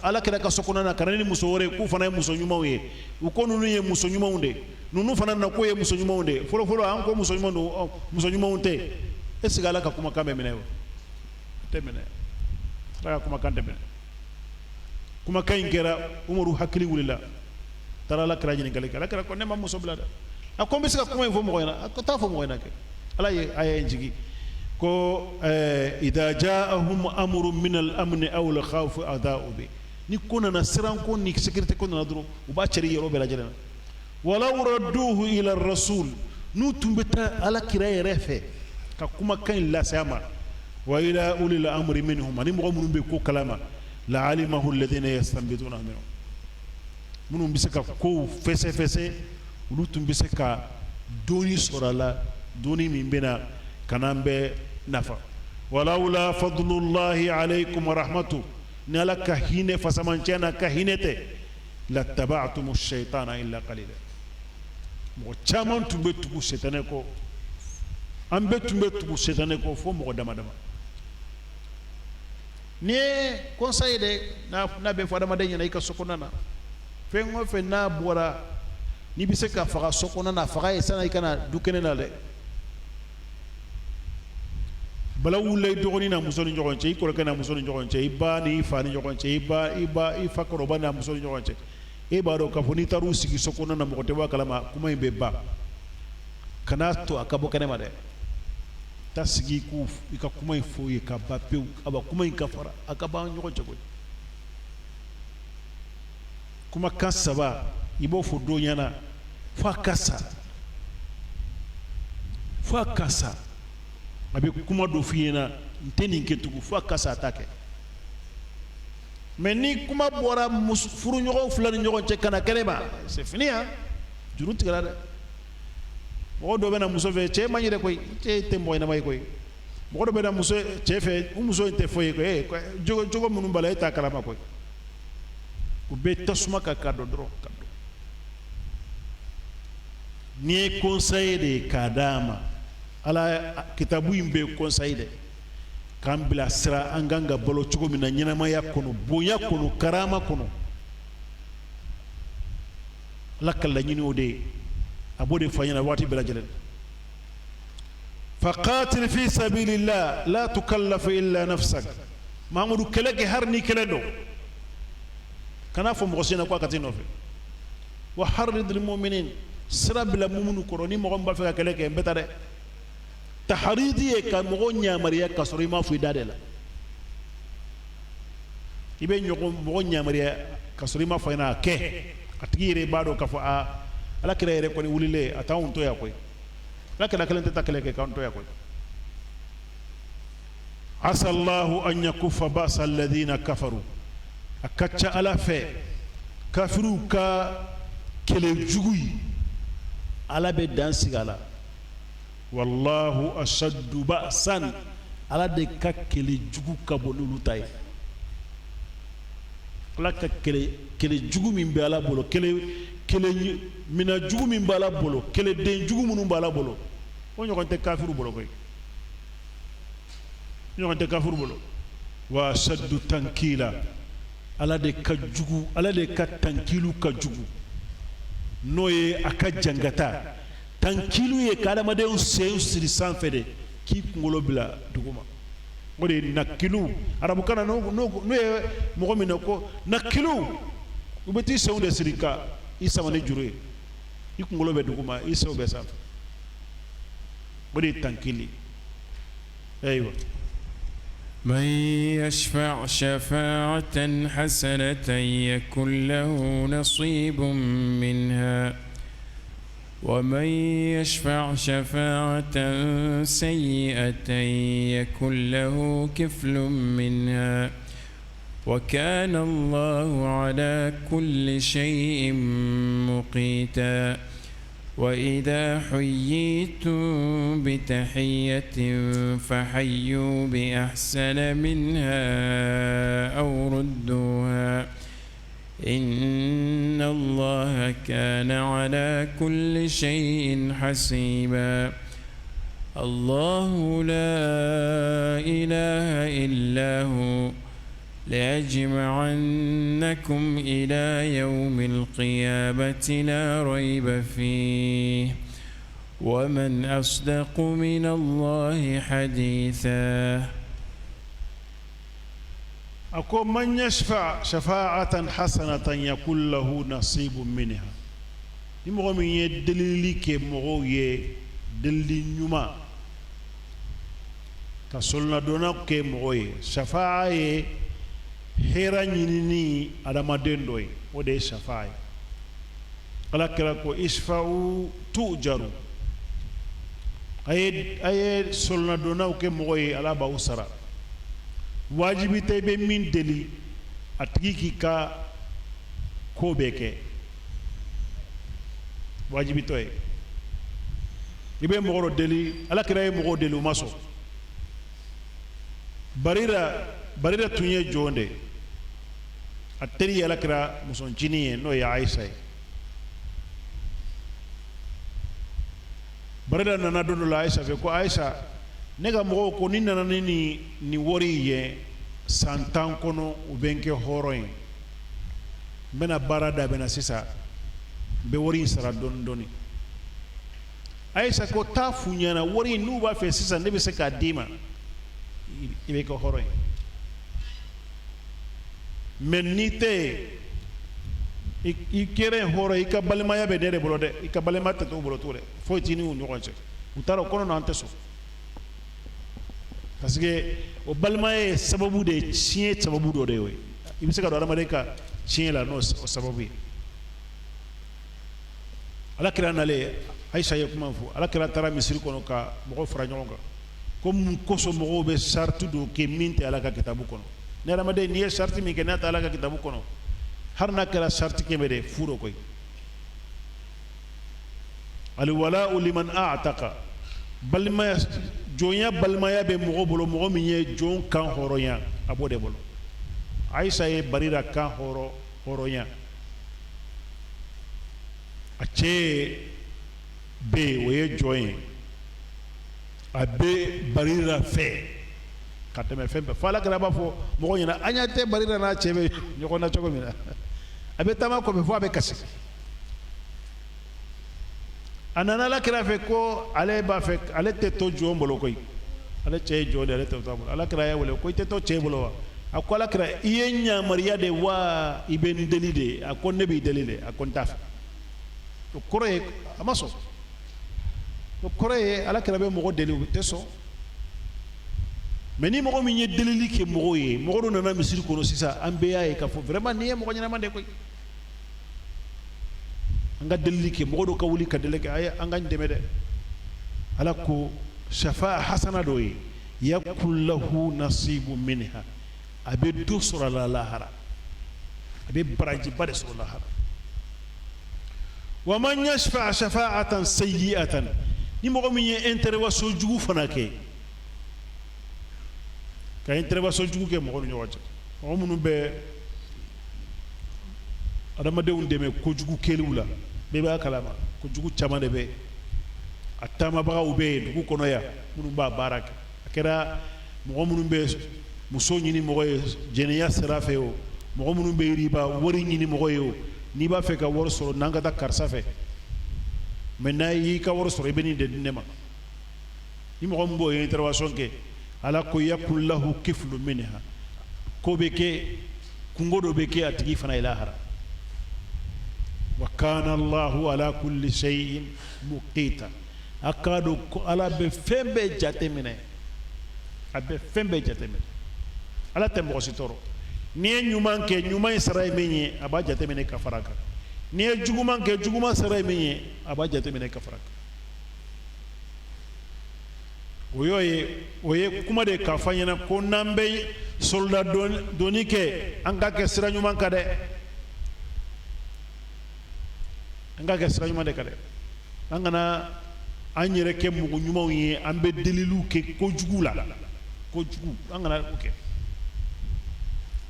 ala kira ka so kɔnɔ na ka na ni muso wɛrɛ ye k'u fana ye muso ɲumanw ye, u ko ninnu ye muso ɲumanw de, ninnu fana na k'o ye muso ɲumanw de. Fɔlɔ fɔlɔ an ko muso ɲuman don, muso ɲumanw tɛ. Est ce que ala ka kumakan bɛ minɛ wa? Tɛ minɛ, ala ka kumakan tɛ minɛ. Kumakan in kɛra, Umaru hakili wulila, taara ala kira ɲininkali kɛ. Ala kira ko ne ma muso bila dɛ. A ko n bɛ se ka kuma in fɔ mɔgɔ ɲɛna? A ko taa fɔ mɔgɔ ɲɛna kɛ. Ala ye aya in jigi ko idha ja'ahum amrun min al-amni aw al-khawfi adha'u bi. Ni ko nana, siran ko ni sécurité ko nana dɔrɔn, u b'a cɛri yɔrɔ bɛɛ lajɛlen na. Walaw radduhu ila rasul, n'u tun bɛ taa ala kira yɛrɛ fɛ ka kumakan in lase a ma, wa ila ulil amri minhum, ani mɔgɔ minnu bɛ ko kalama, la alimahu alladhina yastanbituna minhum, minnu bɛ se ka kow fɛsɛfɛsɛ, olu tun bɛ se ka dɔnni sɔrɔ a la, dɔnni min bɛna ka n'an bɛɛ nafa. Walawla fadlullahi alaykum wa rahmatu, ni ala ka hinɛ fasamancɛ n'a ka hinɛ tɛ, lattaba'tumu shaytana illa qalila. Mɔgɔ caman tun bɛ tugu setanɛ kɔ, an bɛɛ tun bɛ tugu setanɛ kɔ fo mɔgɔ dama dama. Nin ye conseil de n'a bɛ fɔ adamaden ɲɛna i ka so kɔnɔna na. Fɛn o fɛn n'a bɔra, n'i bɛ se ka faga so kɔnɔna na, faga ye sani i ka na du kɛnɛ na dɛ. Bala wulila i dɔgɔnin n'a muso ni ɲɔgɔn cɛ, i kɔrɔkɛ n'a muso ni ɲɔgɔn cɛ, i ba ni i fa ni ɲɔgɔn cɛ, i ba i fa kɔrɔba n'a muso ni ɲɔgɔn cɛ. E b'a dɔn k'a fɔ n'i taar'u sigi so kɔnɔna na, mɔgɔ tɛ bɔ a kalama, kuma in bɛ ban. Kana to a ka bɔ kɛnɛ ma dɛ. Taa sigi k'u i ka kuma in f'u ye ka ban pewu. A ba kuma in ka fara a ka ban ɲɔgɔn cɛ koyi. Kumakan saba i b'o fɔ dɔ ɲɛna. Fo a ka sa, fo a ka sa, a bɛ kuma dɔ f'i ɲɛna, n tɛ nin kɛ tugun, fo a ka sa, a t'a kɛ. Mais ni kuma bɔra furuɲɔgɔn fila ni ɲɔgɔn cɛ ka na kɛnɛ ma, c'est fini hein, juru tigɛra dɛ. Mɔgɔ dɔ bɛ na muso fɛ, cɛ man ɲi dɛ koyi, cɛ tɛ mɔgɔ ɲɛnama ye koyi. Mɔgɔ dɔ bɛ na muso cɛ fɛ, u muso in tɛ foyi ye koyi, jogo jogo minnu b'a la, e t'a kalama koyi. U bɛ tasuma kan ka don dɔrɔn ka don. N'i ye conseil de ye k'a d'a ma, Ala kitabu in bɛ conseil de k'an bilasira an kan ka balo cogo min na ɲɛnamaya kɔnɔ, bonya kɔnɔ, karama kɔnɔ. Ala ka laɲini o de ye, a b'o de fɔ an ɲɛna waati bɛɛ lajɛlen. Faqatil fi sabilillah la tukallafu illa nafsak. Mahamudu, kɛlɛ kɛ hali n'i kelen don, kana fɔ mɔgɔ si ɲɛna ko a ka t'i nɔfɛ. Wa harridil mu'minin, sira bila mumunu kɔrɔ, ni mɔgɔ min b'a fɛ ka kɛlɛ kɛ, n bɛ taa dɛ. Taharidi ye ka mɔgɔ ɲamariya ka sɔrɔ i m'a fɔ i da de la. I bɛ ɲɔgɔn mɔgɔ ɲamariya ka sɔrɔ i m'a fɔ a ɲɛna a kɛ, a tigi yɛrɛ b'a dɔn k'a fɔ aa, Ala kira yɛrɛ kɔni wulilen a t'anw to yan koyi, Ala kira kelen tɛ taa kɛlɛ kɛ k'an to yan koyi. Asa Allahu an yakufa ba'sa alladhina kafaru, a ka ca Ala fɛ kafiriw ka kɛlɛ jugu yi, Ala bɛ dan sigi a la. Wallahu ashaddu ba'san, Ala de ka kɛlɛ jugu ka bon n'olu ta ye. Ala ka kɛlɛ kɛlɛ jugu min bɛ Ala bolo, kɛlɛ kɛlɛ minɛ jugu min bɛ Ala bolo, kɛlɛden jugu minnu bɛ Ala bolo, o ɲɔgɔn tɛ kafiriw bolo koyi, o ɲɔgɔn tɛ kafiriw bolo. Wa ashaddu tankila, Ala de ka jugu, Ala de ka tankilu ka jugu, n'o ye a ka jangata. Tankilu ye ka adamadenw sen siri sanfɛ de k'i kunkolo bila duguma, o de ye nakilu arabukan na. N'o ye mɔgɔ min na ko nakilu, u bɛ t'i senw de siri ka i sama ni juru ye, i kunkolo bɛ duguma, i senw bɛ sanfɛ, o de ye tankili. Ayiwa. من يشفع شفاعة حسنة يكن له نصيب منها ومن يشفع شفاعة سيئة يكن له كفل منها وكان الله على كل شيء مقيتا وإذا حييتم بتحية فحيوا بأحسن منها أو ردوها إن الله كان على كل شيء حسيبا الله لا إله إلا هو ليجمعنكم إلى يوم القيامة لا ريب فيه ومن أصدق من الله حديثا. A ko man yashfa shafa'atan hasanatan yakun lahu nasibun minha, ni mɔgɔ min ye delili kɛ mɔgɔw ye, delili ɲuman, ka solonadonna kɛ mɔgɔ ye. Shafa'a ye hɛrɛ ɲinini adamaden dɔ ye, o de ye shafa'a ye. Ala kira ko isfa'u tujaru, a ye solonadonnaw kɛ mɔgɔ ye, Ala b'aw sara. Wajibi tɛ i bɛ min deli a tigi k'i ka ko bɛɛ kɛ, wajibi tɛ ye. I bɛ mɔgɔ dɔ deli, Ala kira ye mɔgɔw deli, u ma sɔn. Barira, Barira tun ye jɔn de ye, a teri ye Ala kira musoncinin ye, n'o ye Ayisa ye. Barira nana don dɔ la Ayisa fɛ ko Ayisa, ne ka mɔgɔw ko ni nana ni nin wari ye san 10 kɔnɔ, u bɛ n kɛ hɔrɔn ye. N bɛna baara daminɛ sisan, n bɛ wari in sara dɔɔni dɔɔni. Ayisa ko taa f'u ɲɛna, wari in, n'u b'a fɛ sisan, ne bɛ se k'a d'i ma, i bɛ kɛ hɔrɔn ye. Mais n'i tɛ yen, i kɛra hɔrɔn ye, i ka balimaya bɛ ne de bolo dɛ, i ka balimaya tɛ t'u bolo tugun dɛ, foyi t'i n'u ɲɔgɔn cɛ. U taara o kɔnɔ na, an tɛ sɔn, parce que o balimaya ye sababu de ye, tiɲɛ sababu dɔ de ye o ye. I bɛ se ka don adamaden ka tiɲɛ la n'o sababu ye. Ala kira nalen, Ayisa ye kuma fɔ. Ala kira taara misiri kɔnɔ ka mɔgɔw fara ɲɔgɔn kan ko mun kosɔn mɔgɔw bɛ sariti dɔ kɛ min tɛ Ala ka kitabu kɔnɔ. Ni hadamaden, n'i ye sariti min kɛ n'a tɛ Ala ka kitabu kɔnɔ, hali n'a kɛra sariti 100 de, fu dɔ koyi. Alwala'u liman a'taqa, balimaya, jɔnya balimaya bɛ mɔgɔ bolo, mɔgɔ min ye jɔn kan hɔrɔnya, a b'o de bolo. Ayisa ye Barira kan hɔrɔnya. A cɛ bɛ yen, o ye jɔn ye, a bɛ Barira fɛ ka tɛmɛ fɛn bɛɛ. Fo Ala kira b'a fɔ mɔgɔ ɲɛna, an ɲɛ tɛ Barira n'a cɛ bɛ ɲɔgɔn na cogo min na, a bɛ taama kɔfɛ fo a bɛ kasi. A nana Ala kira fɛ ko ale b'a fɛ, ale tɛ to jɔn bolo koyi, ale cɛ ye jɔn de, ale tɛ to a bolo. Ala kira y'a wele ko i tɛ to cɛ bolo wa? A ko Ala kira, i ye n yamaruya de wa i bɛ n deli de? A ko ne b'i deli de. A ko n t'a fɛ. O kɔrɔ ye a ma sɔn. O kɔrɔ ye Ala kira bɛ mɔgɔ deli, u tɛ sɔn. Mais ni mɔgɔ min ye delili kɛ mɔgɔw ye, mɔgɔ dɔ nana misiri kɔnɔ sisan, an bɛɛ y'a ye k'a fɔ vraiment nin ye mɔgɔ ɲɛnama de koyi. An ka delili kɛ, mɔgɔ dɔ ka wuli ka deli kɛ, a ye an ka dɛmɛ dɛ. Ala ko shafa hasana dɔ ye, yakun lahu nasibu minha, a bɛ dɔ sɔrɔ a la lahara, a bɛ barajiba de sɔrɔ lahara. Wa man yashfa shafa'atan sayyi'atan, ni mɔgɔ min ye intervention jugu fana kɛ, ka intervention jugu kɛ mɔgɔ ni ɲɔgɔn cɛ, mɔgɔ minnu bɛ adamadenw dɛmɛ kojugu kɛliw la, bɛɛ b'a kalama kojugu caman de bɛ a taamabagaw bɛ yen dugu kɔnɔ yan minnu b'a baara kɛ. A kɛra mɔgɔ minnu bɛ muso ɲini mɔgɔ ye jɛnɛya sira fɛ o, mɔgɔ minnu bɛ riba wari ɲini mɔgɔ ye o, n'i b'a fɛ ka wari sɔrɔ, n'an ka taa karisa fɛ, mais n'a y'i ka wari sɔrɔ, i bɛ nin de di ne ma. Ni mɔgɔ min b'o ye intervention kɛ, Ala ko yakun lahu kiflu minha, ko bɛ kɛ kunko dɔ bɛ kɛ a tigi fana ye lahara. Wa kana Allahu ala kulli shay'in muqita, a k'a dɔn ko Ala bɛ fɛn bɛɛ jate minɛ, a bɛ fɛn bɛɛ jate minɛ. Ala tɛ mɔgɔ si tɔɔrɔ. N'i ye ɲuman kɛ, ɲuman in sara ye min ye, a b'a jate minɛ ka fara a kan. N'i ye juguman kɛ, juguman sara ye min ye, a b'a jate minɛ ka fara a kan. O y'o ye, o ye kuma de k'a fɔ an ɲɛna ko n'an bɛ soldat donni kɛ, an k'a kɛ sira ɲuman kan dɛ, an k'a kɛ sira ɲuman de kan dɛ. An kana an yɛrɛ kɛ mɔgɔ ɲumanw ye, an bɛ deliliw kɛ kojugu la, kojugu, an kana o kɛ.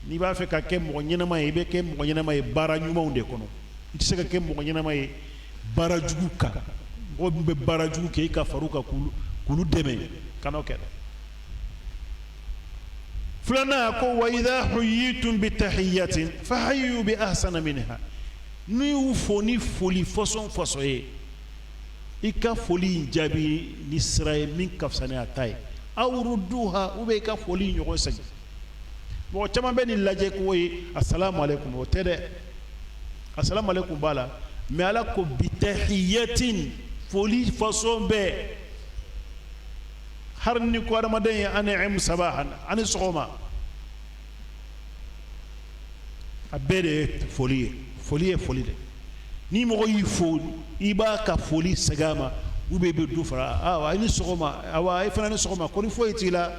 N'i b'a fɛ ka kɛ mɔgɔ ɲɛnama ye, i bɛ kɛ mɔgɔ ɲɛnama ye baara ɲumanw de kɔnɔ. I tɛ se ka kɛ mɔgɔ ɲɛnama ye baara jugu kan. Mɔgɔ min bɛ baara jugu kɛ, i ka far'u kan k'olu dɛmɛ, kan'o kɛ dɛ. Filanan ko wa idha huyitum bi tahiyatin fahayyu bi ahsana minha, n'i y'u fo ni foli façon façon ye, i ka foli in jaabi ni sira ye min ka fisa ni a ta ye, aw rudduha, ou bien i ka foli ɲɔgɔn segin. Mɔgɔ caman bɛ nin lajɛ ko ye asalamu aleykum, o tɛ dɛ. Asalamu aleykum b'a la, mais Ala ko bitahiyatin, foli façon bɛɛ. Hali ni ko adamaden ye an'im sabahan, ani sɔgɔma, a bɛɛ de ye foli ye. Foli ye foli de. Ni mɔgɔ y'i fo, i b'a ka foli segin a ma, ou bien i bɛ dɔ fara, awa i ni sɔgɔma, awa i fana ni sɔgɔma, kɔni foyi t'i la,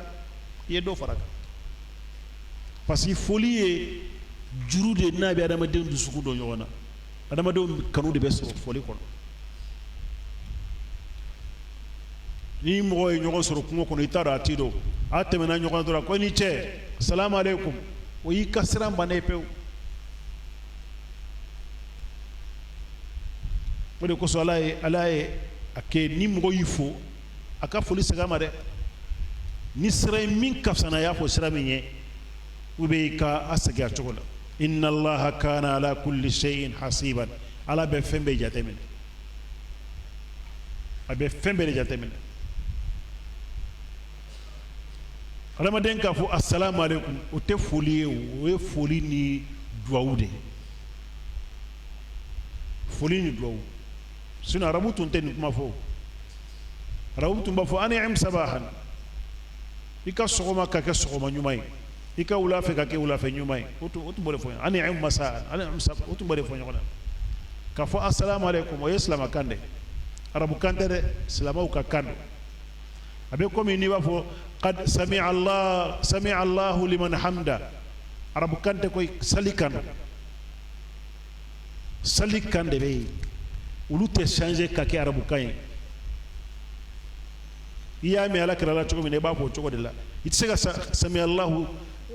i ye dɔ fara kan. Parce que foli ye juru de n'a bɛ adamadenw dusukun don ɲɔgɔn na. Adamadenw kanu de bɛ sɔrɔ foli kɔnɔ. Ni mɔgɔ ye ɲɔgɔn sɔrɔ kungo kɔnɔ, i t'a dɔn a t'i dɔn, a tɛmɛna ɲɔgɔn dɔrɔn ko i ni cɛ, salamu aleykum, o y'i ka siran bannen pewu. O de kosɔn Ala ye a kɛ ni mɔgɔ y'i fo, a ka foli segin a ma dɛ, ni sira ye min ka fisa n'a y'a fɔ sira min ye, ou bien i ka a segin a cogo la. Inna allaha kana ala kulli shay'in hasiban, Ala bɛ fɛn bɛɛ jateminɛ, a bɛ fɛn bɛɛ de jateminɛ. Adamaden k'a fɔ asalamu aleykum, o tɛ foli ye, o ye foli ni duwawu de ye, foli ni duwawu. Sinon arabu tun tɛ nin kuma fɔ. Arabu tun b'a fɔ an'im sabahan, i ka sɔgɔma ka kɛ sɔgɔma ɲuman ye, i ka wula fɛ ka kɛ wulafɛ ɲuman ye. O tun b'o de fɔ, an'im masa, an'im saba, o tun b'o de fɔ ɲɔgɔn na. K'a fɔ asalamu aleykum, o ye silamakan de, arabukan tɛ dɛ, silamaw ka kan don. A bɛ komi n'i b'a fɔ qad sami'a Allah, sami'a Allahu liman hamda, arabukan tɛ koyi, sali kan don. Sali kan de bɛ yen, olu tɛ changer ka kɛ arabukan ye. I y'a mɛn ala kira la cogo min na, i b'a fɔ o cogo de la. I tɛ se ka sami Allahu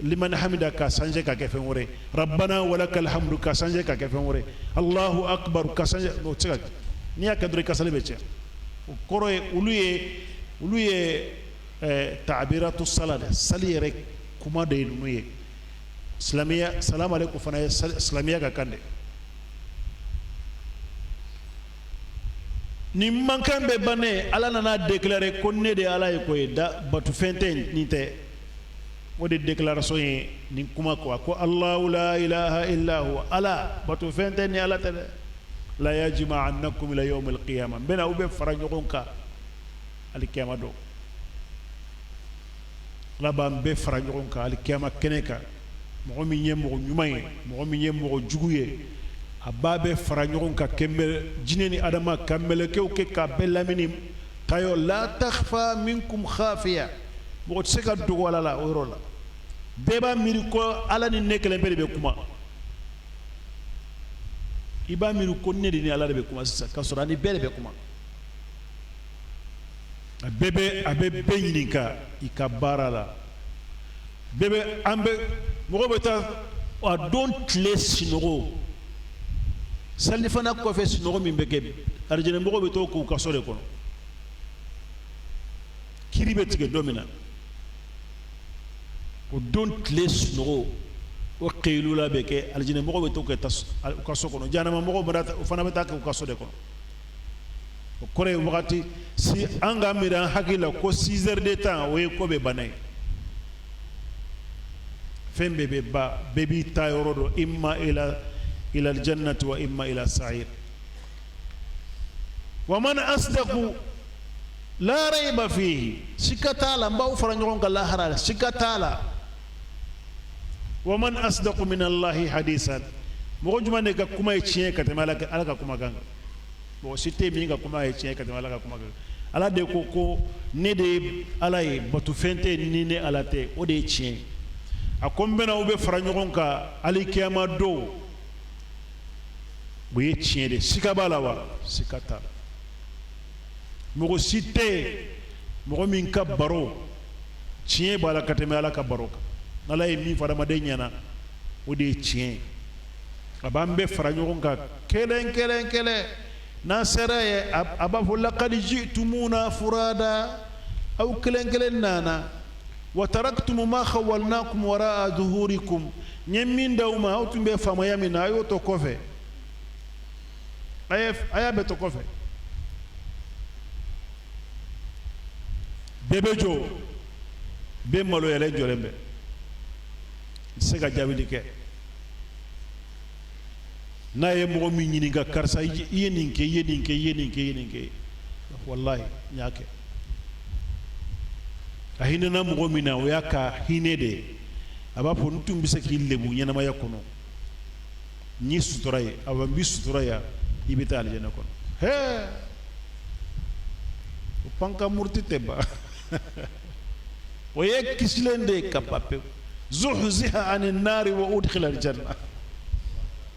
liman hamida ka changer ka kɛ fɛn wɛrɛ ye, rabbana walakal hamdu ka changer ka kɛ fɛn wɛrɛ ye, Allahu akbar ka changer, o tɛ se ka kɛ. N'i y'a kɛ dɔrɔn, i ka sali bɛ tiɲɛ. O kɔrɔ ye olu ye ta'biratu sala de, sali yɛrɛ kuma de ye ninnu ye. Silamɛya, salamu aleykum fana ye silamɛya ka kan de. Nin mankan bɛɛ bannen, ala nana déclarer ko ne de ye ala ye koyi, da batu fɛn tɛ nin tɛ. O de déclaration ye nin kuma quoi, ko Allahu la ilaha illa huwa, ala batu fɛn tɛ ni ala tɛ dɛ. La yajma'annakum ila yawm al-qiyamah, n bɛna aw bɛ fara ɲɔgɔn kan alikiyama don. Ala b'an bɛɛ fara ɲɔgɔn kan alikiyama kɛnɛ kan. Mɔgɔ min ye mɔgɔ ɲuman ye, mɔgɔ min ye mɔgɔ jugu ye, a b'a bɛɛ fara ɲɔgɔn kan, kɛnbɛ jinɛ ni adama, ka mɛlɛkɛw kɛ k'a bɛɛ lamini tayɔ. La takhfa minkum khafiya, mɔgɔ tɛ se ka dogo ala la o yɔrɔ la. Bɛɛ b'a miiri ko ala ni ne kelen bɛɛ de bɛ kuma. I b'a miiri ko ne de ni ala de bɛ kuma sisan, k'a sɔrɔ a ni bɛɛ de bɛ kuma. A bɛɛ bɛ, a bɛ bɛɛ ɲininka i ka baara la. Bɛɛ bɛ, an bɛ, mɔgɔ bɛ taa a don tile sunɔgɔ, salifana kɔfɛ sunɔgɔ min bɛ kɛ, arijinɛ mɔgɔw bɛ to k'u ka so de kɔnɔ. Kiri bɛ tigɛ don min na, o don tile sunɔgɔ, o keyilula bɛ kɛ, alijinɛ mɔgɔw bɛ to kɛ u ka so kɔnɔ, jahanama mɔgɔw o fana bɛ taa kɛ u ka so de kɔnɔ. O kɔrɔ ye wagati si an ka miiri an hakili la ko 6 heures de temps, o ye ko bɛɛ banna ye, fɛn bɛɛ bɛ ban, bɛɛ b'i ta yɔrɔ dɔn, imma ila aljannati wa imma ila sa'ir. Wa man asdaqu la rayba fihi, sika t'a la, n b'aw fara ɲɔgɔn kan lahara la, sika t'a la. Wa man asdaqu min allahi hadisan, mɔgɔ jumɛn de ka kuma ye tiɲɛ ka tɛmɛ ala ka kuma kan? Mɔgɔ si tɛ min ka kuma ye tiɲɛ ka tɛmɛ ala ka kuma kan. Ala de ko ko ne de ye ala ye, batu fɛn tɛ ni ne ala tɛ, o de ye tiɲɛ ye. A ko n bɛna aw bɛ fara ɲɔgɔn kan alikiyama don, o ye tiɲɛ de, sika b'a la wa? Sika t'a la. Mɔgɔ si tɛ yen, mɔgɔ min ka baro tiɲɛ b'a la ka tɛmɛ ala ka baro kan. N'ala ye min fɔ adamaden ɲɛna, o de ye tiɲɛ ye. A b'an bɛɛ fara ɲɔgɔn kan kelen kelen kelen. N'an sera ye, a b'a fɔ laqad ji'tumuna furada, aw kelen kelen nana, wa taraktum ma khawalnakum wara'a zuhurikum, n ye min d'aw ma, aw tun bɛ faamaya min na, a y'o to kɔfɛ, a y'a bɛɛ to kɔfɛ. Bɛɛ bɛ jɔ, bɛɛ maloyalen jɔlen bɛ, n tɛ se ka jaabili kɛ. N'a ye mɔgɔ min ɲininka, karisa, i ye nin kɛ, i ye nin kɛ, i ye nin kɛ, i ye nin kɛ, walahi n y'a kɛ. A hinɛna mɔgɔ min na, o y'a ka hinɛ de ye. A b'a fɔ n tun bɛ se k'i lebu ɲɛnamaya kɔnɔ, n y'i sutura ye, awa n b'i sutura yan, i bɛ taa alijɛnɛ kɔnɔ. Hɛɛ, o panka muruti tɛ ban, o ye kisilen de ye ka ban pewu. Zuhziha ani nari wa udkhila aljanna,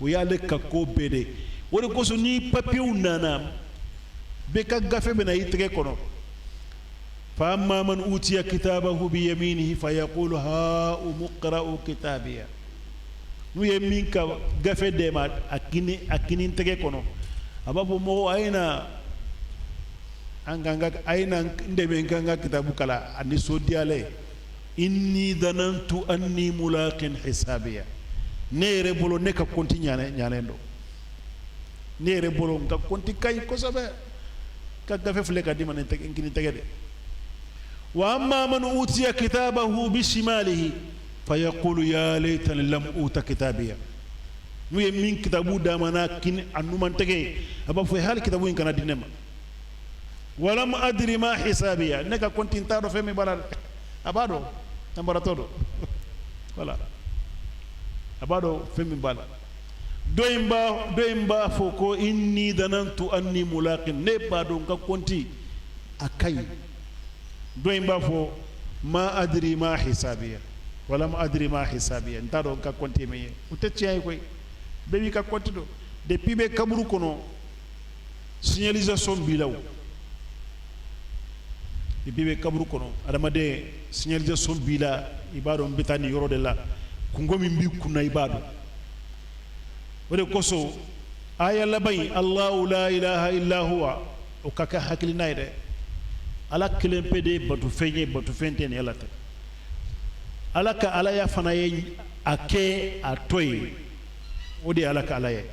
o y'ale ka ko bɛɛ de. O de kosɔn ni papiyew nana, bɛɛ ka gafe bɛ na i tɛgɛ kɔnɔ. Fa amma man utiya kitabahu bi yaminihi fa yaqulu ha umuqra'u kitabiya. N'u ye min ka gafe d'e ma a kini tɛgɛ kɔnɔ, a b'a fɔ mɔgɔw, a ye na an ka a ye na n dɛmɛ n ka n ka kitabu kalan a nisɔndiyalen. Inni dhanantu anni mulaqin hisabiya, ne yɛrɛ bolo ne ka kɔnti ɲanen don, ne yɛrɛ bolo n ka kɔnti ka ɲi kosɛbɛ, ka gafe filɛ ka di ma n kini tɛgɛ de. Wa amma man utiya kitabahu bishimalihi fa yaqulu ya laytani lam uta kitabiya. N'u ye min kitabu d'a ma n'a kini a numan tɛgɛ ye, a b'a fɔ hali kitabu in kana di ne ma. Walam adri ma hisabiya, ne ka kɔnti n t'a dɔn fɛn min b'a la dɛ. A b'a dɔn, nanbaratɔ don, voilà, a b'a dɔn fɛn min b'a la. Dɔ in b'a fɔ ko inni dhanantu anni mulaqin, ne b'a dɔn n ka kɔnti a ka ɲi. Dɔ in b'a fɔ ma adri ma hisabiya wala ma adri ma hisabiya, n t'a dɔn n ka kɔnti ye min ye. O tɛ tiɲɛ ye koyi, bɛɛ b'i ka kɔnti dɔn. Depuis i bɛ kaburu kɔnɔ, signalisation b'i la o. Depuis i bɛ kaburu kɔnɔ, adamaden, signalisation b'i la. I b'a dɔn n bɛ taa nin yɔrɔ de la, kunko min b'i kun na, i b'a dɔn. O de kosɔn aya laban in, Allahu la ilaha illa huwa, o ka kɛ hakilina ye dɛ. Ala kelen pe de ye batofɛn ye, batofɛn tɛ ni Ala tɛ. Ala ka alaya fana ye a kɛ a to ye, o de ye Ala ka ala ye.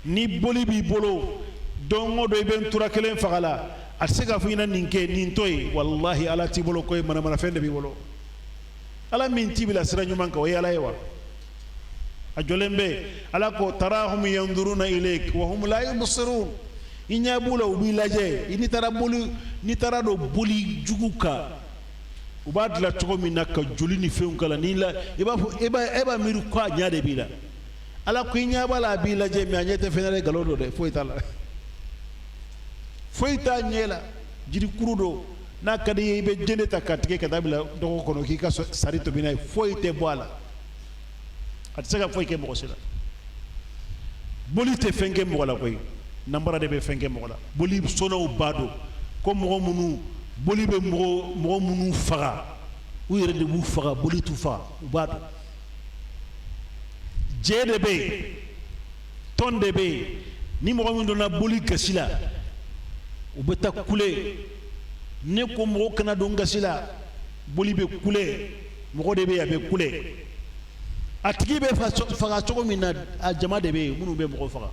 Ni boli b'i bolo, don o don i bɛ ntura kelen faga la, a tɛ se k'a fɔ i ɲɛna nin kɛ, nin to yen. Walahi, Ala t'i bolo ko ye, manamanafɛn de b'i bolo. Ala min t'i bila sira ɲuman kan, o ye Ala ye wa? A jɔlen bɛ, Ala ko tarahum yanzuruna ilayk wa hum la yubsirun. I ɲɛ b'u la, u b'i lajɛ. I n'i taara boli, n'i taara don boli jugu kan, u b'a dilan cogo min na ka joli ni fɛnw k'a la, n'i la i b'a fɔ e b'a miiri ko a ɲɛ de b'i la. Ala ko i ɲɛ b'a la, a b'i lajɛ, mais a ɲɛ tɛ fɛn na dɛ, nkalon don dɛ, foyi t'a la, foyi t'a ɲɛ la, jirikuru don. N'a ka di i ye, i bɛ jene ta ka tigɛ ka taa bila dɔgɔ kɔnɔ k'i ka sari tobi n'a ye, foyi tɛ bɔ a la, a tɛ se ka foyi kɛ mɔgɔ si la. Boli tɛ fɛn kɛ mɔgɔ la koyi, nanbara de bɛ fɛn kɛ mɔgɔ la. Boli sɔnnaw b'a dɔn ko mɔgɔ minnu boli bɛ mɔgɔ minnu faga, u yɛrɛ de b'u faga, boli t'u faga, u b'a dɔn. Jɛ de bɛ yen, tɔn de bɛ yen. Ni mɔgɔ min donna boli gasi la, u bɛ taa kule. Ne ko mɔgɔ kana don gasi la, boli bɛ kule, mɔgɔ de bɛ yen, a bɛ kule. A tigi bɛ faga cogo min na, a jama de bɛ yen minnu bɛ mɔgɔ faga.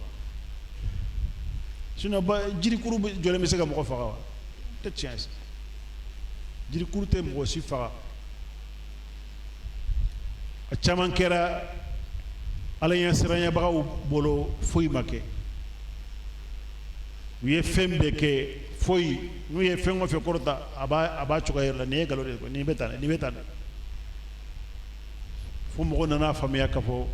Sinon ba jirikuru jɔlen bɛ se ka mɔgɔ faga wa? Tɛ tiɲɛ ye, jirikuru tɛ mɔgɔ si faga. A caman kɛra Ala ɲɛsiranyabagaw bolo, foyi ma kɛ. U ye fɛn bɛɛ kɛ, foyi. N'u ye fɛn o fɛn kɔrɔta, a b'a cogoya yɛrɛ la, nin ye nkalon de ye, nin bɛ tan, nin bɛ tan. Fo mɔgɔ nana faamuya k'a fɔ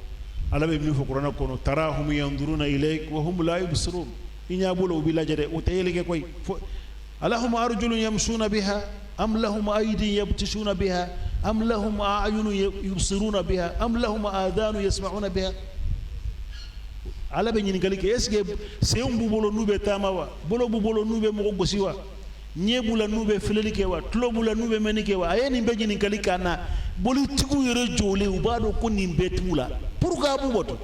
Ala bɛ min fɔ kuranɛ kɔnɔ, tarahum yanzuruna ilayk wa hum la yubsirun. I ɲɛ b'u la, u b'i lajɛ dɛ, u tɛ yeli kɛ koyi. Fo alahum arjulun yamshuna biha am lahum aydin yabtishuna biha am lahum a'yunun yubsiruna biha am lahum adanu yasma'una biha. Ala bɛ ɲininkali kɛ, est ce que senw b'u bolo n'u bɛ taama wa? Bolo b'u bolo n'u bɛ mɔgɔ gosi wa? Ɲɛ b'u la n'u bɛ filɛli kɛ wa? Tulo b'u la n'u bɛ mɛnni kɛ wa? A ye nin bɛɛ ɲininkali k'an na. Bolitigiw yɛrɛ jɔlen, u b'a dɔn ko nin bɛɛ t'u la. Pourquoi a b'u bato?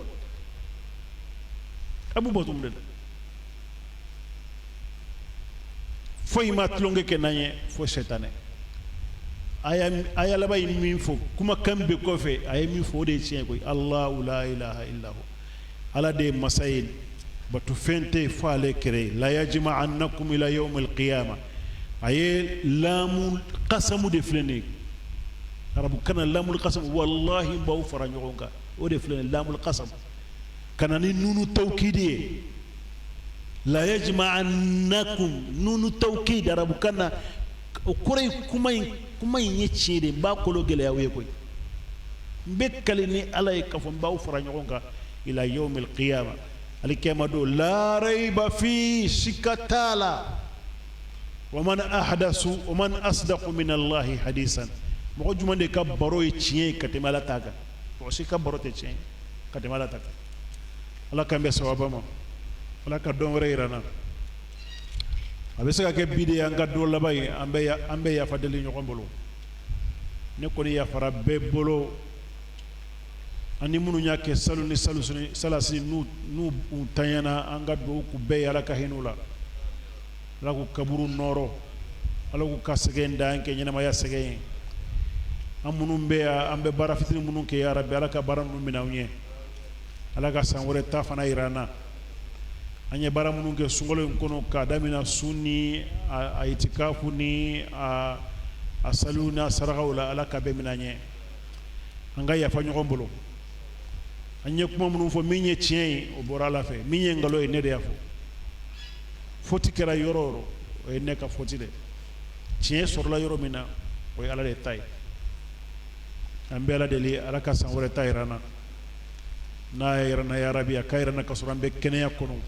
A b'u bato mun de la? Foyi ma tulonkɛ kɛ n'an ye fo sɛtanɛ. Aya laban ye min fɔ, kumakan bɛɛ kɔfɛ, a ye min fɔ, o de ye tiɲɛ ye koyi. Allahu la ilaha illa hu, Ala de ye masa ye, batofɛn tɛ fo ale kɛrɛ ye. La yajma'annakum ila yawm alqiyama, a ye lamu kasamu de filɛ nin ye arabu kana, lamul kasamu, wallahi n b'aw fara ɲɔgɔn kan, o de filɛ nin ye, lamul kasamu ka na ni nunu tawkidi ye. La yajma'annakum, nunu tawkid arabu kana, o kɔrɔ ye kuma in ye tiɲɛ de, n b'a kolo gɛlɛya aw ye koyi. N bɛ kali ni Ala ye k'a fɔ n b'aw fara ɲɔgɔn kan ila yawmil qiyama, alikiyama don, la rayba fi, sika t'a la. Wa man ahdasu wa man asdaqu min Allahi hadisan, mɔgɔ jumɛn de ka baro ye tiɲɛ ye ka tɛmɛ Ala ta kan? Mɔgɔ si ka baro tɛ tiɲɛ ye ka tɛmɛ Ala ta kan. Ala k'an bɛn sawaba ma, Ala ka dɔn wɛrɛ yira n na. A bɛ se ka kɛ bi de y'an ka don laban ye. An bɛ yafa deli ɲɔgɔn bolo. Ne kɔni yafara bɛɛ bolo, ani minnu y'a kɛ salu ni salu salasi, n'u u tanyana, an ka dugawu k'u bɛɛ ye. Ala ka hinɛ u la, Ala k'u kaburu nɔɔrɔ, Ala k'u ka sɛgɛn dan kɛ ɲɛnamaya sɛgɛn ye. An minnu bɛ yan, an bɛ baara fitinin minnu kɛ, ya Rabi, Ala ka baara ninnu minɛ anw ye. Ala ka san wɛrɛ ta fana yira an na. An ye baara minnu kɛ sunkalo in kɔnɔ, k'a daminɛ sun ni a itikafu ni a saliw n'a sarakaw la, Ala ka bɛɛ minɛ an ye. An ka yafa ɲɔgɔn bolo. An ye kuma minnu fɔ, min ye tiɲɛ ye, o bɔra Ala fɛ. Min ye nkalon ye, ne de y'a fɔ. Foti kɛra yɔrɔ o yɔrɔ, o ye ne ka foti dɛ. Tiɲɛ sɔrɔla yɔrɔ min na, o ye Ala de ta ye. An bɛ Ala deli, Ala ka san wɛrɛ ta yira an na. N'a y'a yira n na, ya rabi, a k'a yira n na k'a sɔrɔ an bɛ kɛnɛya kɔnɔ,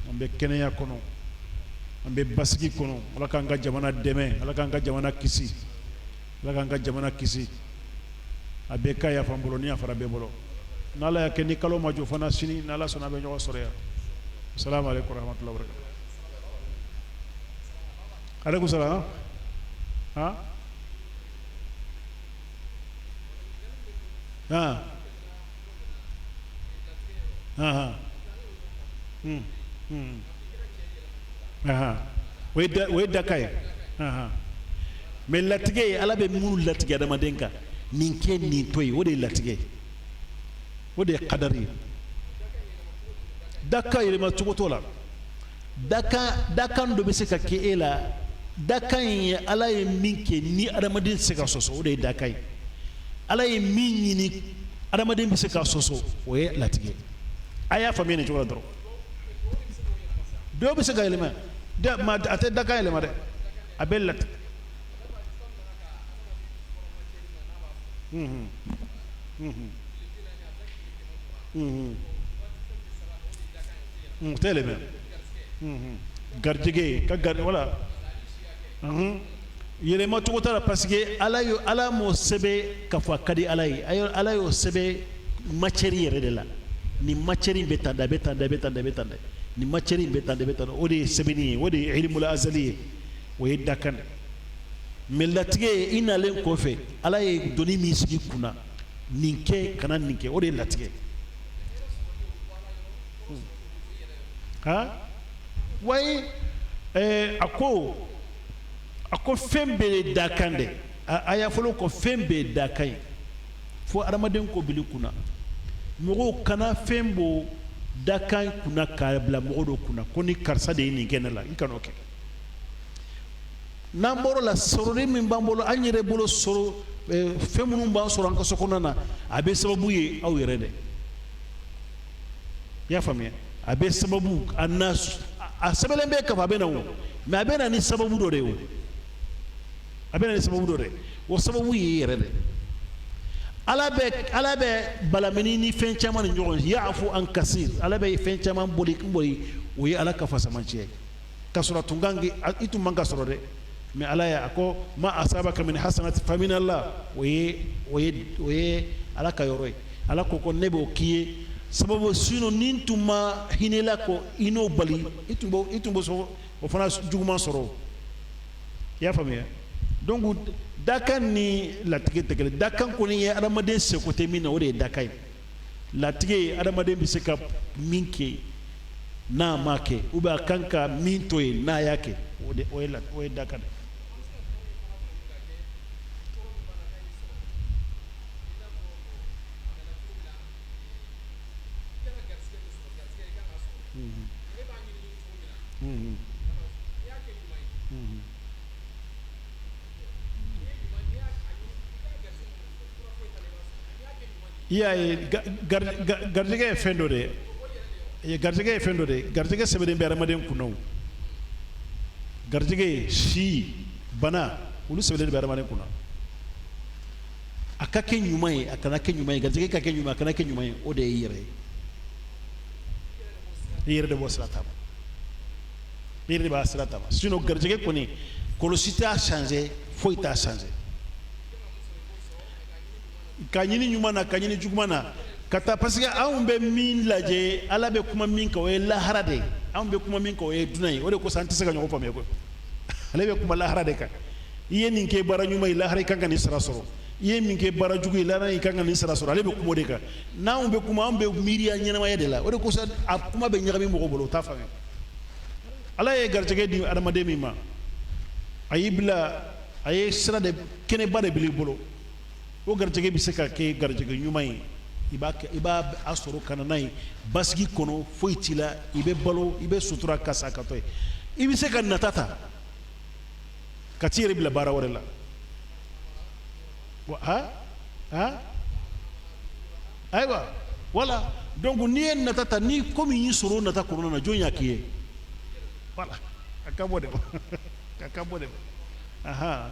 an bɛ kɛnɛya kɔnɔ, an bɛ basigi kɔnɔ. Ala k'an ka jamana dɛmɛ, Ala k'an ka jamana kisi, Ala k'an ka jamana kisi. A bɛɛ ka yafa n bolo ni yafara bɛɛ bolo. N'Ala y'a kɛ ni kalo ma jɔ fana, sini n'Ala sɔnna, an bɛ ɲɔgɔn sɔrɔ yan. Assalamu alaikum warahmatullahi wabarakatuh. Alaikum salam. Ha ha ha ha. Hmm hmm. Aha. O ye daka ye. Aha. Mais latigɛ ye, Ala bɛ minnu latigɛ adamaden kan, nin kɛ, nin to yen, o de ye latigɛ ye, o de ye kadari ye. Daka yɛlɛma cogo t'o la. Dakan dɔ bɛ se ka kɛ e la. Dakan in ye Ala ye min kɛ ni adamaden tɛ se ka sɔsɔ, o de ye dakan ye. Ala ye min ɲini, adamaden bɛ se ka sɔsɔ, o ye latigɛ. A y'a faamuya nin cogo la dɔrɔn. Dɔw bɛ se ka yɛlɛma ma, a tɛ dakan yɛlɛma dɛ, a bɛ latigɛ. O tɛ yɛlɛma. Garijɛgɛ ka gari wala yɛlɛma cogo t'a la, parce que Ala y'o, Ala m'o sɛbɛn k'a fɔ a ka di Ala ye. Ala y'o sɛbɛn matière yɛrɛ de la. Nin matière in bɛ tan de, a bɛ tan de, a bɛ tan de, a bɛ tan de, nin matière in bɛ tan de, a bɛ tan de. O de ye sɛbɛnni ye, o de ye ilimul azali ye, o ye dakan de. Mais latigɛ, i nalen kɔfɛ, Ala ye doni min sigi kunna, nin kɛ, kana nin kɛ, o de ye latigɛ. Ha, wayi, a ko fɛn bɛɛ ye dakan de. A y'a fɔlɔ ko fɛn bɛɛ ye dakan ye, fo adamaden ko bili kunna. Mɔgɔw kana fɛn bɔ dakan kunna k'a bila mɔgɔ dɔ kunna ko ni karisa de ye nin kɛ ne la. I kan'o kɛ. N'an bɔr'o la, sɔrɔli min b'an bolo, an yɛrɛ bolo sɔrɔ, fɛn minnu b'an sɔrɔ an ka so kɔnɔna na, a bɛ sababu ye aw yɛrɛ dɛ. I y'a faamuya? A bɛ sababu a na, a sɛbɛnlen bɛ k'a fɔ a bɛ na o, mais a bɛ na ni sababu dɔ de ye o, a bɛ na ni sababu dɔ de ye. O sababu ye i yɛrɛ de. Ala bɛ balamini ni fɛn caman ni ɲɔgɔn ye, ya'fu an kasir. Ala bɛ fɛn caman boli boli, o ye Ala ka fasamanciya ye. K'a sɔrɔ a tun kan i tun man ka sɔrɔ dɛ, mais Ala ye a ko ma asabaka min hasanati fa min Allah. O ye Ala ka yɔrɔ ye. Ala ko ne b'o k'i ye sababu, sinon ni n tun ma hinɛ la ko i n'o bali, i tun b'o o fana juguman sɔrɔ. I y'a faamuya? Donc dakan ni latigɛ tɛ kelen. Dakan kɔni ye adamaden seko tɛ min na, o de ye dakan ye. Latigɛ ye adamaden bɛ se ka min kɛ n'a ma kɛ, ou bien a kan ka min to yen n'a y'a kɛ, o de o ye dakan de. I y'a ye, garijɛgɛ ye fɛn dɔ de ye, garijɛgɛ ye fɛn dɔ de ye. Garijɛgɛ sɛbɛnnen bɛ adamaden kunna. O garijɛgɛ, si, bana, olu sɛbɛnnen bɛ adamaden kunna. A ka kɛ ɲuman ye, a kana kɛ ɲuman ye, garijɛgɛ ka kɛ ɲuman, a kana kɛ ɲuman ye, o de ye i yɛrɛ ye. I yɛrɛ de b'o sira taama, i yɛrɛ de b'a sira taama. Sinon garijɛgɛ kɔni, kɔlɔsi t'a changer, foyi t'a changer. Ka ɲini ɲuman na, ka ɲini juguman na, ka taa, parce que anw bɛ min lajɛ, Ala bɛ kuma min kan, o ye lahara de ye. Anw bɛ kuma min kan, o ye dunan ye. O de kosɔn an tɛ se ka ɲɔgɔn faamuya koyi. Ale bɛ kuma lahara de kan. I ye nin kɛ baara ɲuman ye, lahara i kan ka nin sara sɔrɔ. I ye min kɛ baara jugu ye, lahara i kan ka nin sara sɔrɔ. Ale bɛ kuma o de kan. N'anw bɛ kuma, anw bɛ miiriya ɲɛnamaya de la. O de kosɔn a kuma bɛ ɲagami mɔgɔw bolo, u t'a faamuya. Ala ye garijɛgɛ di adamaden min ma, a y'i bila, a ye sira de kɛnɛba de bila i bolo. O garijɛgɛ bɛ se ka kɛ garijɛgɛ ɲuman ye, i b'a a sɔrɔ ka na n'a ye basigi kɔnɔ, foyi t'i la, i bɛ balo, i bɛ sutura ka sa ka to yen. I bɛ se ka nata ta ka t'i yɛrɛ bila baara wɛrɛ la. Ha ha, ayiwa, voilà. Donc n'i ye nata ta, ni komi y'i sɔrɔ o nata kɔnɔna na, jɔn y'a k'i ye? Voilà, a ka bɔ de ma, a ka bɔ de ma. Ahan,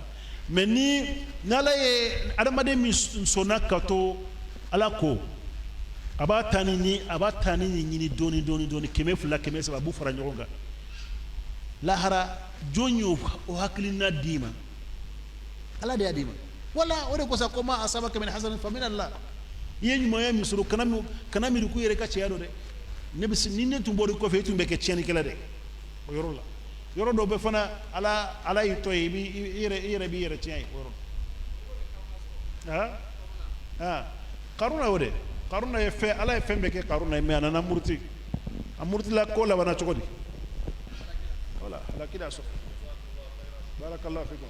mais ni n'Ala ye adamaden min sɔnna ka to Ala ko, A b'a ta ni a b'a ta ni nin ɲini dɔɔni dɔɔni dɔɔni, 200, 300, a b'u fara ɲɔgɔn kan. Lahara, jɔn y'o o hakilina d'i ma? Ala de y'a d'i ma. Wala o de kosɔn ko ma asabaka min hasanin fa min Allah. I ye ɲumanya min sɔrɔ, kana miiri ko i yɛrɛ ka cɛya don dɛ. Ne bɛ ni ne tun bɔra i kɔfɛ, i tun bɛ kɛ tiɲɛnikɛla dɛ. O yɔrɔ la, yɔrɔ dɔ bɛ fana, Ala y'i tɔ ye, i b'i i yɛrɛ b'i yɛrɛ tiɲɛ ye o yɔrɔ la. Ah, Karuna y'o de, Karuna ye fɛn, Ala ye fɛn bɛɛ kɛ Karuna ye, mais a nana muruti, a murutila. Ko labanna cogo di? Wala halakida sɔrɔ. Barakallahu fikum.